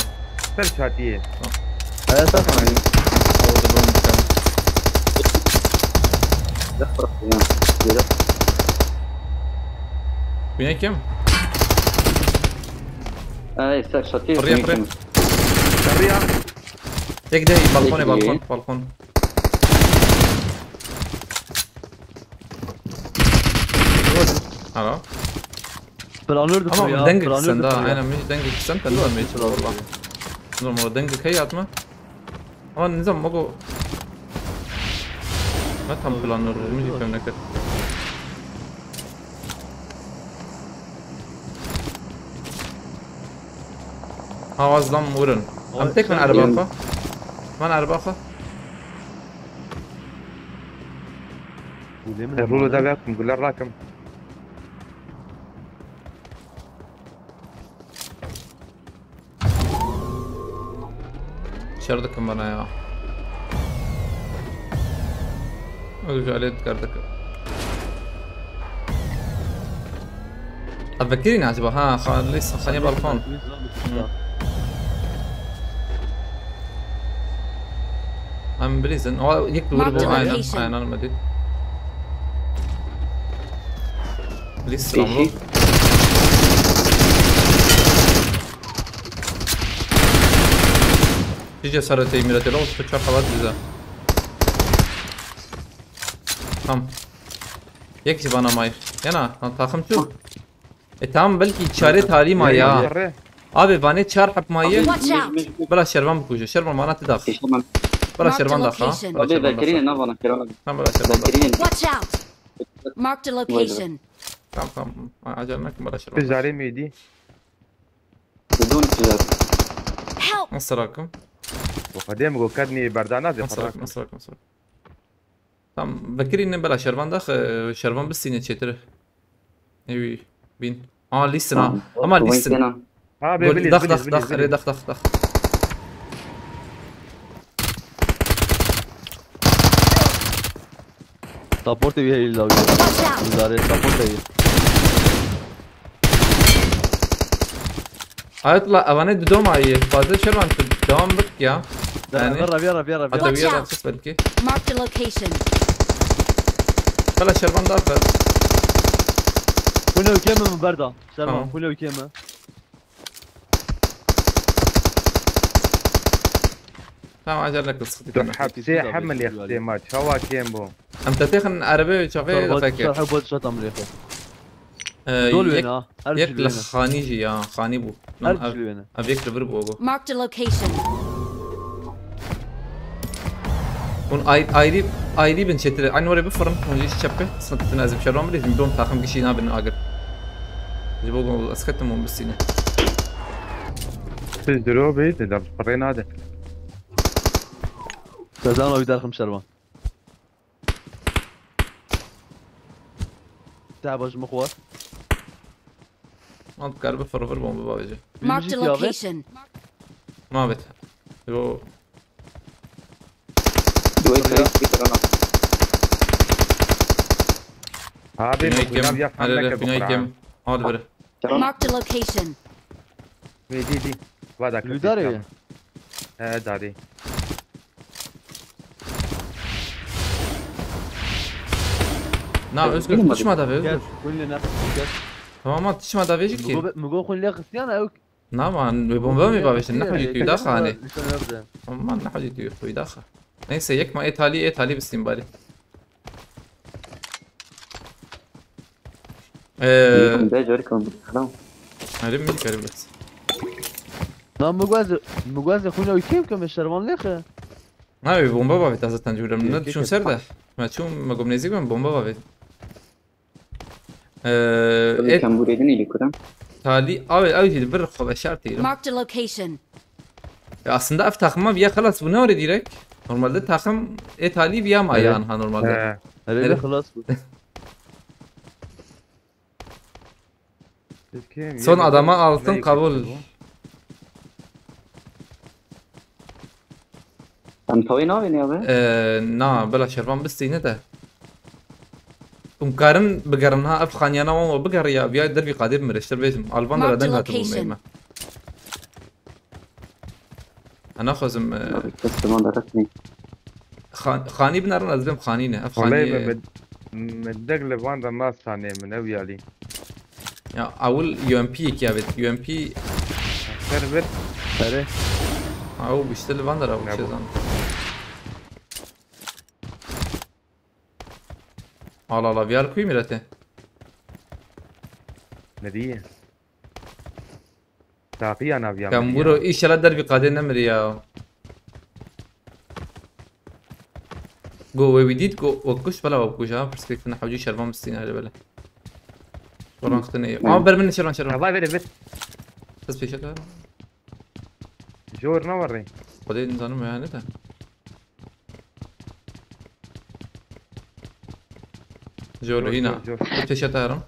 Ser çatiyê. He, ser hani. Orada bulmuşlar. Güne kim? Ay, ser çatiyê. Fırıya, fırıya. Fırıya. Tek de balkon, balkon, balkon. Alo. Planör de. Ama ya, dengê kısa da, aynen, min dengê kısa da, nizam hiç valla. Nizam o dengê key atma. Ama nizam o. Ne tam planör, min hiç fehmine kır. Hawaz lan vurun. Em tek min araba xwe. Min araba xwe. Rulo da rakim, guler rakim. Şer dikim bana ya. Öyle alet kardık. Ev vekirî ne acaba? Ha, xalî xanî balkon. Em bilîzin. O yek dûr bu, aynen, aynen, me dît. Bilîz, selam. Yeşil. Çi cesaretê mîretê la, tu çar xebat bize. Tam. Yek jî bana mayî. Yana, lan takım çû. E tamam, belkî çarê talî ma ya. Abi, vanê çar hep mayî. Watch out! Bila şervan bikuje. Şervan mana ti dax. Bila şervan dax ha. Marked a location. Bila şervan dax. Abi, Bekirîne navana, Kiran abi. Tam bila şervan dax. Bekirîne. Watch out! Marked a location. Tamam, tamam. Acele nakin, bila şervan dax. Zarê mêdî. Bidon tizar. Help! Nasıl rakım? Bu kadem go kadni berdana de. Nasıl rakım, nasıl rakım, nasıl rakım? Tam vekirî ne bela şervan dax, e, şervan bistîne çêtir. Ewi bin. Aa, lîstin ha. Ama lîstin. Ha, be, bilîz, dax, bilîz, dax, bilîz, dax, bilîz. Erê, dax, dax, dax. Support evi heyil abi. Watch out! Zare support evi. Ayetullah, evane didom ayê. Fazla şervan tu devam bik ya. Yani. Vera, vera, vera, vera. Hatta bir yer açık belki. Marked a location. Bela şervan daha fer. Kune ülke mi berda? Şervan, tamam. Kune ülke mi? Tamam, acele kıl, sıkıntı yok. Hepsi hemen yıktı maç. Hava kem bu. Em te têxin erebe çavê. Şervan, fekir. Şervan, bu şat amrê xwe. Ee, dol yek, wêne ha. Her yek li wêne. Xanî jî ya, xanî bû. Her cil wêne. Ev yek li vir bû bû. Marked a location. Hûn ay-, ayrî, ayrî bin çêtir. Aynı oraya bir fırın. Hûn jî çepe. Sıkıntı ez bir şey olmadı. Şimdi bir takım kişi ne bin agir. Ji bo ez ketim hûn bistîne. Siz diro bê, de da parê nade. Sezan abi derxim şervan. Te baş mi xwar. Man dikar bi fırfır bomba bavêje. Marked a location. Mabet. Yo. Yo, ek, ek, ek, ek. Abi, binayê kim? Erê, erê, binayê kim? Al biri. Marked a location. Wê dî, dî. Va da. Lüdar ya. He, darê. Na, Özgür, tişma da ve, Özgür. Gel, kulli ne? Gel. Tamam, ama tişma da ve ki. Mugo, mugo kulli Hristiyan ew. Na man, wê bomba mî bavêjin, ne hewcî tu daxa hanê. Aman ne hewcî tu xwî daxa. Neyse, yek ma ê talî, ê talî bistîn barî. Ee, Yekun be, cari kan bu. Tamam. Hadi mi, hadi biraz. Lan mugwaz, mugwaz xwîna wî kêm kêm şervan lêxe. Na, wê bomba bavê ta zaten cûrem. Ne düşün ser de. Ma çûm, ma gom nêzîk ben bomba bavê. Ee, Tabii et- Kembûrê din îlî kuram. Talî, ew, ew jî li vir xwe veşartî. Marked a location. Ya aslında ev takıma viya xelas bû ne orê direkt. Normalde takım ê talî viya ma Evet. Ya anha normalde. He. Hele Evet. Xelas bû. Son adama altın kabul. Em tawê navê ne be? Ee, na, bela şervan bistîne de. Hûn karin bigerin ha, ev xaniyana wan we bigeriya, viya dervî qadê bimire, ji te bêjim. Alvan de Marked a deng hatibû location. Meyme. Ana xwezim, e, Abi, kes de van de ret nî. Xan-, xanî binerin, ez bêm xanî ne. Ev xanî, Wallahî e, me, me, me deg li van de nas tanê min, ew yalî. Ya, ewil U M P yekî avêt. U M P. Ser bir. Erê. Ha, ew bişte li van de ra, ew çi zan. Ala, ala, viyar kuy mirete. Ne diye? Taqiya naviya. Kamburo, inşallah dervî qadê nemiriya. Go we we did, go we kuş, bela we kuş ha. Perspektifine hewcî şervan bistîne hele bele. Şoran xitine. Ama ber min şervan, şervan. Vay, ver, ver. Siz peşe de. Jor ne var rey? Xwedê nizanim yani de. Jor hîna. Jor, jor. Peşe tarım.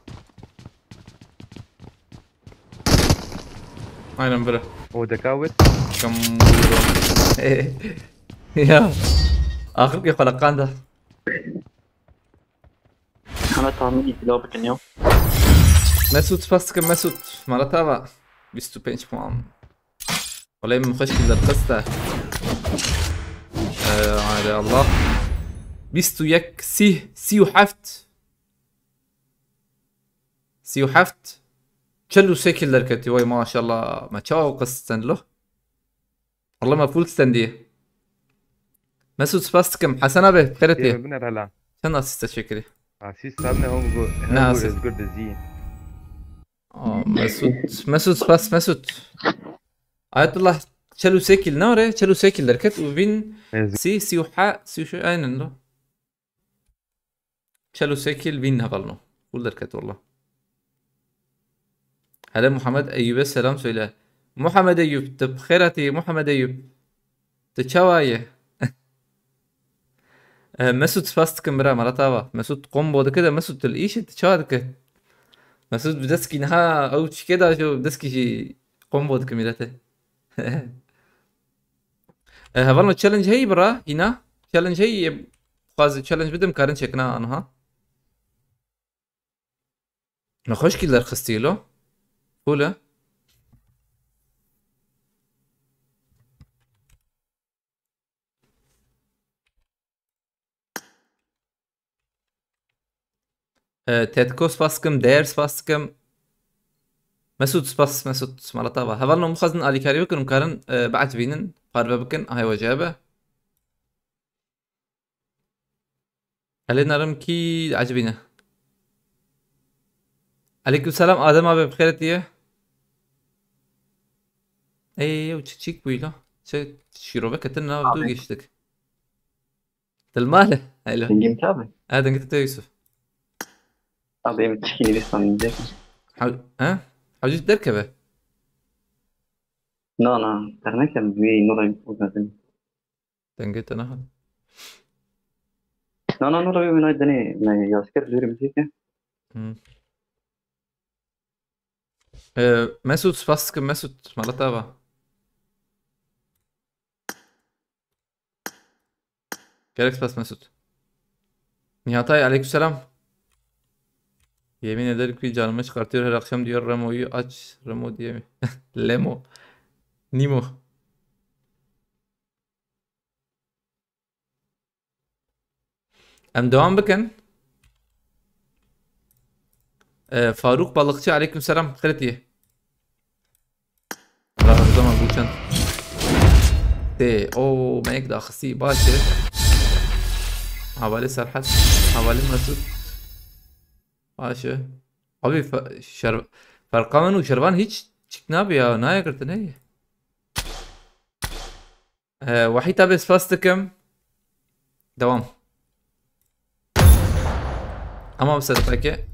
Aynen bire. O deka wit. Kam buyurun. Ya. Axir ki xalaqanda. Hana tahmînî bila bikin ya. Mesut, spas dikim Mesut. Mala tava. Bîst û pênc puan. Wele min xweş kir derxiste. Ee, hadi Allah. Bîst û yek, sî, sî û heft. Sî û heft. Çel û sê kil derketî. Vay maşallah. Me çawa qist sen lo? Valla me full stendiye. Mesut, spas dikim. Hesen abi, xêret ye. Yê min biner hela. Çend asîst teşekkürî. Asîst sabne hom go, Ne hem go asîst? Özgür Dizî. Aa, Mesut, Mesut, spas Mesut. Ayetullah, çel û sê kîl ne ore? Çel û sê kîl derket û vîn Ez- sî, sî û he, sî û şeş aynen do. Çel û sê kîl vîn hevalno. Full derket valla. Hele Muhammed Eyüp'e selam söyle. Muhammed Eyüp, tu bi xêr hatî, Muhammed Eyüp. Tu çawa ye? Eh, Mesut, spas dikim bira, mala te ava. Mesut kombo dike de, Mesut, tu li îşî, tu çawa dike? Mesut bi deskî niha ew çikê da jî, bi deskî jî kombo dike mîlete. Eh, hevalno, challenge heyî bira, hîna? Challenge heyî, em, xwaz challenge bidim, karin çekna anha. Nexweş kî derxistî lo? Full e? E, Tetko spas dikim, Değer spas dikim. Mesut spas, Mesut, mala te ava. Hevalno, em bixwazin alîkarî bikin, em karin, e, biecibînin, parve bikin, ahay wece be. Elê nerim kî ecibîne. Aleyküm selam, Adem abi, bi xêr hatiye. Ey, ew çi çîk bûyî la? Çi şîrove ketin nav dû Abi. Giştik. Dilmale. Alo. Dengim tabi. Ha, dengê te Yusuf. Abi, evet, çikî nivîsan diyecek. Ha? Hewcî derkeve. Na, na, dernekem, wî nûra uzatın. Dengê te nehat. Na, na, nûra wî nayê denê, me yaz kir, dûrî muzîke. Hmm. Ee, Mesut, spas dikim, Mesut, mala te ava. Gelek spas Mesut. Nihatay, aleykümselam. Yemin ederim ki canımı çıkartıyor her akşam diyor Remo'yu aç. Remo diye mi? Lemo. Nimo. Em devam bikin. Ee, Faruk Balıkçı, aleykümselam. Xêr hatiye. Rahmet zaman bu çend. Tê, o, me yek daxistî, baş e. Havale Serhat, havale Mesut. Baş e. Abi, fe-, şer-, ferqa min û şervan hiç çik nabe ya, nayê girtin, hey. Ee, Wahîd abi, spas dikim. Devam. Ama bu sefer peki.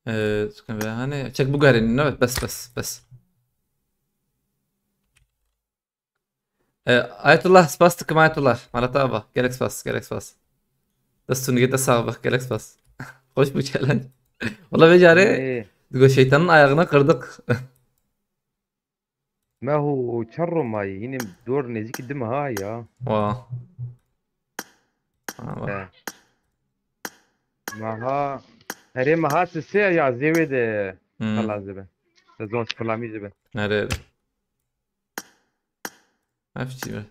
Ee, hani çek bu gari, evet, bes, bes, bes. Ee, Ayetullah, spas dikim Ayetullah. Mala te ava. Gelek spas, gelek spas. Destûn gete sağ bak, gelek spas. Hoş bu challenge. Valla vê carê Ee. Digo şeytanın ayağını kırdık. Meho çerro mayî, yine dor nêzîkî di meha ya. Wa. Ha, wa. He. Meha, herê meha sisê ya zêwê de Hmm. Xelas dibe. Sezon splamî dibe. Nerê? Ev çi be?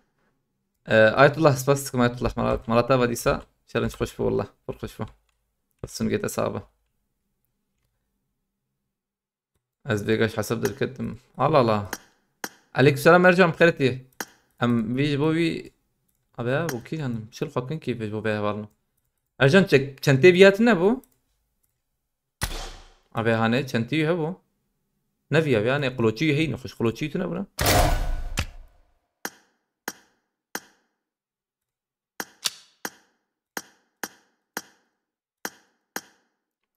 Ee, Ayetullah, spas dikim Ayetullah. Mala, mala te ava dîsa. Challenge xweş bû wallah. Pir xweş bû. Sun gete sabe. Ez vêga ji hesab derketim. Allah Allah. Aleykümselam Ercan, bi xêr hatiye. Em vî ji bo wî. Abi ya, bu kî hanım? Çil xwekin kî ji bo vê hevalno. Ercan çek, çentê viya tune bû? Abi hane, çentî wî hebû? Ne viya, yani qloçî wî heyî nexweş, qloçî tune bû ne?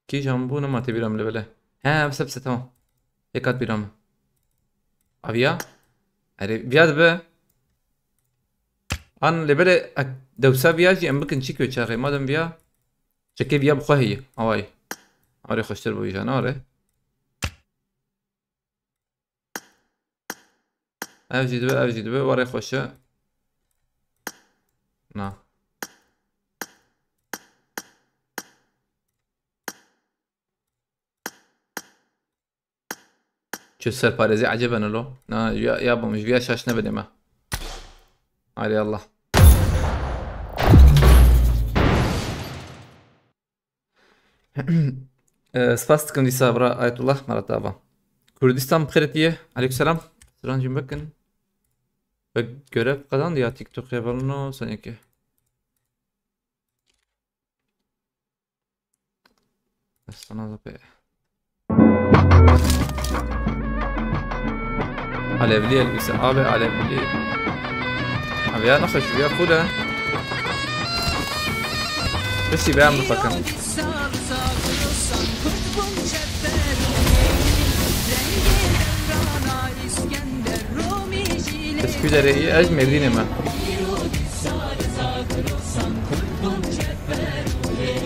Kîjan bû, nema tê bîra min lê belê. He, bise, bise, tamam. Êk hat bîra min. A viya? Erê, viya dibe. An lê belê ek-, dewsa viya jî em bikin çi ku çaxê. Madem viya, çekê viya bi xwe heye. Awayî. Arê xweştir bû îjan, arê. Ev jî dibe, ev jî dibe, warê xweş e. Na. Çi serparêzî ecêb e lo. Na, ya, ya bim, ji viya şaş nebinê me. Arê Allah. Ee, spas dikim dîsa bira Ayetullah, mala te ava. Kurdistan bi xêr hatiye. Aleykümselam. Strancim bikin. Ve görev kazandı ya TikTok ya falan o seneki. Sana da be. Alevli elbise abi, alevli. Abi ya nasıl şu ya, full ha. Peki ben bir bakayım. Esküder'e iyi, ez Mevdin'e mi?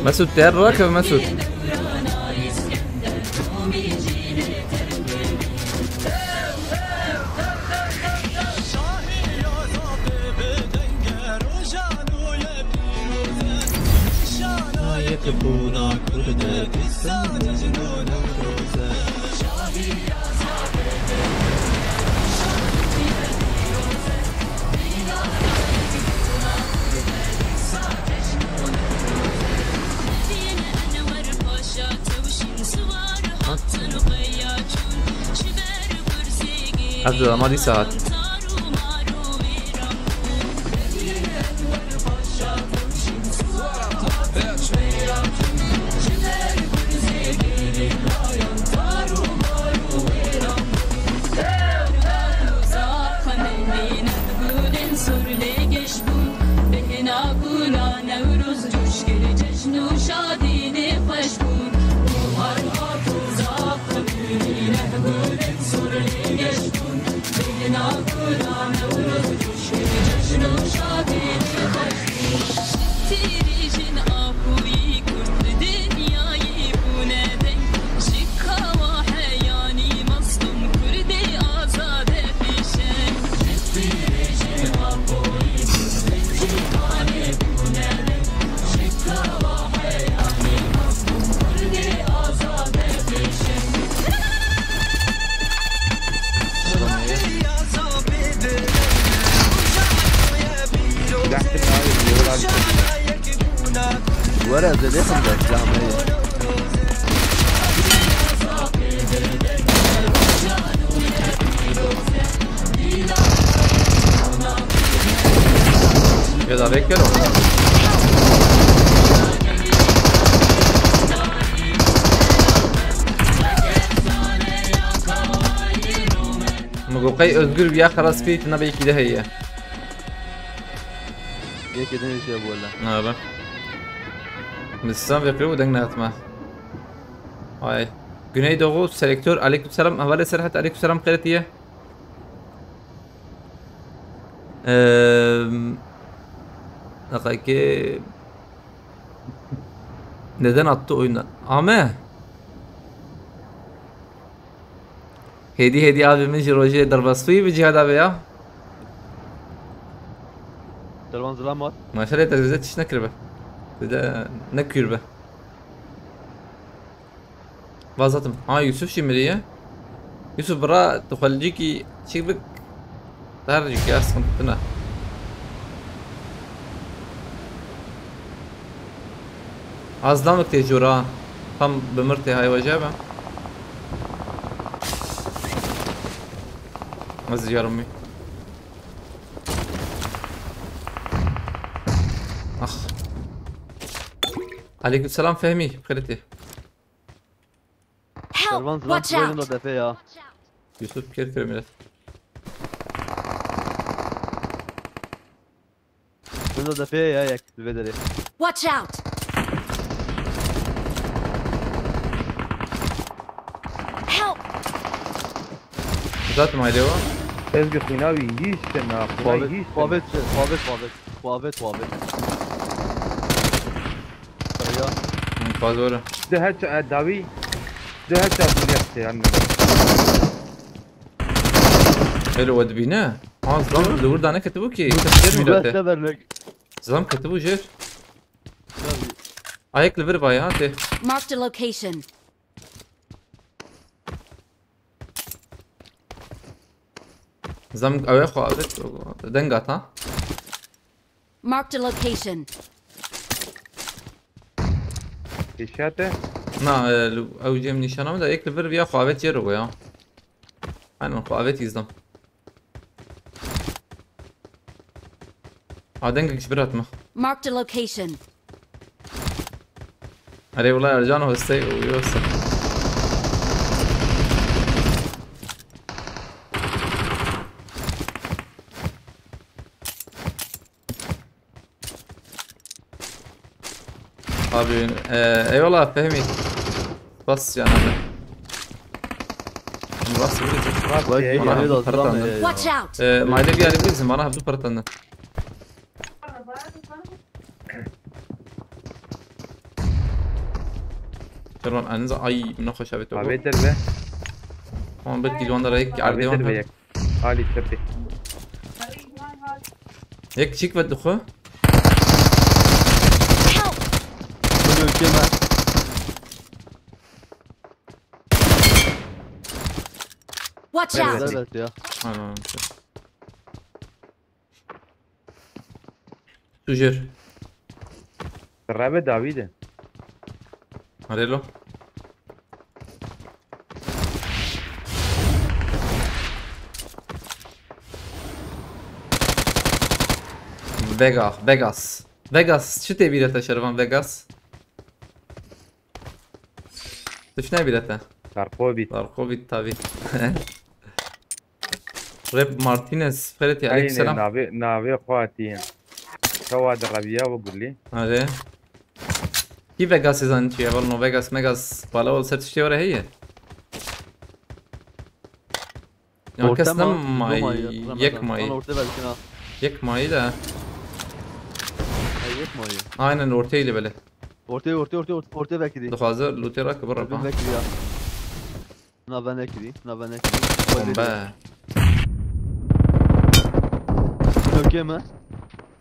Mesut, değer bırak ya Mesut. Hadi ama bir saat. Were ez ê lêxim de silah me ye. Ya da bekle o. Min got qey Özgür ya xelas kî, tu nebe yekî de heye. Yekê din jî hebû wele. Nare. Min sisan vekirî û deng nehatime. Ay. Güneydoğu selektör, aleykümselam. Hevalê Serhat, aleykümselam, qêretiye. Eee, dakika. Neden attı oyundan? Ame. Hêdî hêdî abi min jî rojê derbas bûyî bi Cihad abi ya. Derwan zilam var. Maşallah, te bize tişt nekiribe. Bize nekirbe. Vazatim. Ha, Yusuf jî miriye. Yusuf bira tu xwelicîkî çik bik. Dercik ya, sıkıntı ne? Az damik tê jora. Tam bimir tê hay vaje be. Ez yarım mı? Ah. Aleykümselam Fehmi, kriti. Help! Derwan zilam. Watch out! Window defê ya. Yusuf kêr kir millet. Window defê ya yek li vê derê. Watch out! Help! Zaten aile o. Ez bi xwîna wî hîç tişt naxwîna, hîç tişt. Xwavêt, xwavêt, xwavêt, xwavêt. Xwavêt, xwavêt. Kariya. Hı, fazla öyle. De her ça-, e, dawî. De her ça-, Hello, we dibîne? Ha, zilam li wir daneketibû kî. Kes germî date. Zilam ketibû jêr. Ayek li vir vay ha tê. Marked a location. Zilam ew ê xwe avêt, denga ta. Marked a location. Kêşiya te? Na, e, li, ew cem nîşana min de yek li vir viya xwe avêt jê re ya. Aynen, xwe avêt îzdam. Ha, dengek ji bir hatma. Marked a location. Erê wela Ercan hostey û wî hosta. Abi, e, eyvallah Fehmi. Bas yani abi. Bas, bas. Bak, Bak, ya, bana ya, hafif ya, para ya, tanıdı. Ya, ya. Watch out! E, Mayda bir yerde bilirsin, bana hafif para tanıdı. Şervan, elinize ay, ne hoş abi. Abi, yeter be. Tamam, bir kilvan da rayık. Abi, yeter be. Ali çöpü. Yek çik ve duhu. Help! Bunu ülkeme. Watch out! Evet. Evet ya. Aynen. Tujir. Rebe Davide. Arelo. Vega, Vegas. Vegas, çi tê bîre te şervan Vegas? Tişt nebîre te. Darkovit. Darkovit tabi. Rep Martinez, Ferit, Ay, aleyküm selam. Navê, navê xwe hatiye. Çawa di reviya ve gulî. Are. Kî Vegasê zanî çi ye? Valla no Vegas, Megas, pala ol ser tiştê were heye. Ya Orta kes ne ma-, mayî, Ramazan. Yek mayî. Lan orta belki ha. Yek mayî de. Ha, yek mayî. Aynen ortaydı böyle. Ortaya, ortaya, ortaya, ortaya, ortaya belki değil. Dixwaze lûtê rakibir Rabbim rapa. Belki ya. Nave nekirî, nave nekirî. Bombe. Okey mi?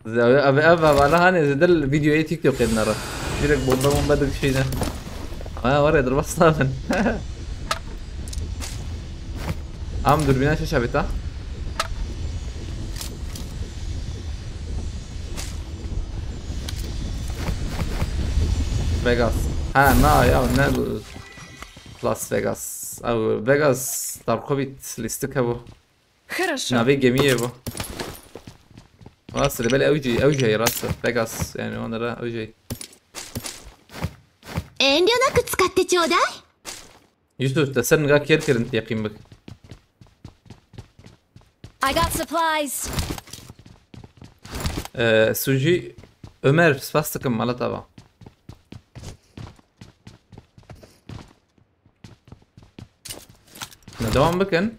Ev, ev, ev, ev, valla hani zedel videoya TikTok edin ara. Direkt bombe, bombe de bir şeyden. Ha, var ya, dur, bas lan. Am dürbüne şey şabita. Vegas. Ha, na ya, ne Las Vegas. Ew, Vegas, Darkovit, lîstik hebû. Хорошо. Navê gemiyê bû. Rast, belê ew jî, ew jî heye, rast e. Vegas, yani onlara ew jî heye. 遠慮なく使ってちょうだい。 Yusuf, te ser niga kêr kirin, teqîn bik. I got supplies. Ee, Suji, Ömer, spas dikim, mala te ava. Ne, devam bikin.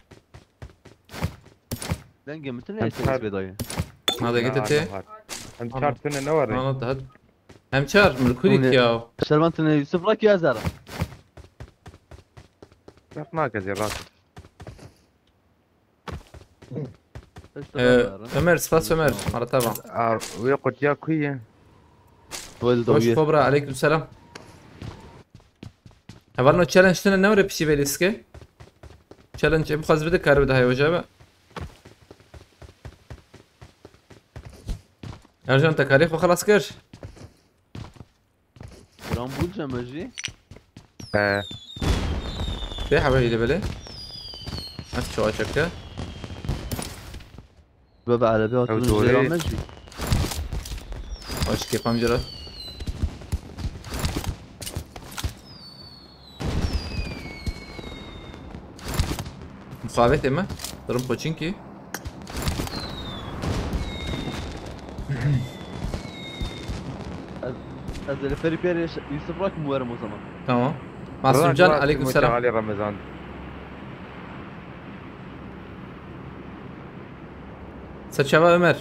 Dengê min tune Em S S B çar- dayê. Na, dengê te Na, tê. Em çar tune ne were? Ana, daha. Em çar, min kurik ya. Şervan tune Yusuf Rak ya zara. Yapma kez ya, rast. Ee, Ömer, spas Ömer. Arata bak. Aa, wê qutiya ku ye? Hoş Kobra, aleyküm selam. Hevalno challenge tine ne were pişî vê lîske? Challenge em xwaz bide kar bide hay hoca be. Ercan te karê xwe xelas kir. Rambul cemejî. He. Bê hebe hîle belê. Ev çawa çeke? Bebe, erebi hatun jêra me jî. Baş kêfam jira. Muxabetê me. Durum poçinkî. Ez, ez li perî pêrê Yusuf Rak mi werim o zaman. Tamam. Masumcan, aleyküm selam. Ali Ramazan. Serçava Ömer.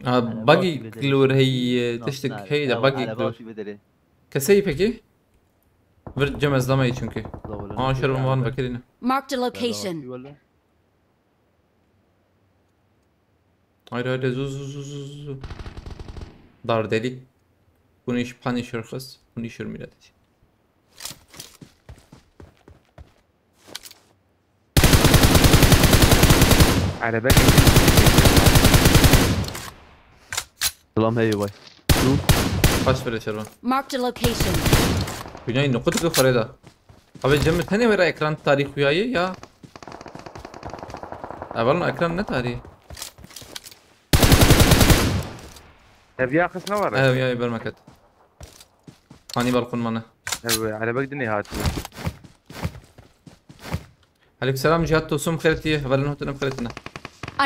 Ha, buggy klûr hey, tiştik hey de buggy klûr. Keseyî pekî? Vir cem ez dameyî çünkü. Ha, şer wan vekirîne. Marked a location. Haydi, haydi, zu, zu, zu, zu, zu. Dar delik. Bunu iş, Punisher kız. Punisher milleti. Araba. Selam, hey, vay. Kaç bire şervan? Marked a location. Binayê nuqud ki xorê da. Abi cem tenê wera ekran tarî xuyayê ya. Evelno ekran ne tarî? Ev ya xisna var. Ev ya bermeket. Ani balkon mane. Ev erebek dinê hatiye. Aleyküm selam Cihat dostum, xêr diye. Hevalin hotine xêr diye.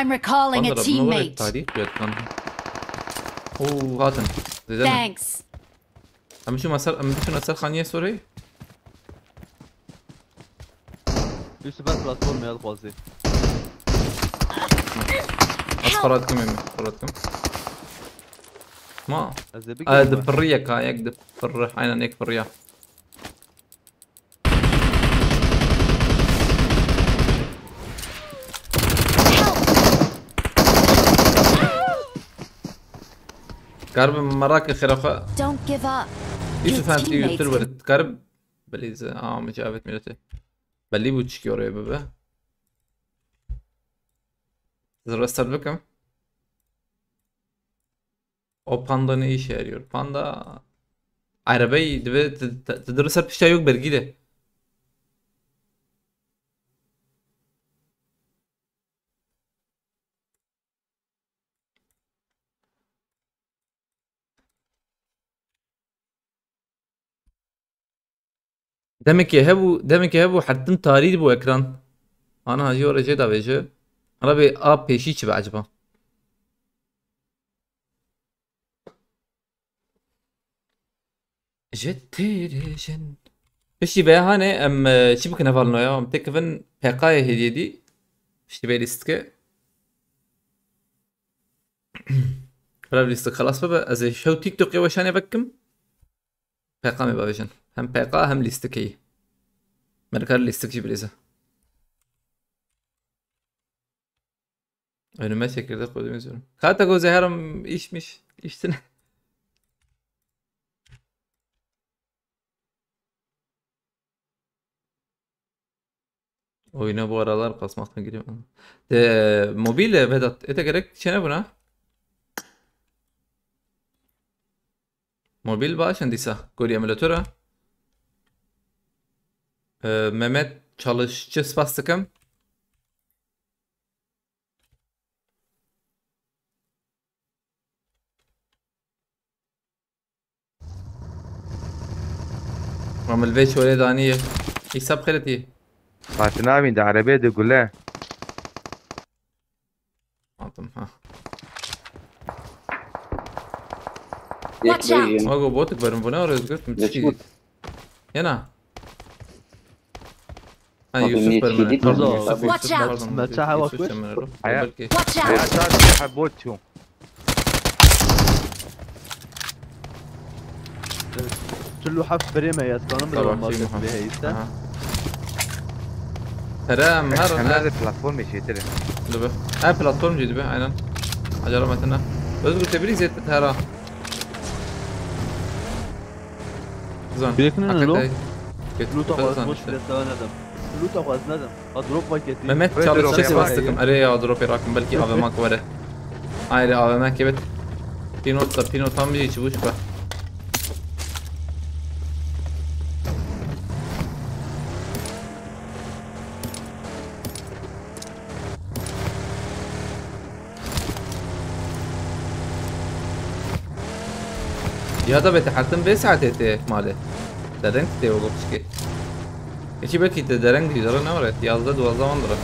I'm recalling a Bandara, bunlar var ya, teammate. Tarih bir kan. Oo, hatin. Zeydan. Thanks. Em şu masar, em şu nasar xaniye sorey. Yusuf, ben platform ya, fazla. Az parat kim emi, parat kim. Ma. Ez de bir Aa, girdim. Dipirriye ka, yek dipirri. Aynen, yek pirriye. Garibim merakê xêra xwe. Don't give up. Yusuf Your hem teammates YouTuber can- garib. Belî ze, aa, micabet milletê. Belî bû çikî oraya bibe. Restart bikim. O panda ne işe yarıyor? Panda arabayı dibe, t-, t-, t-, ser pişta yok bergi de. Demekê hebû, demekê hebû hertim tarî dibû ekran. Ana hajî were jê davêje. Ana bê a pêşî çi be ecba? Ji têrê jin. Piştî vê hanê em, e, çi bikin hevalno ya? Em têkevin P K'yê hêdiyê dî. Piştî vê lîstike. Bira lîstik xelas bibe. Ez ê şew TikTokê weşanê vekim. P K mê bavêjin. Hem P K hem lîstikeyî. Me dikare lîstik jî bilîze. Önüme çekirdeği koydum, üzülürüm. Kata göze her an iş miş. İştine. Oyuna bu aralar kasmaktan giriyorum. De, mobil, e, Vedat. Ete gerek çene buna. Mobil başın dîsa. Gorî emulatora. E, Mehmet Çalışçı spas dikim. Ramil vê çorê daniye. Hesap xeletî. Fatina bin de arabaya de gule. Aldım ha. Watch out! Mago botuk berim bu ne arıyoruz götüm? Geçmiş. Yena. Ha, Yusuf Bermane. Pardon, Yusuf, Yusuf, Watch out! Pardon, Yusuf Bermane. Belki. Watch out! Çil û heft birê me ya, ez kanim bide market bê heyî te. Tere em her, em her platformê çêtir e. Dibe. Her platform jî dibe, aynen. Acara metine. Özgür te birî zêt tera. Zan. Birek ne lo? Luta xwe boş bile, sewa nedim. Luta xwe ez nedim. Ha, drop vay keti. Mehmet Çalışçı spas dikim. Erê ya, dropê rakim, belkî A V M were. Ayrı A V M kebet. Pinot da, Pinot tam bir içi bu şüphe. Ya da bete hatim vê saetê tê malê. Dereng tê o bokçikê. Keçî belkî te dereng dî zere ne were? Yazda duwazda wan dire.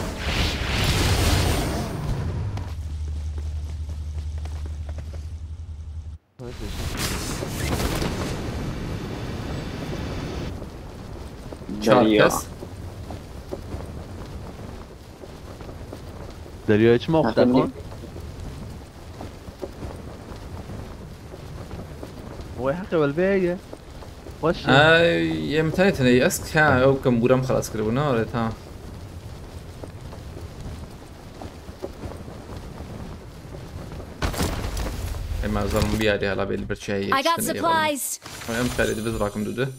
Çar kes. Derya hiç mi okudun? Vay heqê wel bê ye. Xweş ye. Ay, yê min tenê tenê ye. Ez ka ew kim bûram xelas kiribû, ne, öyle, tamam. Ema zalim bir yerde hala belli bir şey yetişti. I got supplies. Em kare de biz rakım dudu.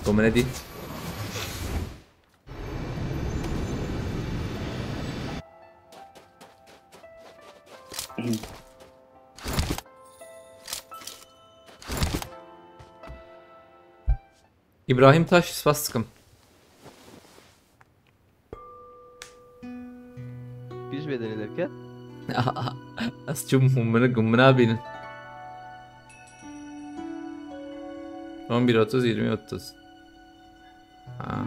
Domine di. İbrahim Taş, spas dikim. Pîş vê derê derket. Ez çûm hûn min, hûn min nabînin. On bir otuz, yirmi otuz. Ha.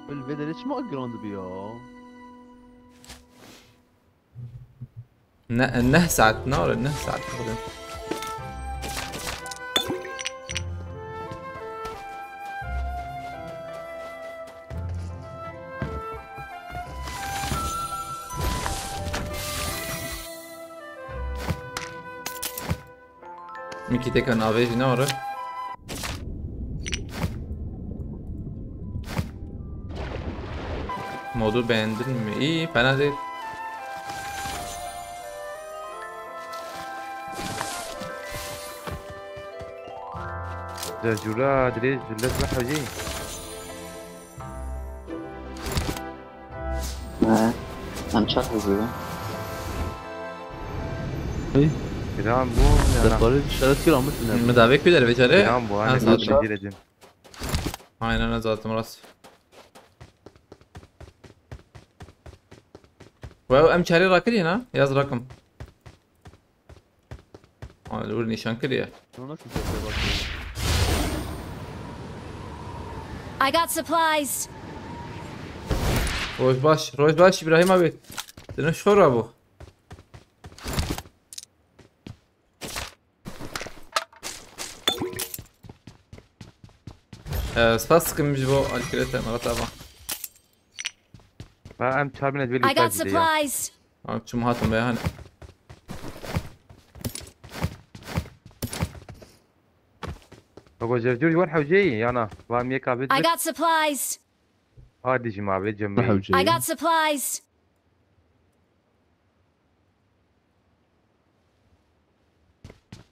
Bil vê derê çima giran dibi ya? Ne, neh saet, ne ora, neh saet xwedin. Min kîteka navê jî neore. Modu beğendin mi? İyi, fena değil. Cecura dirêj ji lez me hewcî. He. Em çar hezî be. Giran bû yana. Deparê şeref kir amir tine. Min davê ku derê vecere? Giran bû. Ha, Hani sağ ol. bir şey dedim. Aynen, ez zaten rast. Wow, em çarê rakirî na? Yaz rakım. Ay, dur nîşan kiriye. Bunu nasıl tepeye bakıyorum? I got supplies. Roj baş, roj baş İbrahim abi. Dene şora bu. Ee, spas sıkım ji bo alkirete Murat abi. Ha em çar bin edwê I got lîta jî de ya. Supplies. Abi çum hatım be hani. Bak o cevcur wer hewceyî yana. Vam yek abi. I got supplies. Hadi jim abi cembe. I got supplies.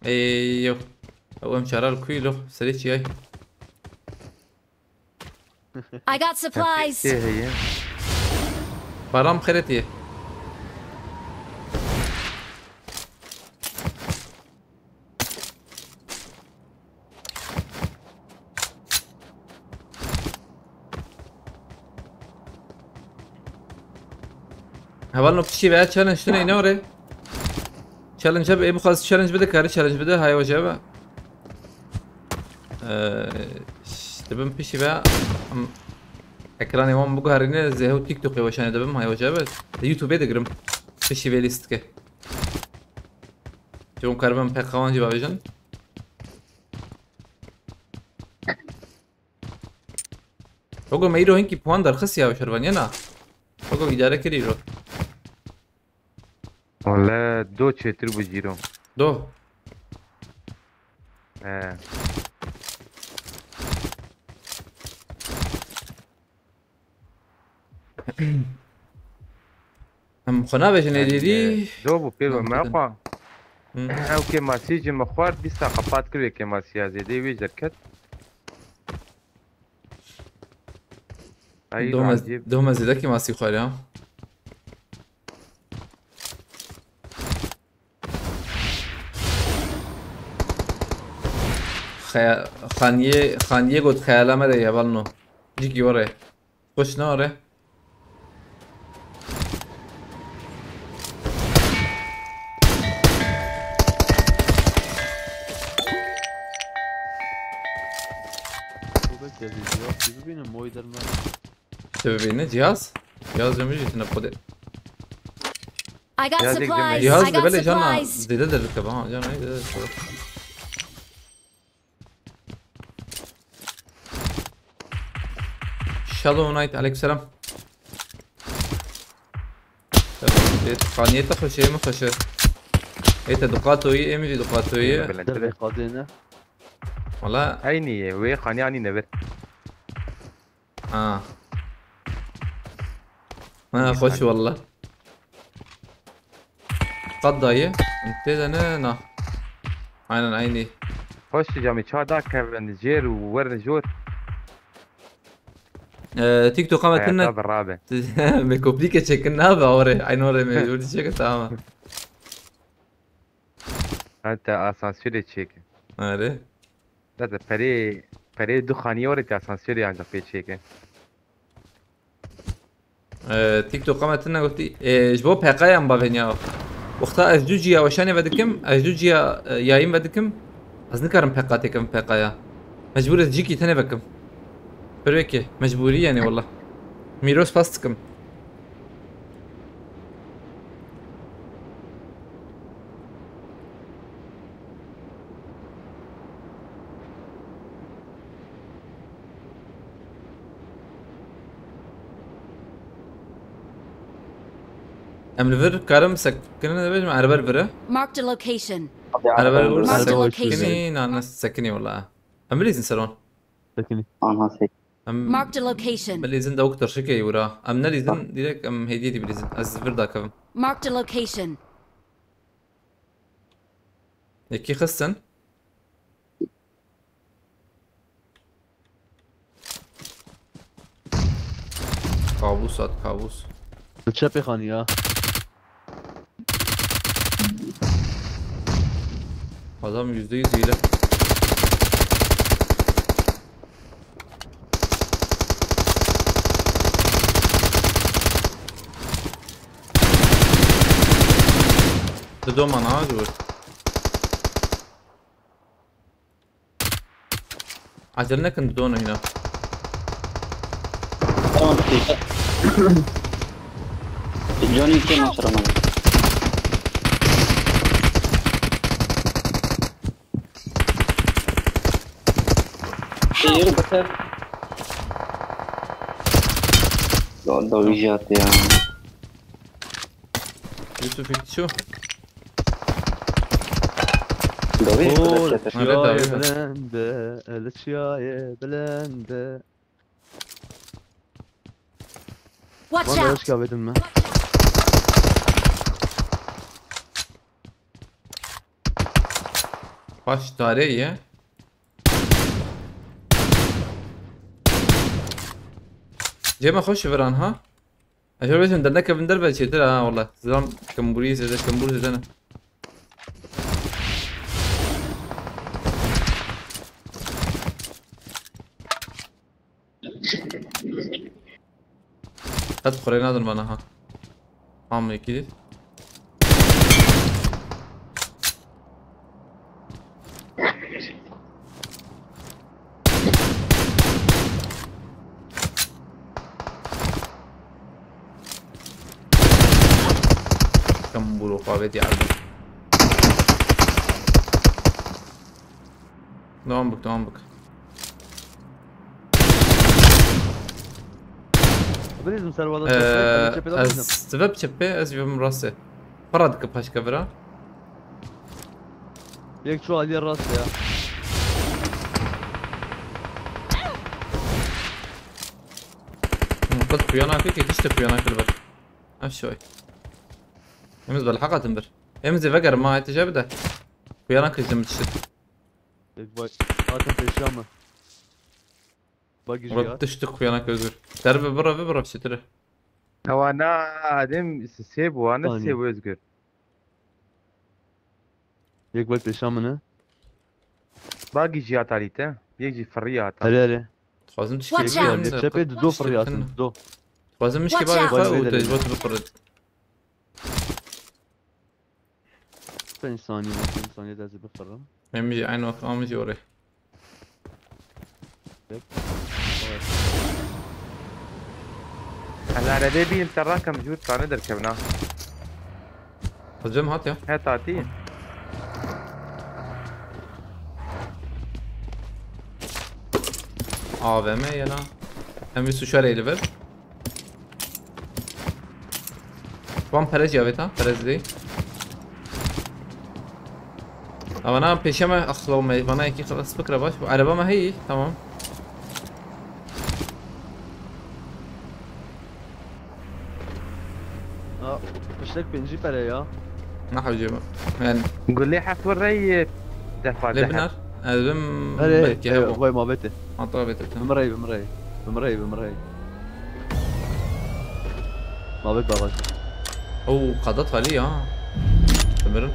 Ey yok. Ew em çara li kuyî lo. Serê çiyay. I got supplies. Tê heye. Param xeretiye. Hevalno pişî veya challenge tune ine orê. Challenge bi, ê bixwaz challenge bide, karî challenge bide, hay hoca be. Ee, işte bin pişî veya am, ekranê wan biguherîne, zê hew TikTokê weşanê dibim, hay hoca be. Li YouTubeê digirim. Pişî vê lîstike. Çon karibim pek kawan jî bavêjin. Ogo me îro hinkî puan derxist ya şervaniyê na. Ogo îdare kir îro. Wala do çêtir bû cîro. Do. He. Em xwe navêjin êdî. Do bû pê Tamam, me bakın. xwe. Hı. Ew kêmasî ji min xwar dîsa qepat kir wê kêmasiya zêdê wê derket. Ay Dome, rancî. dome zêde kêmasî xwar ya. Xeya-, Xaniyê, Xaniyê got xeyala me re ye balno. Cik yore. Xweş ne ore. Bu bekle bir cevap gibi benim moy derman. Te bibîne cihaz. Cihaz ömrü jî tine xwedê. I got Yazık değil mi? supplies. Cihaz I de got böyle cana supplies. zêde derdikibe ha. Cana zêde derdikibe. Shallow Knight, aleykümselam. Xaniyê te xweşe, min xweşe. Ê te duqatoyî, ê min jî duqatoyî. Belentire. Derbe kadını. Wala. Eynî ye, wê xaniya nîne vir. Ha. Ha, xweş walla. Qat dayê. Tê de ne, na. Aynen, aynı. Xweş camî çar da kevin jêr û werin jor. Ee, TikTok'a me tine. Hayata berabe. Me koplîke çekin nabe orê. Aynı orê me jor çekin, tamam. Ha, te asansörê çêke. Erê. Zaten perê, perê du xaniyê were te asansörê ancak pê çêke. Ee, TikTok'a me tune gotî. Ee, ji bo P K ya em bavêniya. Wexta ez du ciya weşanê vedikim, ez du ciya, e, yayîn vedikim. Ez nikarim P K têkevim P K ya. Mecbûr ez cîkî tenê vekim. Pirvekê, mecbûrî yani wallah. Mîros pas dikim. Em li vir karim sekinî, dibêjim erebe li vir e. Marked a location. Erebe li vir Marked a location. Sekinî, na, na, sekinî wala. Em bilîzin seron. Sekinî. Aha, sek. Em Marked a location. Bilîzin dawik tirşikê wira. Em nelîzin, direkt em hêdiyê dî bilîzin. Ez vir dakevim. Marked a location. Yekî xistin. Kabûs hat, kabûs. Li çepê xanî ya. Adam yüzde yüz hile. Dido mana, dur. Acele nekin, didon oyna. Tamam, peki. Johnny kim o sıra bana? Seyir bakar. Ya, da bir şey attı ya. Yusuf ilk şu. Dawî. Oo, Hadi çiyaye dawî. Bilende, el çiyaye bilende. Watch out! Bana hoş geldin mi? Baş tarê ye. Cema xweş viran ha. Ez ê bêjim, dernekevin derve çêtir ha, wala. Zilam kembûrî zêde, kembûr zêde ne. Qet xurê nadin bana ha. Hamle iki. Kam buro xwe vê diyar bû. Devam bik, devam bik. Bilîzim ser wala. Ee, çepê, çepê de bilîzim. Ez sive bi çepê, ez yuvim rastê. Para dike paşka vira. Yek çû aliyê rast ya. Hı, qız kuyana kı, kekişte kuyana kı bir. Ev şoy. Emiz belhaqa tim bir. Emiz eve germa, eti cebe de. Kuyana kı cim çit. Yek bak. Hatim peşiya mı? Bak, Murat ya. Düştü kuyana kı özür. Derbe bura ve bura çitire. Tawana adem sê bu, wana saniye. Sê bu Özgür. Yek bak peşa min e. Bagî jî hata lî te. Yek jî firî hata. Erê, erê. Dixwazim tişkî Watch out! Çepê dido firî hatin, dido. Dixwazim mişkî bagî xwe û te ji bo tu bifirit. Pênc saniye, pênc saniye de ez ê bifirim. Em jî eyn wext am jî orê. Pek. Evet. Ez erebê bînim te rakem jûr tane derkevna. Hocam hat ya. He tatî. A V M yena. Em bir suçar eli ver. Van perez ya beta, perez değil. Ama na peşeme, ah, lo me, bana iki klas fikra baş. Bu araba mı hey? Tamam. Ha, piştek pêncî pere ya. Ne hacı mı? Yani. Gulê heft wereyê defa Lê dehe. Binar. Ez bim Erê, belkî erê, hebo. Vay muhabbeti. Hata bete. Bimrey, bimrey. Bimrey, bimrey. Muhabbet bağlaş. Oo, kadat hali ya. Ömürün.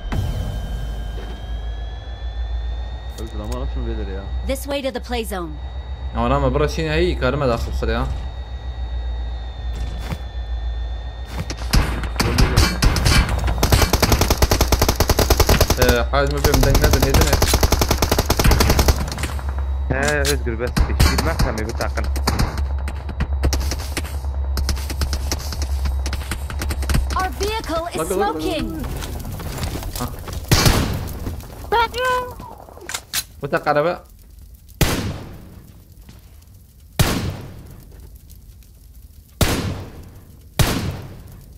Zilama açın verir ya. This way to the play zone. Ama me bıra şine hey karıma da xub xede ya. Ee, hacı mı bir dengine de nedine. He Özgür bes. Bir mehkemi bir takın. Our vehicle is smoking. Bu da araba.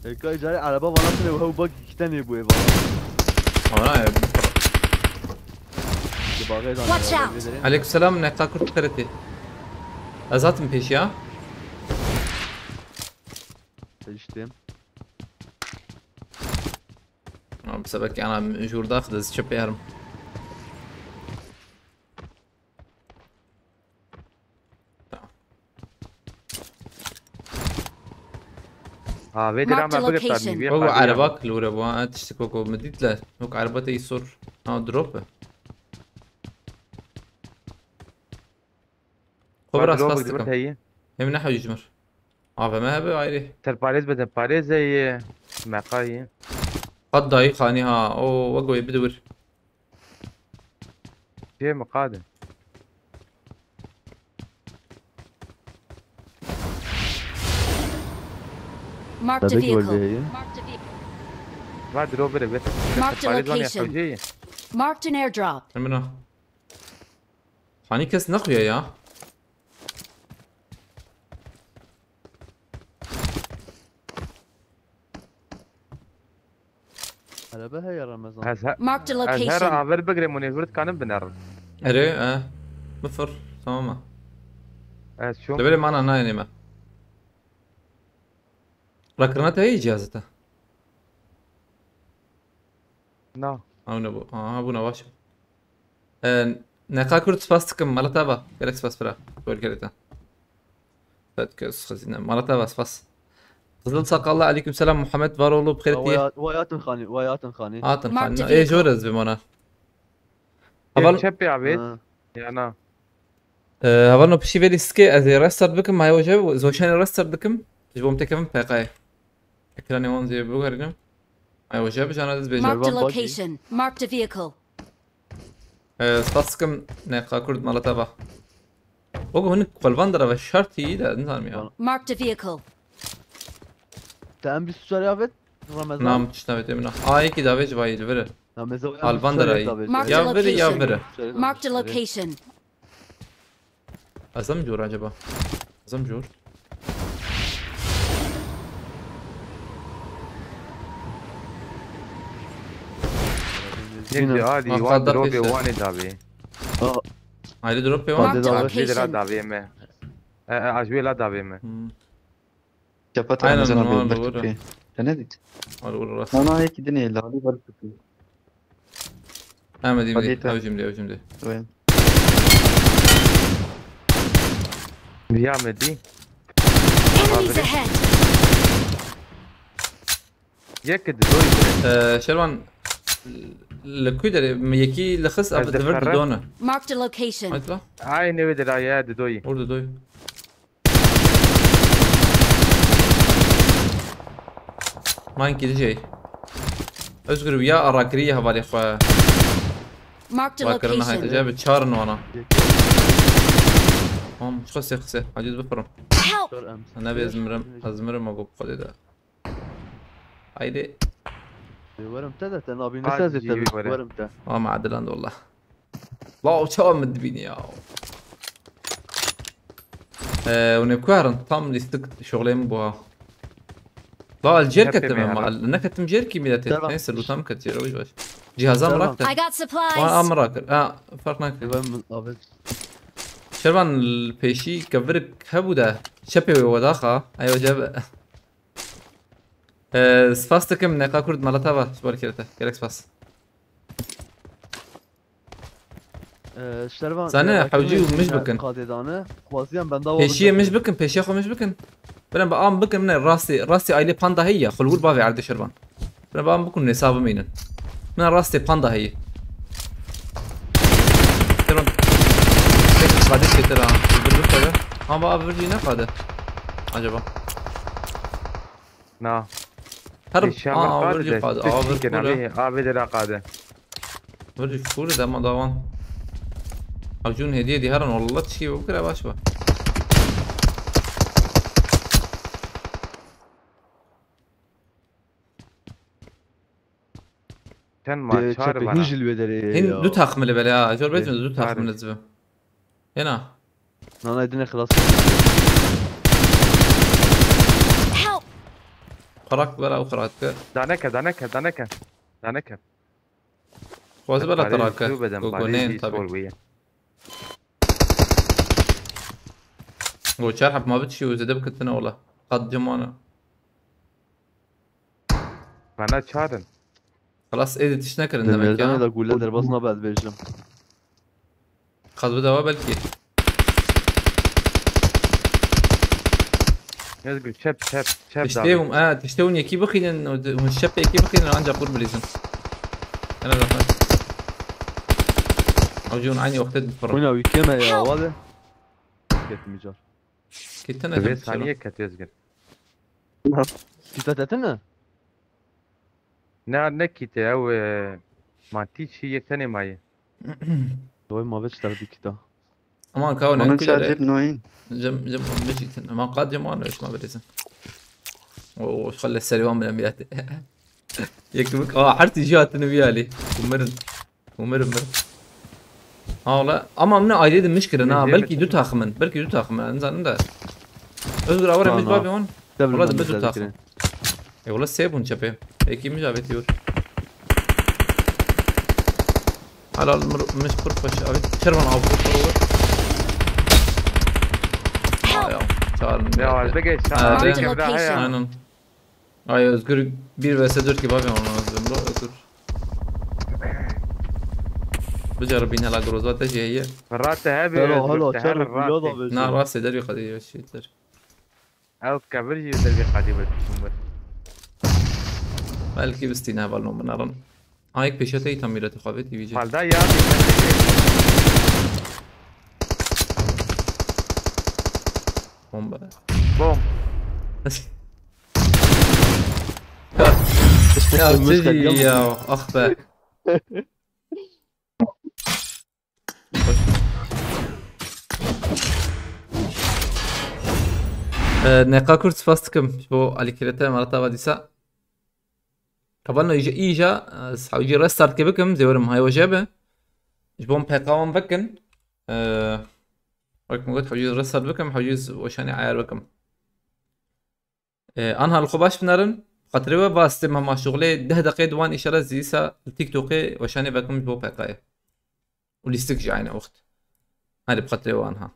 Eka carê araba vana tine ve hew bak iki tane bu ev vana. Ama ya. Di bagay da Watch araba out. verin. Aleykümselam, ne kadar kurt karate. Azatım peşi ya. Seçtim. Ama bu sefer ki ana jurda xdız çöpe yarım. Tamam. Ha vê dira Marked a me bigirta location. nîvê Baba xalî ya. Araba klure bu ha, tiştik o ko medit le. Yok araba te isor. Ha drop. Var Kobra drop spas bir tıkım. heye. Hem ne hacı cumur. A V M abi ayrı. Serparêz bide parêzê ye. Meqa ye. Qad dayı khani ha. O wagoy bidur. Çê miqade. Marked a Tabii ki vehicle. öyle. Va dro bire bire. Marked a Serparêz van ya location. hewcê ye. Marked an airdrop. Emine. Hani kes ne kuya ya? Araba heye Ramazan. Ez he- Marked a ez her location. aver bigirêm û nêvir dikanim binerim. Ere, e. Bifir. Tamam mı? Ez çûm. Lebele mana nayene me. Rakırına te iyi cihazı te. Na. Ha bu ne bu? Aha bu ne baş. E, Neqa Kurt spas tıkım malata ba. Gerek spas bira. Gol gerek te. Fetköz xizine. Malata ba spas. Kızıl Sakallı aleyküm selam Muhammed Varoğlu bxêr Vay diye. at- vay atın xanî, vay atın xanî. Atın Mark xanî. the E vehicle. jor ez bi mana. Ev Haval çepê avêt. Ha. Ya na. Ee, Haval no pişî vê lîstikê ez ê restart bikim, mayo je zoşanê restart bikim. Ji bo em têkevin P K yê. Ekranê wan zê bigerînim. Mayo je bijana ez bêjim. Marked a Mervan Baki. location. Marked a vehicle. Ee, spas dikim ne Kakurd malata va. Ogo hûn kolvan dira ve şart iyi de nizanim ya. Bana- Marked a vehicle. Te em bîst û çar ya vet. Ramazan. Nam tişt navê tê min. A yekî davê ji vayî li vir. Na meze Alvan dira iyi. Marked a Ya vir ya location. vir. Marked a location. Ez em cor acaba? Ez em cor. Yek de alî Bak, wan kadar dropê peşte. Wanê davê. Aa, Ayrı drop ya. Marked a Ajwê dira location. davê me. E, e, ajwê la davê me. Hmm. Çapa te Aynen, Ramazan abi normal, ber doğru. Türkiye. Te ne dît? Al vur orası. Na na yekî dinê la alî ber Türkiye. Hem edeyim Hadi de. yeter. Evcim de, evcim de. Wê. Viya me dî. Enemies ahead. Yek di doy. Ee, Şervan li kuy derê mi yekî li xist Ez ev de divir ferre. didone. Marked a location. Hayt la. Aynı wê de ya di doy. Vur didoy. Man gidecek. Özgür ya arakiri ya havale xwe. Marked a Rakirina hayt location. acaba çağırın ona. Tamam, çok ses kısa. Hadi bir fırın. Help! Kör em. Ne bir ezmirim, ezmirim o bu kadar da. Haydi. Werim te de te nabî Hadi ne sezê te werim. werim te. Ama adilan da Allah. La o çawa min dibînî ya. Eee, hûn ê ku herin? Tam lîstik şoxlê min bû ha. La li cêr Hep ketim êm em, ya. Li neketim cêr kî mîletê. Tamam. Neyse lûta min ket cêr, o ji baş. Cihazan Tamam. rak te. I got Wan a supplies. min rakir. Ha, fark nakir. Werim abi. Şervan li pêşî kevirik hebû de. Çepê wê wedaxa. Ay o cebe. Eee, spas dikim Neqa Kurd malata va. Ji ber kêrete. Gerek spas. Ee, Şervan, Zane, e, hewcî û rakibê mij me bikin. Qadê dane. Xwaziyan benda wa Pêşiye bikin. mij bikin, pêşiye xwe mij bikin. Birin bi am bikin, ne rastê, rastê ailê panda heye ya, xulgur bavê erdê Şervan. Birin bi am bikin, nêsa bimînin. Ne rastê panda heye. Qadê çêtir ha. Bir bir qade. Ama abi virjî ne qade? Acaba? Na. Her Eşya aa, var virjî qade. Qade. Tişt Aa, çikin virjî. Abi. Abi de la qade. Virjî kûr dema dawan. Avcûn hediye dî herin wallah tişkî bikire baş be. Sen ma çar Çepê bana. Hîn jî li wê derê ye Hin ya. du takmili bele ha. Jor Evet, betmedi du var. Takmili zibi. Hena. Nana edine xilas. Help! Qarak bela û qarak. Daneke, daneke, daneke. Daneke. Xwazî bela Parê tarake. zû bedem, Go go parê nên zî tabi. Sol wî ye. Go çar hep ma bitişî û zede bikitine ola. Qad cemana. Bana çarin. Xelas êdî tiş nekirin Di demek merdana ya. da gule derbas nabe ez bêjim. Qad bidawa belkî. Özgür çep çep çep Tiştê dawe. hûn, e, tiştê hûn yekî bixînin, hûn şepê yekî bixînin ancak hûn bilîzin. Ene zehmet. Avcûn aynı wextê dipirre. Oyna wî keme ya wade. Ketim car. Kitine Vê dem saniye ket Özgür. Kîta tetin mi? Ne ne kite ew e, ma tî çi yek tenê maye. Doy ma veç terdî kîta. Aman kawo Onun ne kulere. çarjı noin. Cem cem on beş itin. Ama qad cem wan öş ma bilîzin. O xelle serî wan bile miyate. Yekimik. Aa her tijî hatine vî alî. Umirin. Umirin mirin. Ha ola. Ama min ayrı demiş kirin ha. Mecê Belki mi du takımın. Belki du takımın. Nizanim da. Özgür awara Tamam. Mit babi on. Tabii Ola ben da de bizu tabii takım. ki. E ola sebun çepe. Eki mi abi diyor. Halal mır miş pır paş abi. Kervan abi pır pır olur. Aa ya. Çağırın. Ya az da geç. Ha, Çağırın de- kim daha ya. Aynen. Ay Özgür bir vs dört gibi abi onu Özgür. Bro Özgür. Bicarı bin hala groza te şey ye. Rate hebi. Hello hello Özgür, te her çarı bilo da rate. veç. Na rast eder bir kadar ya şeyler. Ew kevir jî der bir kadî bir çumur. Belki biz tine balon bunların. Ayık peşete itam mileti kuvveti vici. Malda ya bir Bomba. Bom. Ya Müşter ciddi gelmedi. Ya ah be. Ee, Neqa Kurt spas dikim ji bo alîkirete emareta va dîsa. Kavalno îja, îja, e, hewcî restart ke bikim, zêwerim hay weje be. Ji bo P K wan vekin. Ee, wek min got, hewcî restart bikim, hewcî weşanê ayar bikim. Ee, anha li xwe baş binerin. Xatirê we va stê mema şuxulê deh deqê di wan îşara zîsa li TikTokê weşanê vekim ji bo P K ye. Û lîstik jî aynı wext. Hadi bi xatirê we anha.